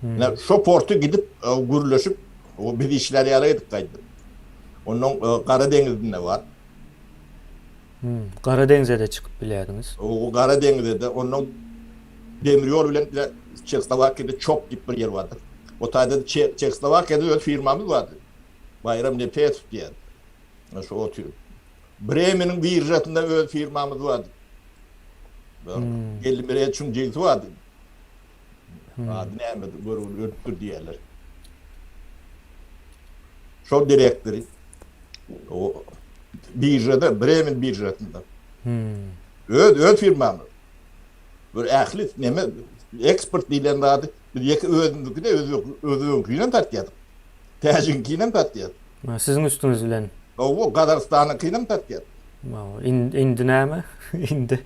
S2: Ine şo porty gidip gürleşip biz işlär ýaly edip gaýtdyk. Ondan Gara deňizinde bar.
S1: Hmm, Gara deňize de çykyp bilýärdiňiz.
S2: O Gara deňize de ondan demir ýol bilen Çehoslowakiýada Çop diýip bir ýer bardyr. O taýda Çehoslowakiýada öz firmamyz bardy. Baýram Nepesow diýen. Şo otyr. Bremeniň biržasynda öz firmamyz bardy. Hmm. Geldi Mireçiň jigisi bardy. Hmm. Ady näme görgüli ölüpdir diýerler. Şol direktory o biržada, Bremen biržasynda.
S1: Hmm.
S2: Öz öz firmamyz. Bir ähli neme eksport diýlen zady biz ýeke özümizniki de öz özüňkinem satýardyk. Täjigiňkinem satýardyk.
S1: Siziň üstüňiz bilen.
S2: Hawa, Gazagystanyňkynam satýardyk.
S1: Indi näme? Indi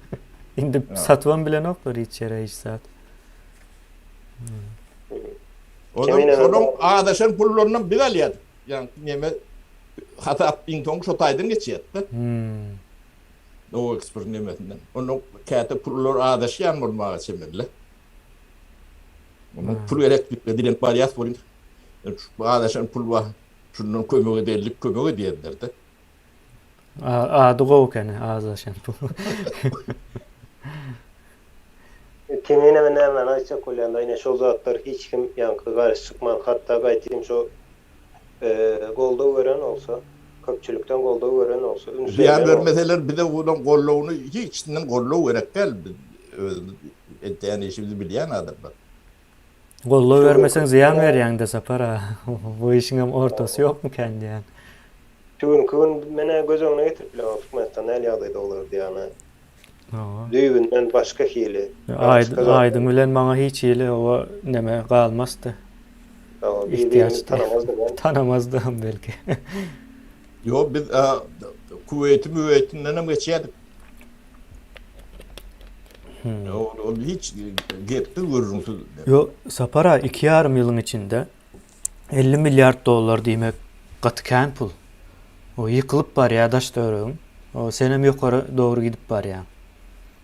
S1: indi satybam bilenoklar hiç ýere hiç zat.
S2: Onuň şonuň azaşan pullarynam biz alýardyk. Ýagny neme hasap iň soňky şo taýdan geçýärdi-de.
S1: Hmm.
S2: Nowoeksport nemesinden. Onda käte pullar azaşýan bolmaga çemeli. Onda pul gerek diýip dilenip barýas welin şu azaşan pul bar. Şundan kömek edeli diýip kömek edýärler-de.
S1: Ady gowy ekeni azaşan pul.
S3: Kemine men nämäni aýtjak bolýan-da ine şol zatlar hiç kim ýaňky garşy çykman hatda gaýtym şo goldaw beren bolsa köpçülikden goldaw beren bolsa üns
S2: Zyýan
S3: berlen bolsa.
S2: bermeseler bize olaň goldawyny hiçinden goldaw gerek däl biz özümiz edýän işimizi bilýän adamlar.
S1: Goldaw bermeseň zyýan berýäňdä Sapar aga. Bu işiňem ortasy ýokmykan diýýän.
S3: Şu günki gün men-ä göz öňüne getirip bilemok Türkmenistan nähili ýagdaýda bolardy ýagny. Düýbünden başga hili.
S1: Aýdyň bilen maňa hiç hili oba neme galmasdy.
S3: Ihtiýaç tanamazdyk.
S1: Tanamazdygam belki.
S2: Ýok biz Kuweýti Müweýtinden hem geçýärdik. Ýok ol hiç gepsiz gürrüňsiz.
S1: Ýok Sapar aga iki ýarym ýylyň içinde 50 milliard dollar diýmek gaty kän pul. O ýykylyp barýar daş töweregiň. O senem ýokary dogry gidip barýaň.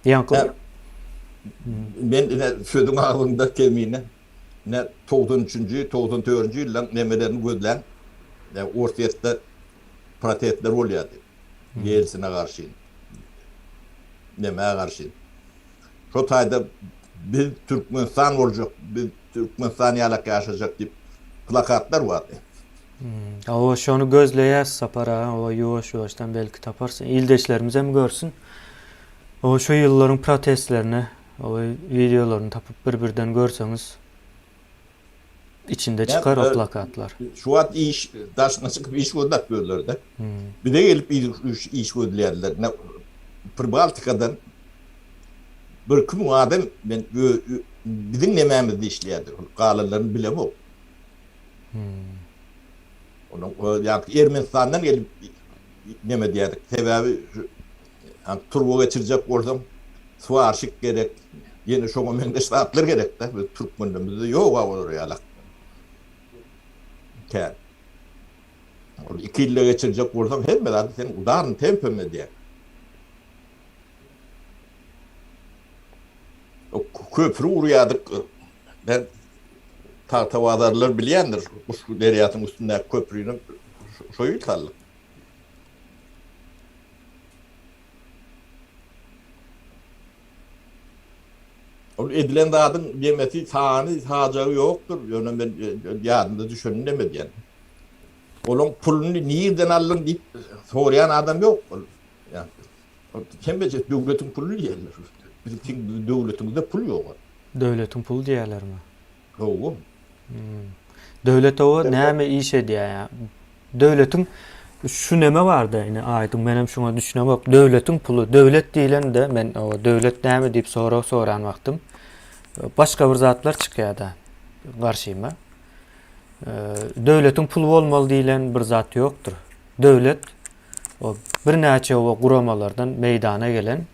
S1: Ýaňky
S2: Men ine sözüň agzynda kemine. Ine 93-nji, 94-nji ýyllaň nemelerini gözläň. Orsýetde protestler bolýardy. Ýelsine garşy. Nämä garşy. Şo taýda biz Türkmenistan boljak, biz Türkmenistan ýalak ýaşajak diýip plakatlar bardy.
S1: Hawa şony gözleýäs Sapar aga, hawa ýuwaş ýuwaşdan belki taparsyň. Ildeşlerimizem görsün. Hawa şu ýyllaryň protestlerini, hawa wideolaryny tapyp bir birden görseňiz içinde çykar o plakatlar.
S2: Şu wagt iş daşyna çykyp iş gözläp ýörler-de. Bize gelip iş gözleýärler. Pribaltikadan birki müň adam men biziň nemämizde işleýärdi. Galanlaryny bilemok. Onuň ýa Ermenistandan gelip neme diýerdik. Sebäbi turba geçirjek bolsaň swarşik gerek, ýene şoňa meňzeş zatlar gerek-de. Biz türkmenlerimizde ýok-a olar ýalak. Kän. Ol iki ýylda geçirjek bolsaň hemme zady sen udarny tempem edýäň. Köpri gurýardyk. Ben Tagtabazarlylar bilýändir, Guşgy derýasynyň üstündäki köprini şo ýyl saldyk. Ol edilen zadyň demesi, sany, sajagy ýokdur. Ýöne men ýadymda düşenini neme edýän. Olaň puluny nirden aldyň diýip soraýan adam ýok. Ol hemmeje döwletiň puly diýýärler. Biziň döwletimizde pul ýok.
S1: Döwletiň puly diýýärlermi?
S2: Hawa.
S1: Döwlet oba näme iş edýär ýa? Döwletiň şu neme barda ine aýdyň menem şuňa düşünemok. Döwletiň puly, döwlet diýlende men o döwlet näme diýip sorag soran wagtym başga bir zatlar çykýar-da garşyma. Döwletiň puly bolmaly diýlen bir zat ýokdur. Döwlet o birnäçe o guramalardan meýdana gelen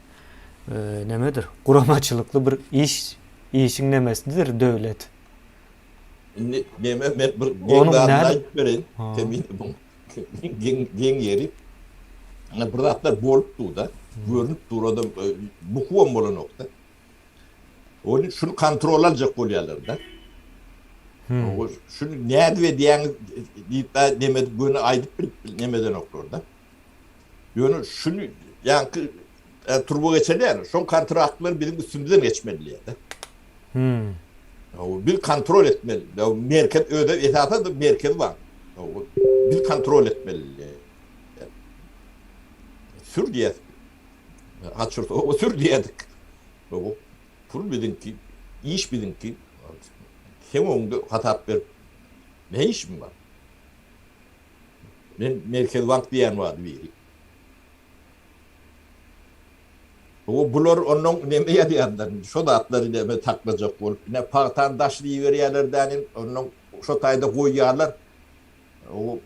S1: nemedir? Guramaçylykly bir iş, işiň nemesidir döwlet.
S2: Indi neme men bir geň zadyny aýdyp bereýin. Kemine bu geň geň ýeri. Ine bir zatlar bolup dur-da. Görnüp dur adam bukuwam bolanok-da. Ony şuny kontrol aljak bolýarlar-da. Hmm. Şuny nädip edýäňiz diýip neme göni aýdyp bilip neme edenoklar-da. Ýöne şuny ýaňky e, turba geçilýär. Şoň kontraktlary biziň üstümizden geçmeli diýýär-de.
S1: Hmm.
S2: Biz kontrol etmeli. Merkez öde esasan da merkez bar. Biz kontrol etmeli. Sür diýýär. Haçyrsa o sür diýerdik. Pul biziňki, iş biziňki. Sen oňda hasap berip ne işim bar? Men Merkez bank diýen bardy biri. O bular ondan neme ýazýarlar, şo zatlary neme saklajak bolup, ine pagtany daşyny iberýärler dänim, ondan şo taýda goýýarlar. O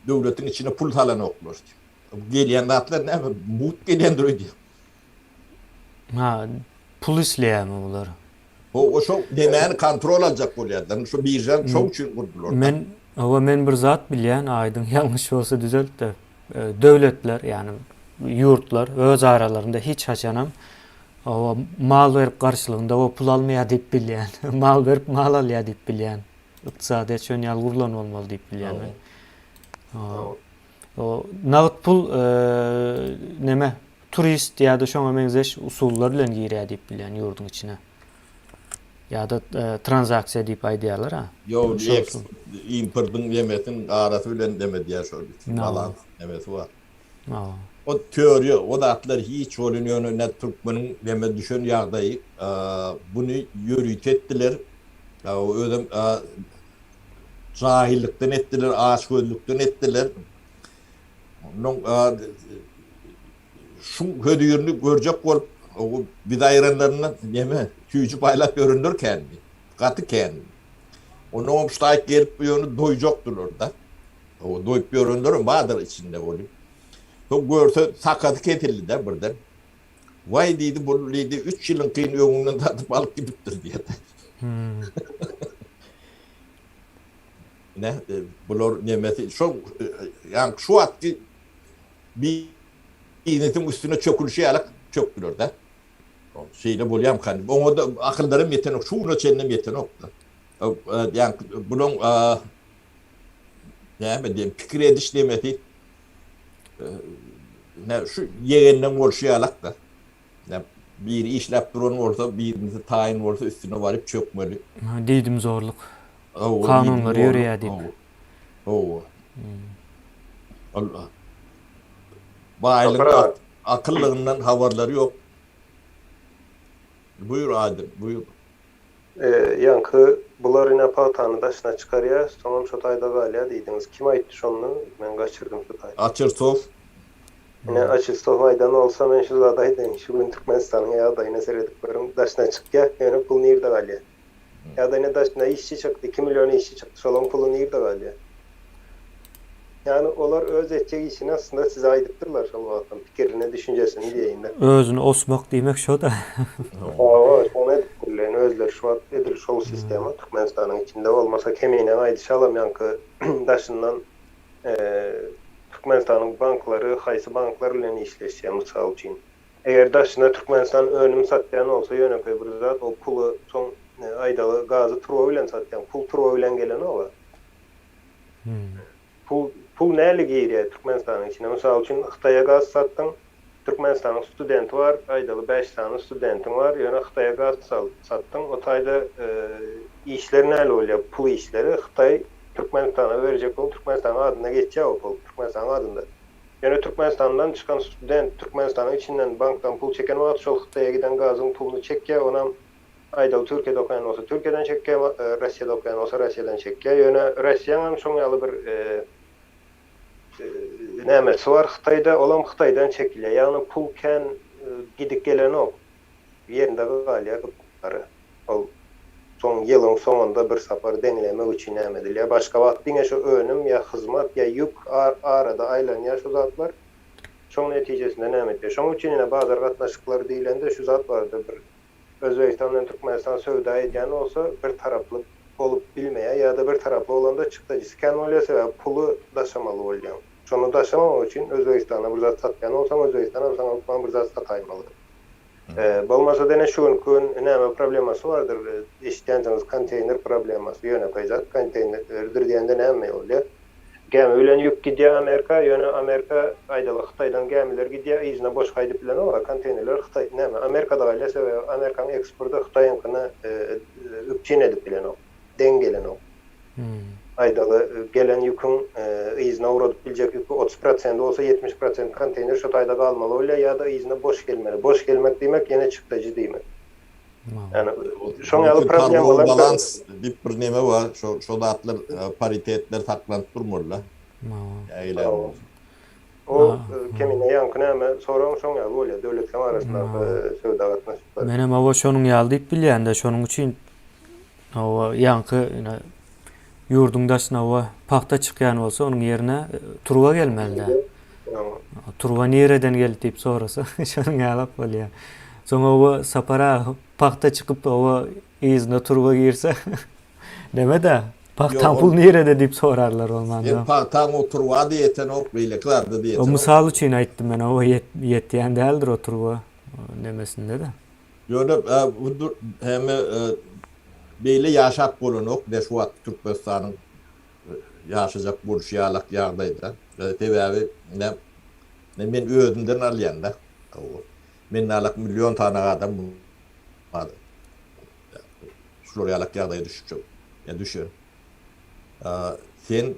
S2: döwletiň içine pul salanoklar. Gelýän zatlar näme? Mugt gelýändir öýdýän.
S1: Ha, pul isleýärmi bular?
S2: Hawa, şo nemäni kontrol aljak bolýarlar. Şo biržany şoň üçin gurdular.
S1: Men, hawa, men bir zat bilýän, Aýdyň ýalňyş bolsa düzelt-de. Döwletler, ýagny ýurtlar öz aralarynda hiç haçanam hawa, mal berip garşylygynda hawa pul almaýar diýip bilýän. Mal berip mal alýar diýip bilýän. Ykdysadyýet şon ýaly gurlan bolmaly diýip bilýän men. O nagt pul neme turist ýa-da şoňa meňzeş usullar bilen girýär diýip bilýän ýurduň içine. Ýa-da tranzaksiýa diýip aýdýarlar ha.
S2: Ýok, importyň nemesiniň arasy bilen neme diýýär şol balans nemesi bar. O teoriýa, o zatlar hiç bolun ýöne ne türkmeniň neme düşen ýagdaýy buny ýörite etdiler. Özem jahillykdan etdiler, açgözlükden etdiler. Ondan şuň hözirini görjek bolup, biz aýranlaryndan neme, süýji paýlap ýörenler kändi. Gaty kändi. Ondan şu taýyk gelip ýöne doýjakdylar-da. Doýup ýörenlerem bardyr içinde bolup. Soň görse sakasy kesildi-de birden. Waý diýdi, bu diýdi, üç ýylyňkyny öňünden satyp alyp gidipdir diýdi. Ine, bular nemesi, şol, ýagny şu wagtky biznesiň üstüne çökülişi ýaly çökdüler-de. Şeýle bolýarmyka? Oňa-da akyllarym ýetenok, şu güne çenlem ýetenok-da. Ýagny bulaň näme diýeyim, pikir ediş nemesi ne şu ýegenden bolşy ýalak-da. Ne biri işläp duran bolsa, birinisi taýyn bolsa üstüne baryp çökmeli.
S1: Diýdim zorluk. Kanunlar ýöreýär diýip.
S2: Hawa. Ol baýlygyň akyllygyndan habarlary ýok. Buýur Aýdyn, buýur.
S3: Ýaňky bular ine pagtany daşyna çykarýar, soňam şo taýda galýar diýdiňiz. Kim aýtdy şony? Men gaçyrdym şo taýy.
S2: Açyrsow.
S3: Ine Açyrsow aýdan bolsa men şu zady aýdaýyn. Şu gün Türkmenistanyň ýagdaýyna seredip görüň. Daşyna çykýar, ýöne pul nirde galýar? Ýa-da ine daşyna işçi çykdy, 2 million işçi çykdy, şolaň puly nirde galýar? Ýagny olar öz etjek işini aslynda size aýdypdyrlar şol wagtam, pikirini, düşünjesini diýeýin-de.
S1: Özüni osmak diýmek şo-da.
S3: Hawa, şony edipdirler. Ýöne özleri şu wagt edil şol sistema Türkmenistanyň içinde bolmasa Keminäň aýdyşy alam ýaňky daşyndan Türkmenistanyň banklary haýsy banklar bilen işleşýär mysal üçin. Eger daşyna Türkmenistan önüm satýan bolsa ýönekeý bir zat ol puly soň aýdaly gazy turba bilen satýaň pul turba bilen gelenok-a. Pul pul näli girýär Türkmenistanyň içine? Mysal üçin Hytaýa gaz satdyň, Türkmenistanyň studenti bar, aýdaly bäş sany studentiň bar, ýöne Hytaýa gaz satdyň, o taýda işler näli bolýar, pul işleri Hytaý Türkmenistana berjek pul Türkmenistanyň adyna geçýär o pul, Türkmenistanyň adynda. Ýöne Türkmenistandan çykan student Türkmenistanyň içinden bankdan pul çeken wagty şol Hytaýa giden gazyň puluny çekýär, onam Aýdaly Türkiýede okaýan bolsa Türkiýeden çekýär, Russiýada okaýan bolsa Russiýadan çekýär. Ýöne Russiýaňam şoň ýaly bir nämesi bar Hytaýda, olam Hytaýdan çekilýär. Ýagny pul kän gidip gelenok. Ýerinde galýar gytlary. Ol soň ýylyň soňunda bir sapar deňlemek üçin näme edilýär. Başga wagt diňe şu önüm ýa hyzmat ýa ýük arada aýlanýar şu zatlar. Şoň netijesinde näme edýär. Şoň üçin ine bazar gatnaşyklary diýlende şu zat barada bir Özbegistan bilen Türkmenistan söwda edýän bolsa bir taraply bolup bilmeýär ýa-da bir taraply bolanda çykdajysy kän bolýar sebäbi puly daşamaly bolýaň. Şony daşamamak üçin Özbegistana bir zat satýan bolsaň Özbegistan hem saňa hökman bir zat sataýmaly. Bolmasa-da ine şu günki gün näme problemasy bardyr eşidýänsiňiz konteýner problemasy ýönekeý zat konteýnerdir diýende näme bolýar? Gämi bilen ýük gidýär Amerika, ýöne Amerika aýdaly Hytaýdan gämiler gidýär, yzyna boş gaýdyp bilenok-a, konteýnerler Hytaý, näme, Amerikada galýar, sebäbi Amerikanyň eksporty Hytaýyňkyny üpjün edip bilenok, deň gelenok. Aýdaly, gelen ýüküň yzyna ugradyp biljek ýüki 30 prosenti bolsa, 70 prosent konteýner şo taýda galmaly bolýar ýa-da yzyna boş gelmeli. Boş gelmek diýmek, ýene çykdajy diýmek.
S2: Yani şoň ýaly problemalar balans diýip bir neme bar. Şo şo zatlar e, paritetler saklanyp durmaly-da.
S3: Nägile bolsa. O kemine ýaňky näme soraň şoň ýaly bolýar döwletleriň arasyndaky söwda gatnaşyklary.
S1: Menem hawa şonuň ýaly diýip bilýän-de şonuň üçin hawa ýaňky ine ýurduň daşyna hawa pagta çykýan bolsa onuň ýerine e, turba gelmeli-dä. Turba nireden geldi diýip sorasa, şonuň ýalak bolýar. Soň oba Sapar aga pagta çykyp oba yzyna turba girse, neme-dä, pagtaň pul nirede diýip sorarlar bolmanda.
S2: Sen pagtaň o turba-da ýetenok, beýleki zada-da ýetenok.
S1: O mysal üçin aýtdym men, oba ýetýän däldir o turba nemesinde-de.
S2: Ýöne bu hemme beýle ýaşap bolanok, ne şu wagt Türkmenistanyň ýaşajak bolşy ýalak ýagdaýda. Sebäbi ine men özümden alýan-da. Men ýalak million sany adam bar. Şular ýalak ýagdaýa düşjek, ýa düşen. Sen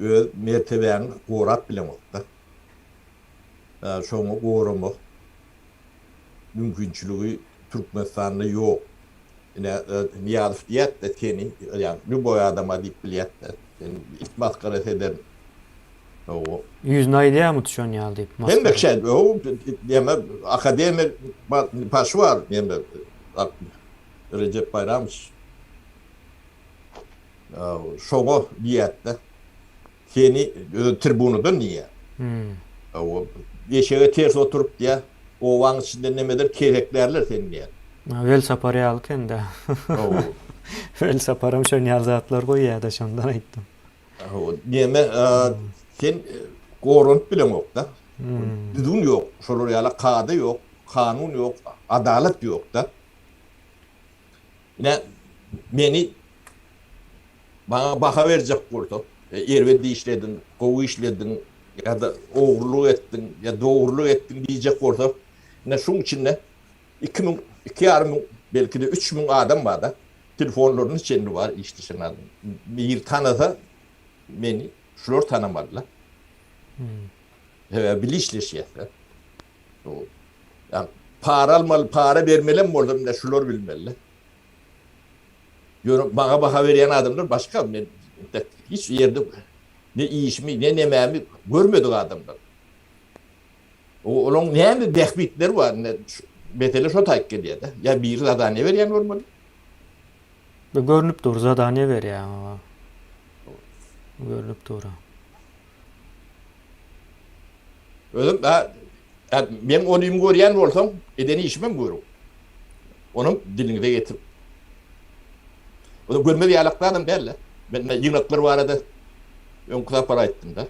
S2: öz mertebäňi gorap bileňok-da. Şoňa goramak mümkinçiligi Türkmenistanda ýok. Ine, Nyýazow diýýär-de seni, ýagny lýuboý adama diýip bilýär-de, seni it masgarasy ederin.
S1: Hawa. Ýüzüne aýdýarmy şon ýaly diýip
S2: masgara? Hemme kişä, neme, akademiýa başy bar, neme, Rejep Baýramowiç. Şoňa diýýär-de. Seni özi tribunadan diýýär. Hawa, eşege ters oturyp diýýär, obaň içinde nemedir keseklärler seni diýýär.
S1: Welsapar ýaly ekeni-dä.
S2: Hawa.
S1: Welsaparam şon ýaly zatlar goýýar-da, şondan aýtdym.
S2: Hawa, neme, sen goranyp bileňok-da. Düzgün ýok, şolar ýaly kada ýok, kanun ýok, adalat ýok-da. Ine, meni maňa baha berjek bolsa, erbet işlediň, gowy işlediň ýa-da ogurlyk etdiň ýa dogrulyk etdiň diýjek bolsa, ine şuň içinde 2000, 2,5 müň, belki-de 3000 adam bar-da, telefonlaryny çenli bar işleşen adam. Biri tanasa meni şular tanamalylar. Sebäbi bile işleşýäs-de. Ýa para almaly, para bermelem bolsa ine şular bilmeli. Ýöne maňa baha berýän adamlar başga, men hiç ýerde ne işimi, ne nemämi görmedik adamlar. Olaryň näme bähbitleri bar, ine mesele şo taýyp gelýär-de. Ýa biri zadaniýa berýän bolmaly.
S1: Görnüp dur, zadaniýa berýär. Görnüp dur.
S2: Özüm hä meň onymy görýän bolsaň, eden işimem görüň. Onam diliňize getirip. O görmez ýalak zadam däl-de. Men ýygnaklar barada öňki sapar aýtdym-da.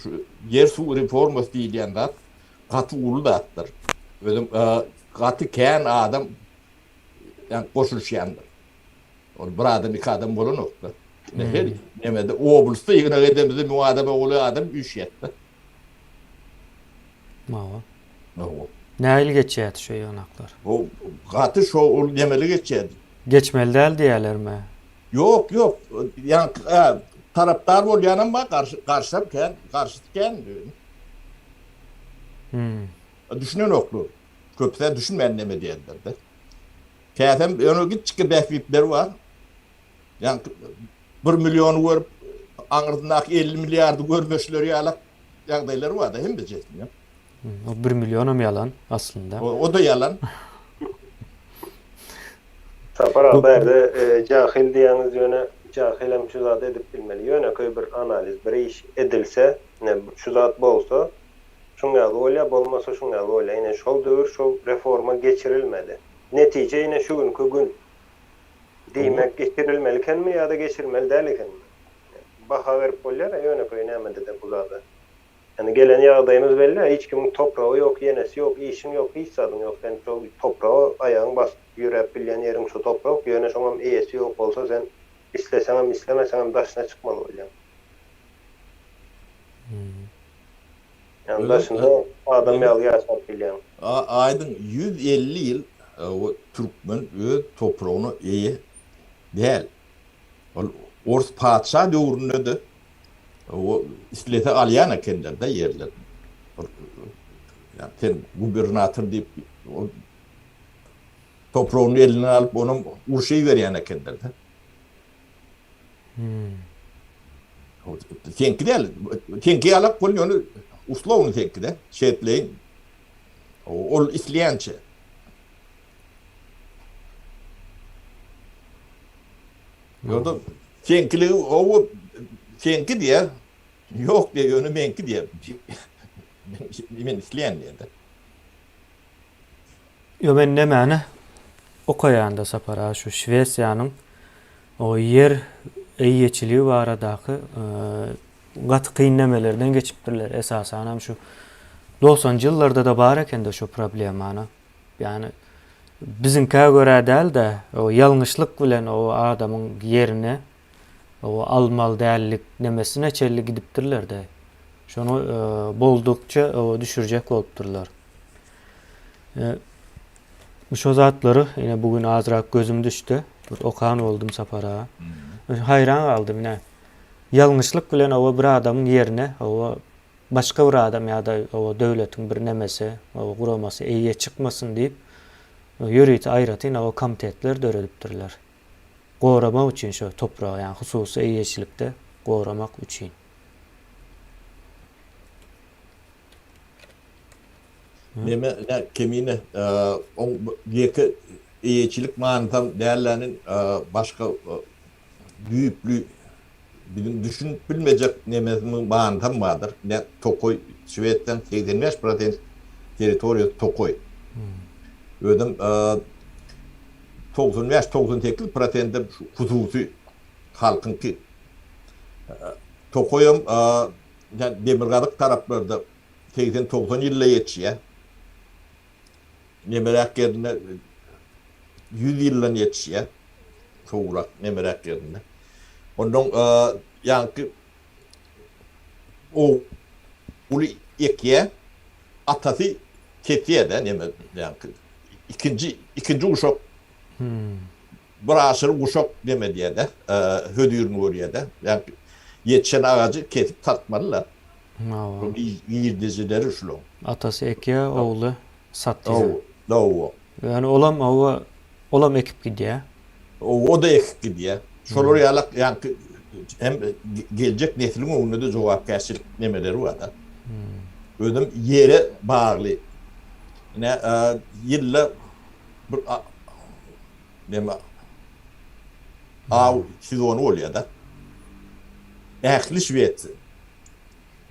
S2: Şu ýer suw reformasy diýilýän zat gaty uly zatdyr. Özem gaty kän adam goşulyşýandyr. Ol bir adam, iki adam bolanok-da. Ine her nemede oblastda ýygnak edemizde müň adama golaý adam üýşýär-de.
S1: Hawa.
S2: Hawa.
S1: Nähili geçýärdi şu ýygnaklar?
S2: O gaty şo ol nemeli geçýärdi.
S1: Geçmeli däl diýýärlermi?
S2: Ýok, ýok. Ýaňky tarapdar bolýanam bar, garşy garşam kän, garşysy kän.
S1: Hmm.
S2: Düşünenoklar. Köpüsi düşünmän neme diýenler-de. Käsem ýöne kiçijik bähbitleri bar. Ýaňky bir milliony görüp, aňyrsyndaky 50 milliardy görmeşleri ýalak ýagdaýlar bar-da hemmejesinde.
S1: O bir millionam ýalan aslynda.
S2: O-da ýalan.
S3: Sapar aga bärde jahyl diýýäňiz ýöne jahylem şu zady edip bilmeli. Ýönekeý bir analiz bir iş edilse ine şu zat bolsa şuň ýaly bolýar bolmasa şuň ýaly bolýar ine şol döwür şol reforma geçirilmedi. Netije ine şu günki gün. Diýmek geçirilmeli ekenmi ýa-da geçirilmeli däl ekenmi? Baha berip bolýar-a ýönekeý nämede-de bu zada. Ýani gelen ýagdaýymyz belli-ä hiç kimiň topragy ýok, ýenesi ýok, işiň ýok, hiç zadyň ýok. Sen şol topraga aýagyň basyp ýöräp bilýän ýeriň şu toprak, ýöne şoňam eýesi ýok bolsa sen isleseňem islemeseňem daşyna çykmaly bolýaň. Ýani daşynda adam ýaly ýaşap bilýäň.
S2: Aýdyň 150 ýyl türkmen öz topragyna eýe däl. Ol ors patyşa döwründe-de islese alýan ekenler-de ýerlerini. Ýa sen gubernator diýip ol topragyny elinden alyp onam urşa iberýän ekenler-de. Seňki däl. Seňki ýalak bol ýöne uslovny seňki-de. Şertleýin. Ol isleýänçe. Ýöne seňkiligi owo seňki diýer. Ýok diýer, ýöne meňki diýer. Men isleýän diýýär-de.
S1: Ýo men nämäni okaýanda Sapar aga şu Şwesiýanyň o ýer eýeçiligi baradaky gaty kyn nemelerden geçipdirler. Esasanam şu 90-njy ýyllarda-da bar ekende şu problemany. Ýagny biziňkä görä däl-de, o ýalňyşlyk bilen o adamyň ýerine o almaly dällik nemesine çenli gidipdirler-de. Şony boldukça düşürjek bolupdyrlar. Şo zatlary ine bu gün azrak gözüm düşdi. Bir okan boldum Sapar aga. Haýran galdym ine. Ýalňyşlyk bilen oba bir adamyň ýerine oba başga bir adam ýa-da oba döwletiň bir nemesi, oba guramasy eýe çykmasyn diýip ýörite aýratyn oba komitetler döredipdirler. Goramak üçin şo topragy, ýagny hususy eýeçilikde goramak üçin.
S2: Neme, nä, Kemine, oň ýeke eýeçilik manysam dällänin başga düýpli biziň düşünip bilmejek nemesiniň manysam bardyr. Nä, tokaý, Şwesiýanyň 85 prosent territoriýasy tokaý. Özem 95-98 prosenti hususy halkyňky. Tokaýam demirgazyk taraplarda 80-90 ýylda ýetişýär. Nemeräk ýerinde 100 ýyldan ýetişýär. Sowugrak nemeräk ýerinde. Ondan ýaňky ogly ekýär, atasy kesýär-de neme ýaňky ikinji ikinji uşak Bir aşyr guşak neme diýýär-de, hödürini görýär-de. Ýagny ýetişen agajy kesip satmaly-da.
S1: Hawa.
S2: Girdejileri şulaň.
S1: Atasy ekýär, ogly satýar.
S2: Hawa.
S1: Ýöne olam hawa, olam ekip gidýär.
S2: O-da ekip gidýär. Şolar ýalak ýaňky hem geljek nesliň öňünde-de jogapkärçilik nemeleri bar-da. Özem ýere bagly. Ine, ýylda bir Neme aw sezony bolýar-da. Ähli Şwesiýa.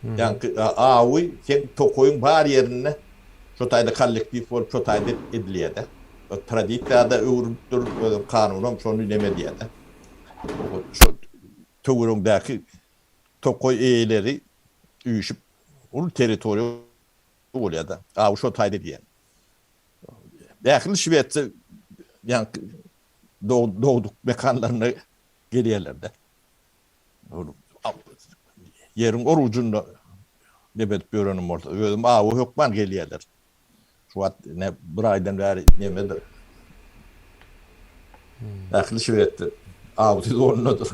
S2: Ýaňky awy seň tokaýyň bar ýerinde şo taýda kollektiw bolup şo taýda edilýär-de. Tradisiýa-da öwrülipdir, özem kanunam şony neme edýär-de. Şo töweregiňdäki tokaý eýeleri üýşüp uly territoriýa bolýar-da. Awy şo taýda edýär. Ähli Şwesiýa ýaňky dogduk mekanlaryna gelýärler-de. Ýeriň or ujunda neme edip ýörenim bolsa, özüm awa hökman gelýärler. Şu wagt ine bir aýdan bäri nemedir. Ähli Şwesiýa aw sezonyndadyr.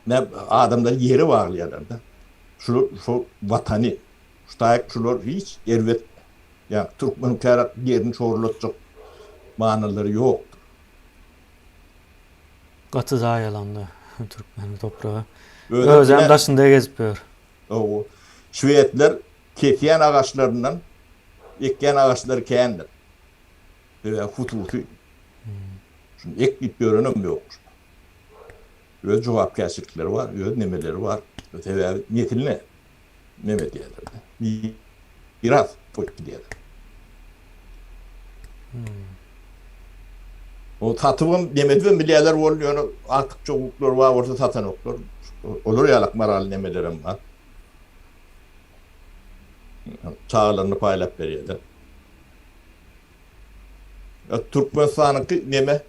S2: Ne adamlar ýere baglaýarlar-da. Şu şu watany Ştaýk şular hiç erbet ýa türkmeniň täret ýerini çorlatjak manylary ýokdur.
S1: Gaty zaýalandy türkmeniň topragy. Özem daşynda gezip ýör.
S2: Hawa. Şwedler kesýän agaçlaryndan ekýän agaçlary kändir. Sebäbi hususy. Şuny ek diýip ýörenem ýok. Öz jogapkärçilikleri bar, öz nemeleri bar. Sebäbi nesiline neme edýärler. Miras goýup gidýärler. O satybam neme edibem bilýärler bol, ýöne artykça hukuklary bar bolsa satanoklar. Olar ýalak moral nemelerem bar. Çagalaryny paýlap berýärler. Türkmenistanyňky neme?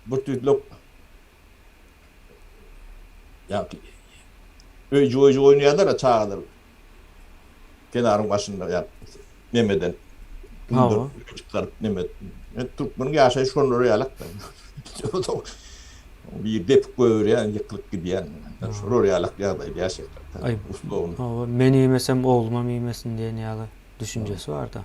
S2: Bir tüýtlük ýa öýjük-öýjük oýnaýarlar-a çagalar. Kenaryň başynda ýa nemeden.
S1: Hawa.
S2: Çykaryp neme. Türkmeniň ýaşaýşy şonlara ýalak-da. Bir depip goýberýän, ýykylyp gidýän. Şolar ýalak ýagdaýda ýaşaýarlar.
S1: Aý, hawa, men iýmesem oglumam iýmesin diýen ýaly düşünjesi bar-da.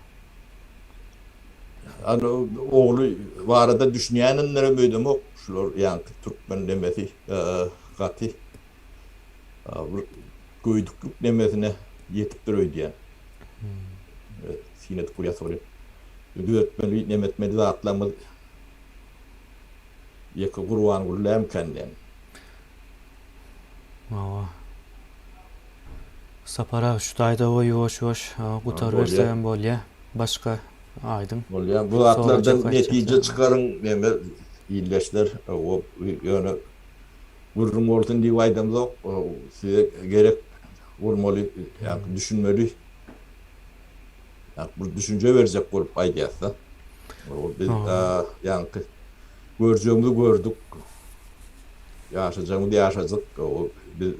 S2: Ýani ogly barada düşünýänindirem öýdemok. Şular ýaňky türkmen nemesi gaty bir göýdüklik nemesine ýetipdir öýdýän. Syn edip bolýar sory. Düzetmeli, neme etmeli zatlarymyz ýeke Gurbanguly dälmikän diýen.
S1: Hawa. Sapar aga şu taýda we ýuwaş-ýuwaş gutarybersegem bolýa. Başga aýdyň.
S2: Bolýa. Bu zatlardan netije çykaryň neme ildeşler. O ýöne gürrüň bolsun diýip aýdamzok. Size gerek bolmaly, ýa düşünmeli. Ýa bir düşünje berjek bolup aýdýasda. O biz ýaňky görjegimizi gördük. Ýaşajagymyzy ýaşajyk. O biz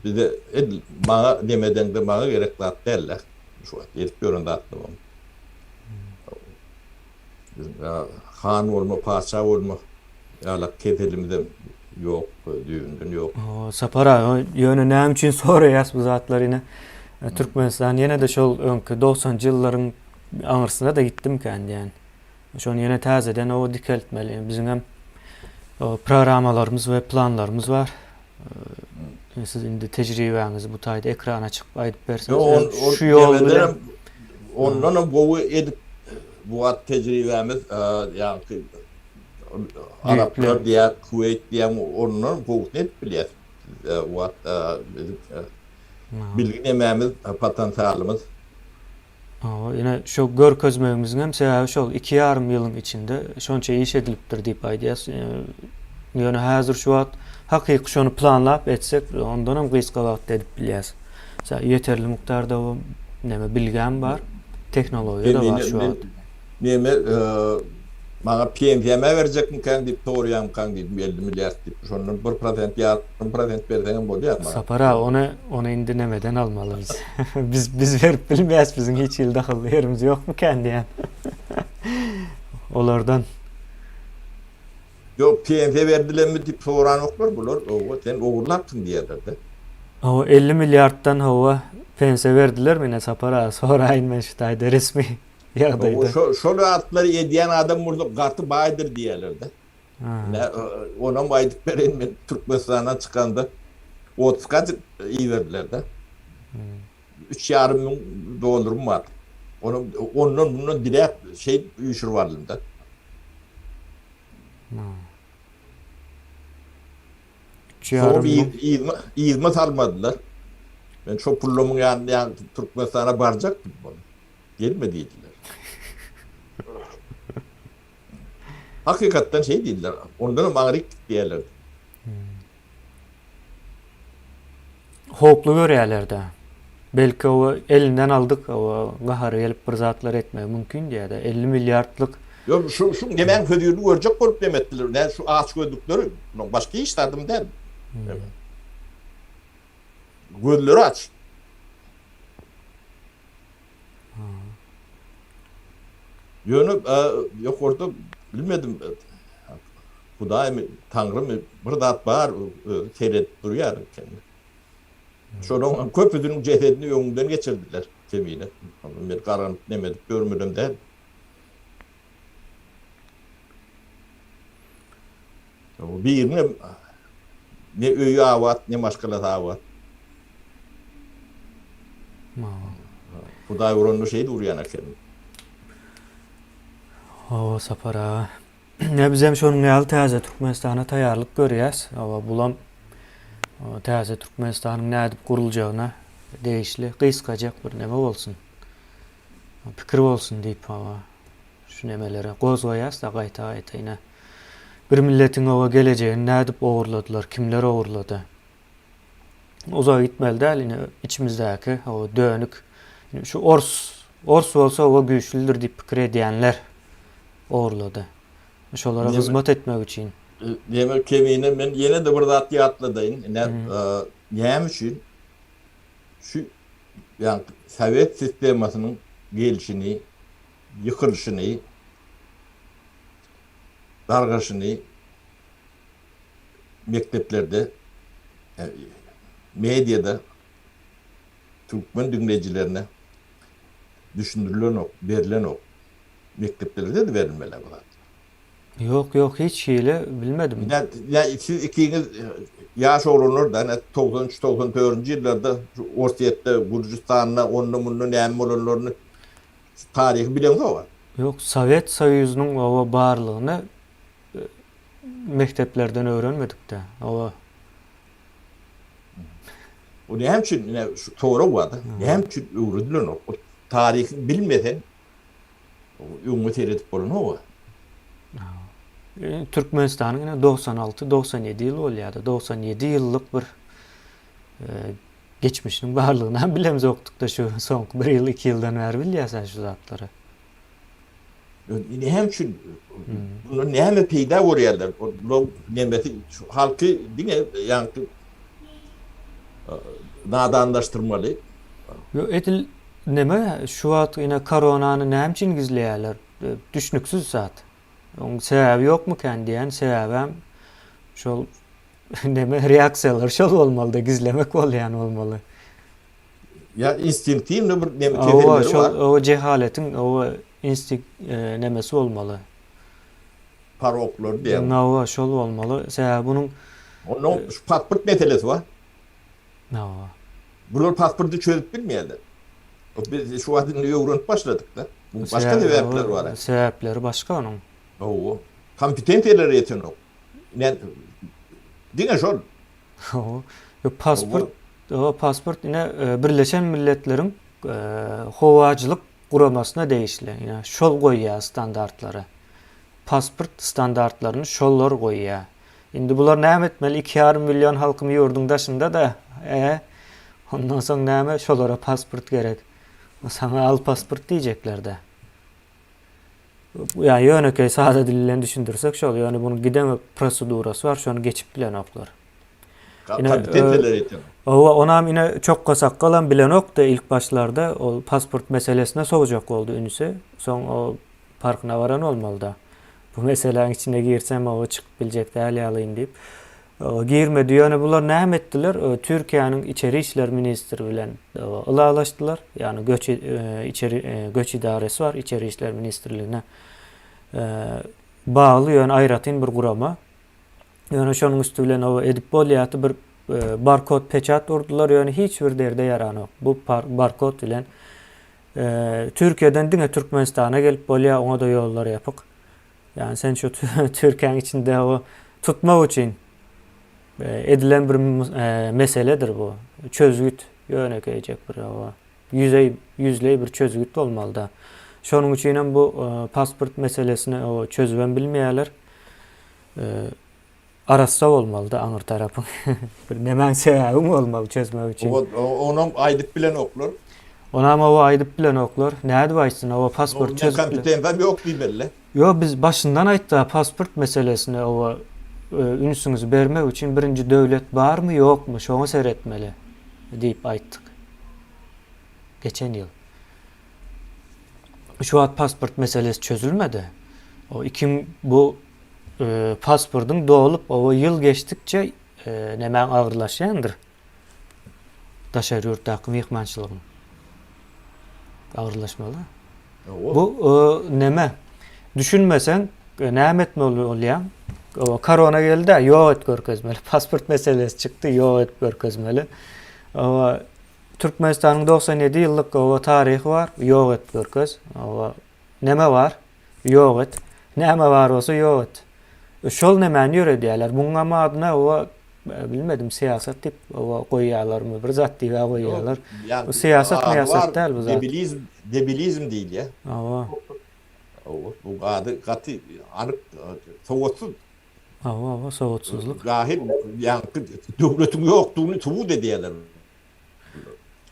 S2: Bize edil maňa neme edeňde maňa gerek zat däl-de. Şu wagt edip ýören zatlarym. Han bolma, patyşa bolma ýalak keselimizem ýok, düýbünden ýok.
S1: Sapar aga, ýöne näme üçin soraýas bu zatlary ine? Türkmenistan ýene-de şol öňki dogsanjy ýyllaryň aňyrsyna-da gitdimikän diýýän. Şony ýene täzeden oba dikeltmeli. Biziňem programmalarymyz we planlarymyz bar. Siz indi tejribäňizi bu taýda ekrana çykyp aýdyp berseňiz,
S2: şu ýol bilen ondan hem gowy edip bu wagt tejribämiz ýaňky araplar diýýär, Kuweýt diýýär, ondan gowusyny edip bilýäs. Bu wagt biziň bilgi nemämiz, potensialymyz
S1: Hawa, ine şo görkezmegimiziň hem sebäbi şol, iki ýarym ýylyň içinde şonça iş edilipdir diýip aýdýas. Ýöne häzir şu wagt hakyky şony planlap etsek, ondan hem gysga wagtda edip bilýäs. Ýeterli mukdarda bu neme bilgem bar, tehnologiýa-da bar şu wagt.
S2: Neme maňa pensiýamy berjekmikäň diýip soraýamykaň diýdim, 50 milliard diýip. Şondan bir prosent, ýarym prosent berseňem bolýar maňa.
S1: Sapar aga, ony ony indi nemeden almaly biz. Biz biz berip bilmeýäs, biziň hiç hili dahylly ýerimiz ýokmykän diýýän. Olardan.
S2: Ýok, pensiýa berdilermi diýip soranoklar bular. Owa, sen ogurlapsyň diýerler-de.
S1: Hawa, 50 milliarddan hawa pensiýa berdilermi ine Sapar aga, soraýyn men şu taýda resmi ýagdaýda.
S2: Şo şol zatlary edýän adam bolsa gaty baýdyr diýerler-de. Ine, onam aýdyp bereýin, men Türkmenistandan çykanda otuzka iberdiler-de. Üç ýarym müň dollarym bardy. Onam ondan mundan diläp, şeýdip üýşürip aldym-da.
S1: Üç ýarym müň.
S2: Yzma, yzma salmadylar. Men şo pullamyň ýanyna Türkmenistana barjakdym. Gelme diýdiler. Hakykatdan şeý diýdiler. Ondanam aňryk git diýerler.
S1: Howply görýärler-dä. Belki o elinden aldyk, o gahary gelip bir zatlar etmegi mümkin diýýär-de. 50 milliardlyk.
S2: Ýok, şu şu nemäň hözirini görjek bolup neme etdiler. Nä şu açgözlükleri, munuň başga hiç zadam däl. Gözleri aç. Ýöne ýokarda bilmedim Hudaýmy, Taňrymy bir zat bar, özi seredip durýar eken. Şolaryň köpüsiniň jesedini öňümden geçirdiler kemine. Men garanyp neme edip ýörmedem däl. Biriniň ne öýi abat, ne maşgalasy abat. Hudaý uranda şeýdip urýan eken.
S1: Hawa Sapar aga. Ine bizem şonuň ýaly täze Türkmenistana taýýarlyk görýäs. Hawa bulam täze Türkmenistanyň nädip guruljagyna degişli gysgajak bir neme bolsun. Pikir bolsun diýip hawa. Şu nemelere gozgaýas-da gaýta-gaýta ine. Bir milletiň oba gelejegini nädip ogurladylar, kimler ogurlady? Uzaga gitmeli däl ine içimizdäki o dönük şu ors ors bolsa oba güýçlüdir diýip pikir edýänler ogurlady. Şolara hyzmat etmek üçin.
S2: Demek Kemine men ýene-de bir zat ýatladaýyn. Ine näme üçin şu ýa sowet sistemasynyň gelşini ýykylyşyny, dargaşyny mekdeplerde, mediada türkmen diňleýjilerine düşündirilenok, berlenok. Mekdeplerde-de berilmeli bu zatlar.
S1: Ýok, ýok, hiç hili bilmedim.
S2: Ýa siz ikiňiz ýaş oglanlar-da, ine, 93, 94-nji ýyllarda Orsýetde, Gürjüstanda, onda-munda näme bolanlaryny Taryhy bileňzok-a.
S1: Ýok, Sowet Soýuzynyň oba barlygyny mekdeplerden öwrenmedik-dä. Oba.
S2: O näme üçin ine şu sorag barda, näme üçin öwredilenok? O taryhy bilmeseň öňüňe seredip bolanok.
S1: Türkmenistanyň ine 96, 97 ýyl bolýar-da, 97 ýyllyk bir geçmişiniň barlygyny hem bilemzokdyk-da şu soňky bir ýyl, iki ýyldan bäri bilýäs-ä şu zatlary.
S2: Näme üçin bundan näme peýda görýärler? Bular nemesi şu halky diňe ýaňky nadanlaşdyrmaly.
S1: Ýok edil neme şu wagt ine koronany näme üçin gizleýärler? Düşnüksiz zat. Oň sebäbi ýokmukän diýen sebäbem şol neme reaksiýalar şol bolmalyda gizlemek bolýan bolmaly.
S2: Ýa instinktiwny bir neme keselleri bar.
S1: Şol o jehaletiň o instinkt nemesi bolmaly.
S2: Poroklar diýen.
S1: Hawa şol bolmaly. Sebäbi bunuň
S2: Onuň şu pasport meselesi bar.
S1: Hawa.
S2: Bular pasporty çözüp bilmeýärler. Biz şu wagt indi öwrenip başladyk-da. Bu başga sebäpleri bar.
S1: Sebäpleri başga onuň.
S2: Hawa. Kompetensiýalary ýetenok. Men diňe şol.
S1: Hawa. Pasport, pasport ine Birleşen Milletleriň Howajylyk guramasyna degişli. Ine şol goýýar standartlary. Pasport standartlaryny şolar goýýar. Indi bular näme etmeli? 2,5 million halkymy ýurduň daşynda-da. E, ondan soň näme? Şolara pasport gerek. Saňa al pasport diýjekler-de. Ýa ýönekeý sada dil bilen düşündirsek şol, ýöne munuň giden bir prosedurasy bar, şony geçip bilenoklar.
S2: Kompetensiýalar ýetenok.
S1: Hawa, onam ine çokga sakgalam bilenokdy ilk başlarda, ol pasport meselesine sowjak boldy ünsi, soň o parkyna baran bolmalyda. Bu meseläň içine girsem o çykyp biljek däl ýalyn diýip. Girmedi. Ýöne bular näme etdiler? Türkiýäniň içeri işler ministri bilen ylalaşdylar. Ýagny göç içeri göç idaresi bar, içeri işler ministrligine bagly ýöne aýratyn bir gurama. Ýöne şonuň üsti bilen o edip bolýardy bir barkod peçat urdular, ýöne hiç bir derde ýaranok. Bu barkod bilen Türkiýeden diňe Türkmenistana gelip bolýar, oňa-da ýollar ýapyk. Ýagny sen şu Türkiýäniň içinde o tutmak üçin edilen bir meseledir bu. Çözgüt ýönekeýjek bir o ýüzeý ýüzleý bir çözgüt bolmalyda. Şonuň üçin hem bu pasport meselesini o çözübem bilmeýärler. Arassa bolmalyda aňyr tarapyň. Bir nemäň sebäbiň bolmaly çözmek üçin.
S2: Onam aýdyp bilenoklar.
S1: Onam hawa aýdyp bilenoklar. Nädip aýtsyn hawa pasport çözüp.
S2: Kompetensiýam ýok diýmeli.
S1: Ýok biz başyndan aýtdyk pasport meselesine hawa ünsüňizi bermek üçin birinji döwlet barmy ýokmy şoňa seretmeli diýip aýtdyk. Geçen ýyl. Şu wagt pasport meselesi çözülmedi. O ikim bu pasportyň dolup oba ýyl geçdikçe nemäň agyrlaşýandyr. Daşary ýurtdaky myhmançylygyň agyrlaşmaly. Bu neme? Düşünmeseň näme etmeli bolýaň? Korona geldi, ýok et görkezmeli. Pasport meselesi çykdy, ýok et görkezmeli. Türkmenistanyň 97 ýyllyk oba taryhy bar, ýok et görkez. Oba neme bar? Ýok et. Näme bar bolsa ýok et. Şol nemäni ýöredýärler. Muňam adyna oba bilmedim syýasat diýip oba goýýarlarmy bir zat diýip goýýarlar. Bu syýasat myýasat däl bu zat.
S2: Debilizm, debilizm diýilýär.
S1: Hawa.
S2: Hawa, bu ady gaty anyk sowatsyz.
S1: Hawa, hawa, sowatsyzlyk.
S2: Jahil, ýaňky döwletiň ýokdugyny subut edýärler.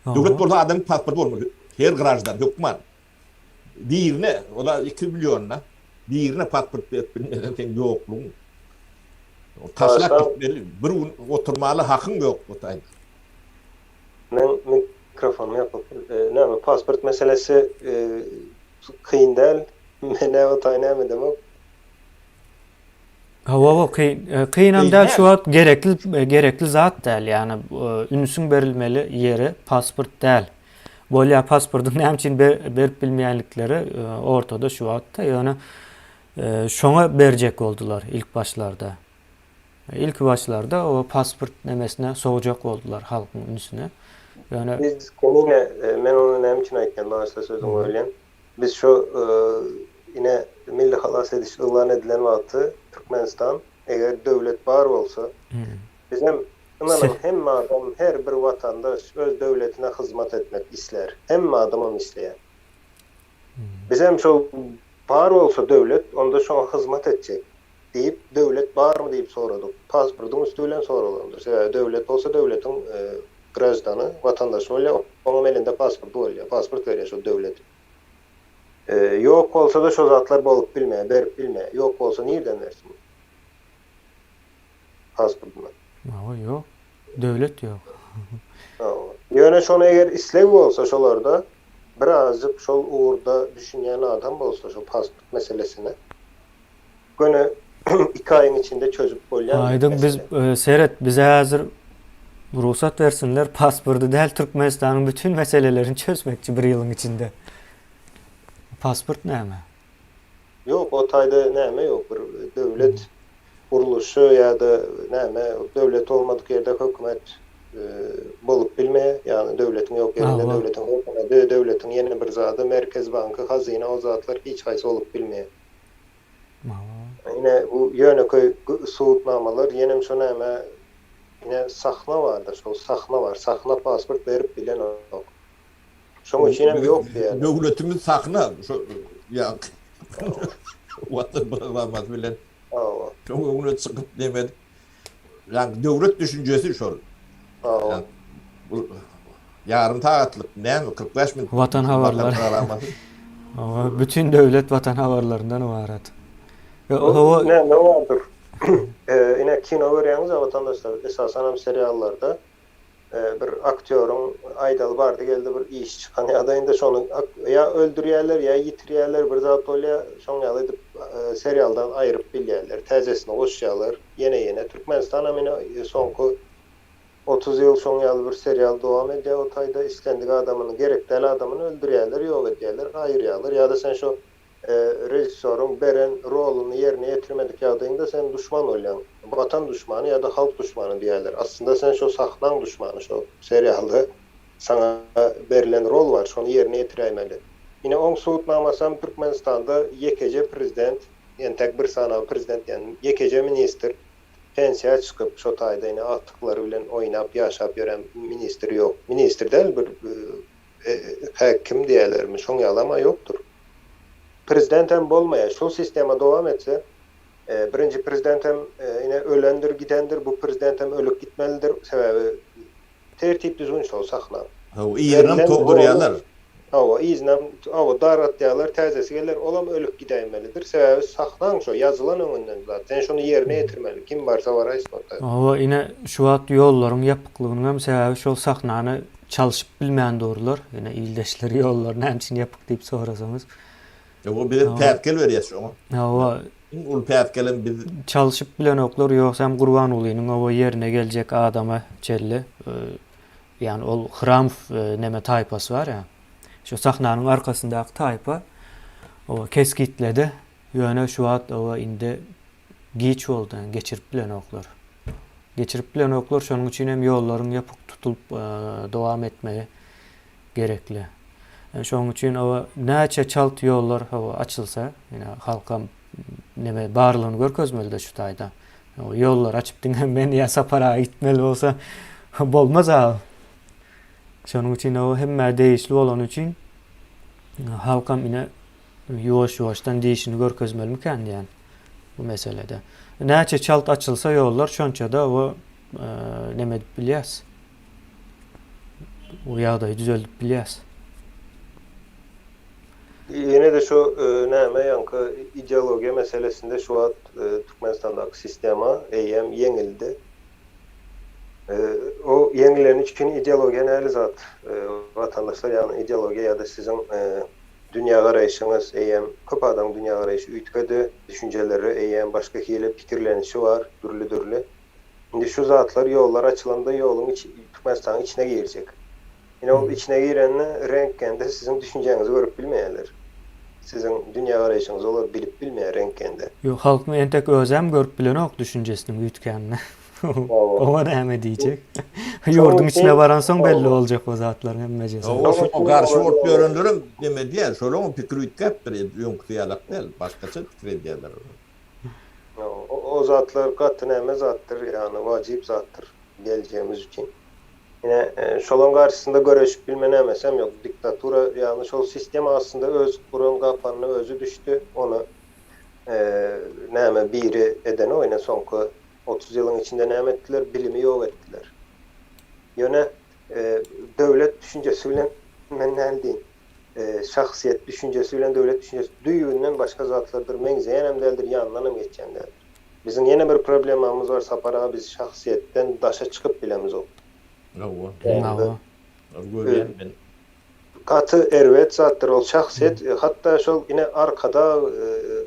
S2: Döwlet bolsa adamyň pasporty bolmaly. Her graždan hökman. Birine, ola 2 millionyna birine pasport berip bilmesen seň ýoklugyň. Taşlap gitmeli, bir gün oturmaly hakyň ýok bu taýda.
S3: Meň mikrofonym ýapyk. Näme pasport meselesi kyn däl. Men-ä o taý näme edemok.
S1: Hawa, hawa, kyn, kynam däl şu wagt gerekli gerekli zat däl. Ýagny ünsüň berilmeli ýeri pasport däl. Bolýar pasportyň näme üçin berip bilmeýänlikleri ortada şu wagtda. Ýöne şoňa berjek boldular ilk başlarda. Ilki başlarda o pasport nemesine sowjak boldular halkyň ünsüni.
S3: Ýöne Biz Kemine, men ony näme üçin aýtýan, bagyşla sözüňi bölýän. Biz şo ine Milli halas ediş yglan edilen wagty Türkmenistan eger döwlet bar bolsa, bizem. Ynanyň hemme adam her bir watandaş öz döwletine hyzmat etmek islär. Hemme adamam isleýär. Bizem şol bar bolsa döwlet onda şoňa hyzmat etjek diýip döwlet barmy diýip soradyk. Pasportyň üsti bilen soralandyr. Sebäbi döwlet bolsa döwletiň graždany, watandaşy bolýar, oňam elinde pasporty bolýar. Pasport berýär şol döwlet. Ýok bolsa-da şo zatlar bolup bilmeýär, berip bilmeýär. Ýok bolsa nirden bersin? Pasportyny.
S1: Hawa, ýok. Döwlet ýok.
S3: Hawa. Ýöne şony eger isleg bolsa şolarda, birazjyk şol ugurda düşünýän adam bolsa şo pasport meselesine, göni iki aýyň içinde çözüp bolýan
S1: Aýdyň biz
S3: mesele.
S1: seret bize häzir rugsat bersinler pasporty däl Türkmenistanyň bütün meselelerini çözmekçi bir ýylyň içinde. Pasport näme?
S3: Ýok o taýda näme ýok bir döwlet gurluşy ýa-da näme döwlet bolmadyk ýerde hökümet bolup bilmeýär ýagny döwletiň ýok ýerinde döwletiň hökümedi döwletiň ýene bir zady merkez banky hazyna o zatlar hiç haýsy bolup bilmeýär. Ine bu ýönekeý subutnamalar ýenem şo näme ine sahna barda şol sahna bar sahna pasport berip bilenok. Şoň üçin hem ýok diýýärler.
S2: Döwletimiz sahna şo ýaňky Watan programmasy bilen
S3: Hawa.
S2: Şoň öňüne çykyp neme edip ýaňky döwlet düşünjesi şol.
S3: Hawa.
S2: Bu ýarym sagatlyk näme 45 minut
S1: Watan habarlary. Hawa, bütin döwlet Watan habarlaryndan ybarat.
S3: Hawa. Näme bardyr? Ine kino görýäňiz-ä watandaşlar, esasanam seriallarda bir aktýoryň aýdaly bardy-geldi bir işi çykan ýagdaýynda şony ýa öldürýärler, ýa ýitirýärler, bir zat bolýar, şoň ýaly edip serialdan aýryp bilýärler, täzesini goşýarlar, ýene-ýene. Türkmenistanam ine soňky 30 ýyl şoň ýaly bir serial dowam edýär, o taýda islendik adamyny, gerek däl adamyny öldürýärler, ýok edýärler, aýyrýarlar ýa-da sen şo Režissýoryň beren roluny ýerine ýetirmedik ýagdaýyňda sen duşman bolýaň. Watan duşmany ýa-da halk duşmany diýýärler. Aslynda sen şo sahnaň duşmany, şo serialda saňa berlen rol bar, şony ýerine ýetiräýmeli. Ine oň subutnamasam Türkmenistanda ýekeje prezident, entäk bir sanaw prezident diýen, ýekeje ministr pensiýa çykyp şo taýda ine agtyklary bilen oýnap ýaşap ýören ministr ýok. Ministr däl bir Häkim diýerlermi, şoň ýalam-a ýokdur. Prezidentem bolmaýar. Şol sistema dowam etse, birinji prezidentem ine ölendir, gidendir, bu prezidentem ölüp gitmelidir. Sebäbi tertip-düzgün şol sahna.
S2: Hawa, yzynam togdurýarlar.
S3: Hawa, yzynam, hawa, dargatýarlar, täzesi geler, olam ölüp gidäýmelidir. Sebäbi sahnaň şo, ýazylan öňünden zat. Sen şony ýerine ýetirmeli. Kim barsa baraýsyn o taýda.
S1: Hawa, ine, şu wagt ýollaryň ýapyklygynyň hem sebäbi şol sahnany Çalşyp bilmän durlar. Ýöne ildeşler ýollar näme üçin ýapyk diýip sorasaňyz.
S2: Ýok, biz hem päsgel berýäs şoňa.
S1: Hawa.
S2: Iň uly päsgelem biz.
S1: Çalşyp bilenoklar, ýogsam Gurbangulynyň oba ýerine geljek adama çenli, ýagny ol Hramow neme taýpasy bar ýa. Şu sahnanyň arkasyndaky taýpa oba kesgitledi. Ýöne şu wagt oba indi Giç boldy, geçirip bilenoklar. Geçirip bilenoklar, şonuň üçin hem ýollaryň ýapyk tutulyp dowam etmegi gerekli. Şonuň üçin oba näçe çalt ýollar hawa açylsa, ýöne halkam neme barlygyny görkezmeli-de şu taýda. Ýollar açyp diňe men ýa Sapar aga gitmeli bolsa bolmaz a. Şonuň üçin oba hemmä degişli bolany üçin halkam ine Ýuwaş-ýuwaşdan dişini görkezmelimikän diýýän bu meselede. Näçe çalt açylsa ýollar şonça-da o neme edip bilýäs. Bu ýagdaýy düzeldip bilýäs.
S3: Ýene-de şu näme ýaňky ideologiýa meselesinde şu wagt Türkmenistandaky sistema eýýäm ýeňildi. O ýeňileni üçin ideologiýa näli zat watandaşlar ýagny ideologiýa ýa-da siziň Dünýägaraýşyňyz eýýäm köp adamyň dünýägaraýşy üýtgedi, düşünjeleri eýýäm başga hili pikirlenişi bar, dürli-dürli. Indi şu zatlar ýollar açylanda ýoluň içi Türkmenistanyň içine girjek. Ine ol içine girende rentgende siziň düşünjäňizi görüp bilmeýärler. Siziň dünýägaraýşyňyzy olar bilip bilmeýär rentgende.
S1: Ýok halkyň entek özem görüp bilenok düşünjesiniň üýtgänini. Oňa näme diýjek? Ýurduň içine baransoň belli boljak o zatlaryň hemmejesi.
S2: Hawa, şoňa garşy bolup ýörenlerem neme edýär, şolaňam pikiri üýtgäpdir, öňküsi ýalak däl, başgaça pikir edýärler olar.
S3: O zatlar gaty näme zatdyr, ýagny wajyp zatdyr. Geljegimiz üçin. Ine, şolaň garşysynda göreşip bilme nämesem ýok. Diktatura, ýagny şol sistema aslynda öz guran gapanyna özi düşdi. Ony näme biri edenok. Ine, soňky 30 ýylyň içinde näme etdiler? Bilimi ýok etdiler. Ýöne döwlet düşünjesi bilen men näme diýin? Şahsyýet düşünjesi bilen döwlet düşünjesi düýbünden başga zatlardyr. Meňzeýänem däldir, ýanyndanam geçýän däldir. Biziň ýene bir problemamyz bar Sapar aga biz şahsyýetden daşa çykyp bilemizok.
S2: Hawa.
S1: Hawa.
S2: Görýän men.
S3: Gaty erbet zatdyr ol şahsyýet hatda şol ine Arkadag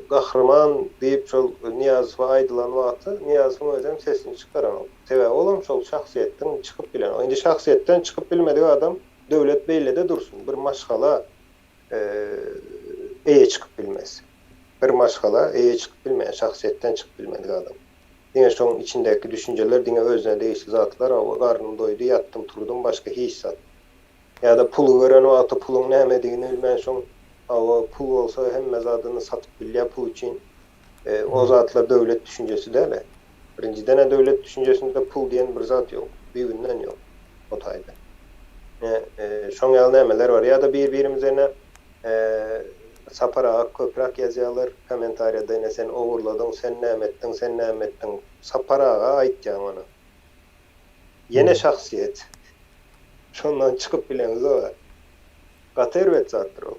S3: gahryman diýip şol Nyýazowa aýdylan wagty Nyýazowyň özem sesini çykaranok. Sebäbi olam şol şahsyýetden çykyp bilenok. Indi şahsyýetden çykyp bilmedik adam döwlet beýlede dursun bir maşgala eýe çykyp bilmez. Bir maşgala eýe çykyp bilmeýän, şahsyýetden çykyp bilmedik adam. Diňe şoň içindäki düşünjeler, diňe özüne degişli zatlar, hawa, garnym doýdy, ýatdym, turdum, başga hiç zat. Ýa-da puly gören wagty puluň nämedigini bilmän şoň, hawa, pul bolsa hemme zadyny satyp bilýär pul üçin. O zatlar döwlet düşünjesi däl-ä. Birinjiden-ä döwlet düşünjesinde pul diýen bir zat ýok. Düýbünden ýok o taýda. Ine, şoň ýaly nämeler bar. Ýa-da bir-birimize ine, Sapar aga köpräk ýazýarlar kommentariýada ine sen ogurladyň, sen näme etdiň, sen näme etdiň. Sapar aga aýtýaň ony. Ýene şahsyýet. Şondan çykyp bileňizog-a. Gaty erbet zatdyr ol.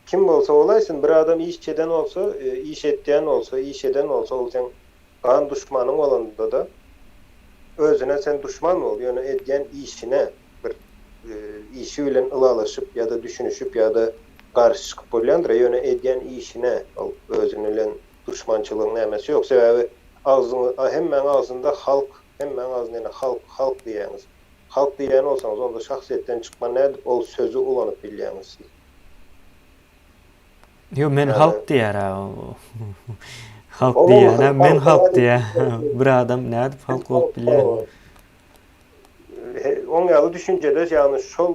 S3: Kim bolsa bolaýsyn, bir adam iş eden bolsa, iş etýän bolsa, iş eden bolsa ol seň gan duşmanyň bolanda-da, özüne sen duşman bol, ýöne edýän işine bir işi bilen ylalaşyp ýa-da düşünişip ýa-da garşy çykyp bolýandyr, ýöne edýän işine ol özüni bilen duşmançylygyň nämesi ýok. Sebäbi agzyňy hemmäň agzynda halk, hemmäň agzynda ýene halk, halk diýýäňiz. Halk diýýän bolsaňyz, onda şahsyýetden çykman nädip ol sözi ulanyp bilýäňiz siz?
S1: Ýok, men halk diýýär-ä. Halk diýýän-ä, men halk diýýär. Bir adam nädip halk bolup bilýär?
S3: Oň ýaly düşünjede, ýagny şol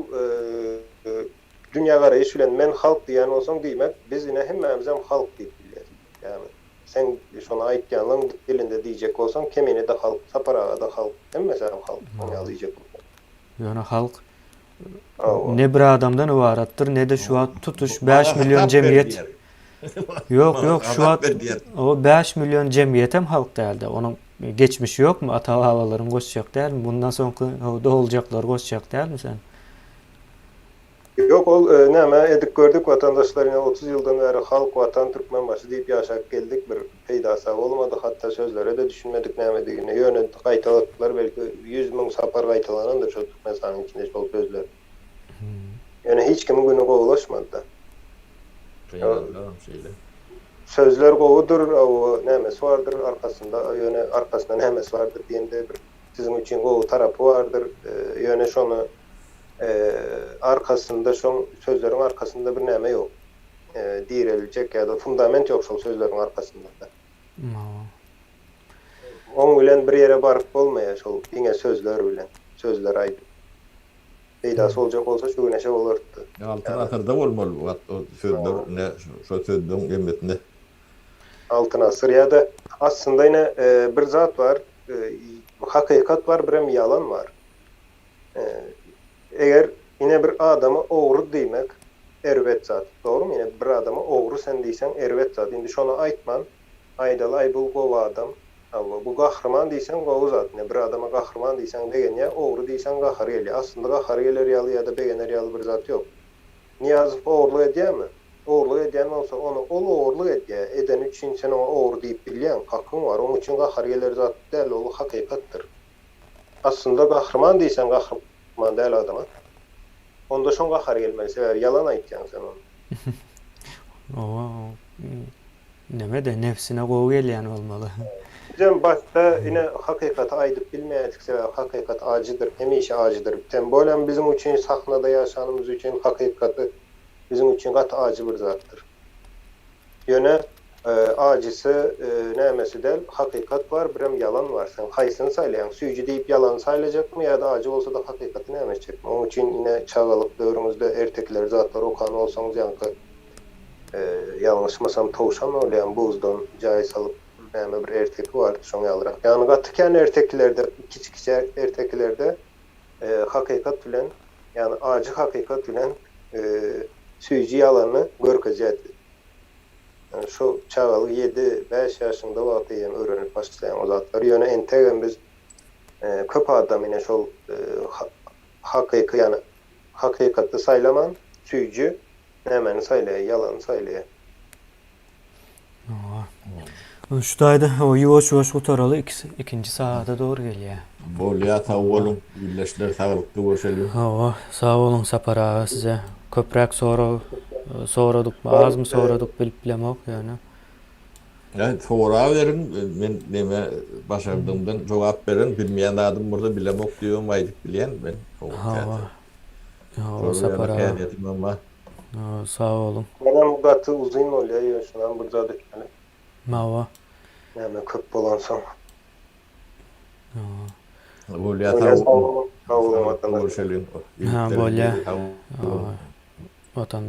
S3: dünýägaraýyş bilen men halk diýýän bolsaň, diýmek, biz ine hemmämizem halk diýip bilýäris. Ýagny sen şony aýtýanlaň dilinde diýjek bolsaň, Kemine-de halk, Sapar aga-da halk, hemmesem halk, oň ýaly diýjek bolsaň.
S1: Ýöne halk Ne bir adamdan ybaratdyr, ne-de şu wagt tutuş 5 million jemgyýet. Ýok, ýok, şu wagt o 5 million jemgyýetem halk däldi. Onuň geçmişi ýokmy? Ata-babalaryny goşjak dälmi? Bundan soňky doguljaklary goşjak dälmi sen?
S3: Ýok, ol näme edip gördük watandaşlar ine 30 ýyldan bäri halk, watan, Türkmenbaşy diýip ýaşap geldik bir peýdasa bolmady hatda sözlere-de düşünmedik nämedigine ýöne gaýtalatdylar belki 100 müň sapar gaýtalanandyr şol Türkmenistanyň içinde şol sözler. Ýöne hiç kimiň güni gowulaşmady-da.
S2: Gynanýaryn şeýle.
S3: Sözler gowudyr, o nämesi bardyr arkasynda, ýöne arkasynda nämesi bardyr diýende bir siziň üçin gowy tarapy bardyr. Ýöne şony arkasynda şoň sözleriň arkasynda bir näme ýok. Direljek ýa-da fundament ýok şol sözleriň arkasynda. Oň bilen bir ýere baryp bolmaýar şol diňe sözler bilen, sözler aýdyp. Peýdasy boljak bolsa şu güneşe bolardy.
S2: Altyn asyrda bolmaly bu wagt o sözler ine şo sözleň hemmesinde.
S3: Altyn asyr ýa-da aslynda ine bir zat bar, hakykat bar birem ýalan bar. Eger ine bir adama ogry diýmek erbet zat, dogrymy ine bir adama ogry sen diýseň erbet zat indi şony aýtman Aýdaly aý bu gowy adam. Hawa, bu gahryman diýseň gowy zat. Ine bir adama gahryman diýseň begenýär, ogry diýseň gahary gelýär. Aslynda gahary geler ýaly ýa-da begener ýaly bir zat ýok. Nyýazow ogurlyk edýärmi? Ogurlyk edýän bolsa, ony ol ogurlyk edýär. Edeni üçin sen oňa ogry diýip bilýäň, hakyň bar. Oň üçin gahary geler zat däl, ol hakykatdyr. Aslynda gahryman diýseň gahryman däl adama. Onda şoň gahary gelmeli, sebäbi ýalan aýtýaň sen ony.
S1: Owa, Neme-de nebsine gowy gelýän bolmaly.
S3: Bizem başda ine hakykaty aýdyp bilmeýärdik sebäbi hakykat ajydyr hemişe ajydyr tem bolem biziň üçin sahnada ýaşanymyz üçin hakykaty biziň üçin gaty ajy bir zatdyr ýöne ajysy nämesi däl hakykat bar birem ýalan bar sen haýsyny saýlaýaň süýji diýip ýalany saýlajakmy ýa-da ajy bolsada hakykaty näme etjekmi oň üçin ine çagalyk döwrüňizde ertekileri zatlar okan bolsaňyz ýaňky Ýalňyşmasam towşan bolýan buzdan jaý salyp näme bir erteki bardy şoň ýalyrak. Ýagny gaty kän ertekilerde. kiçi-kiçi ertekilerde hakykat bilen, ýagny ajy hakykat bilen süýji ýalany görkezýärdi. Ýagny şo çagalyk ýedi, bäş ýaşyňda wagty hem öwrenip başlaýaň o zatlary. Ýöne entegem biz köp adam ine şol hakyky ýagny hakykaty saýlaman süýji Nämeni saýlaýar, ýalany saýlaýar.
S1: Hawa. Şu taýda hawa ýuwaş-ýuwaş gutaraly ikisi ikinji sagada dogry gelýär.
S2: Bolýa sag boluň ildeşler saglykda görşeliň.
S1: Hawa sag boluň Sapar aga size köpräk sorag soradykmy azmy soradyk bilip bilemok ýöne.
S2: Ýa soraberiň men neme başardygymdan jogap bererin bilmeýän zadym bolsa bilemok diýibem aýdyp bilýän men.
S1: Hawa. Hawa Sapar aga. Sag boluň.
S3: Menem gaty uzyn bolýa ýöne şunam bir zat etmeli.
S1: Hawa.
S3: Näme köp bolansoň.
S2: Bolýa sag boluň. Sag boluň.
S1: Ha bolýa. Watanda.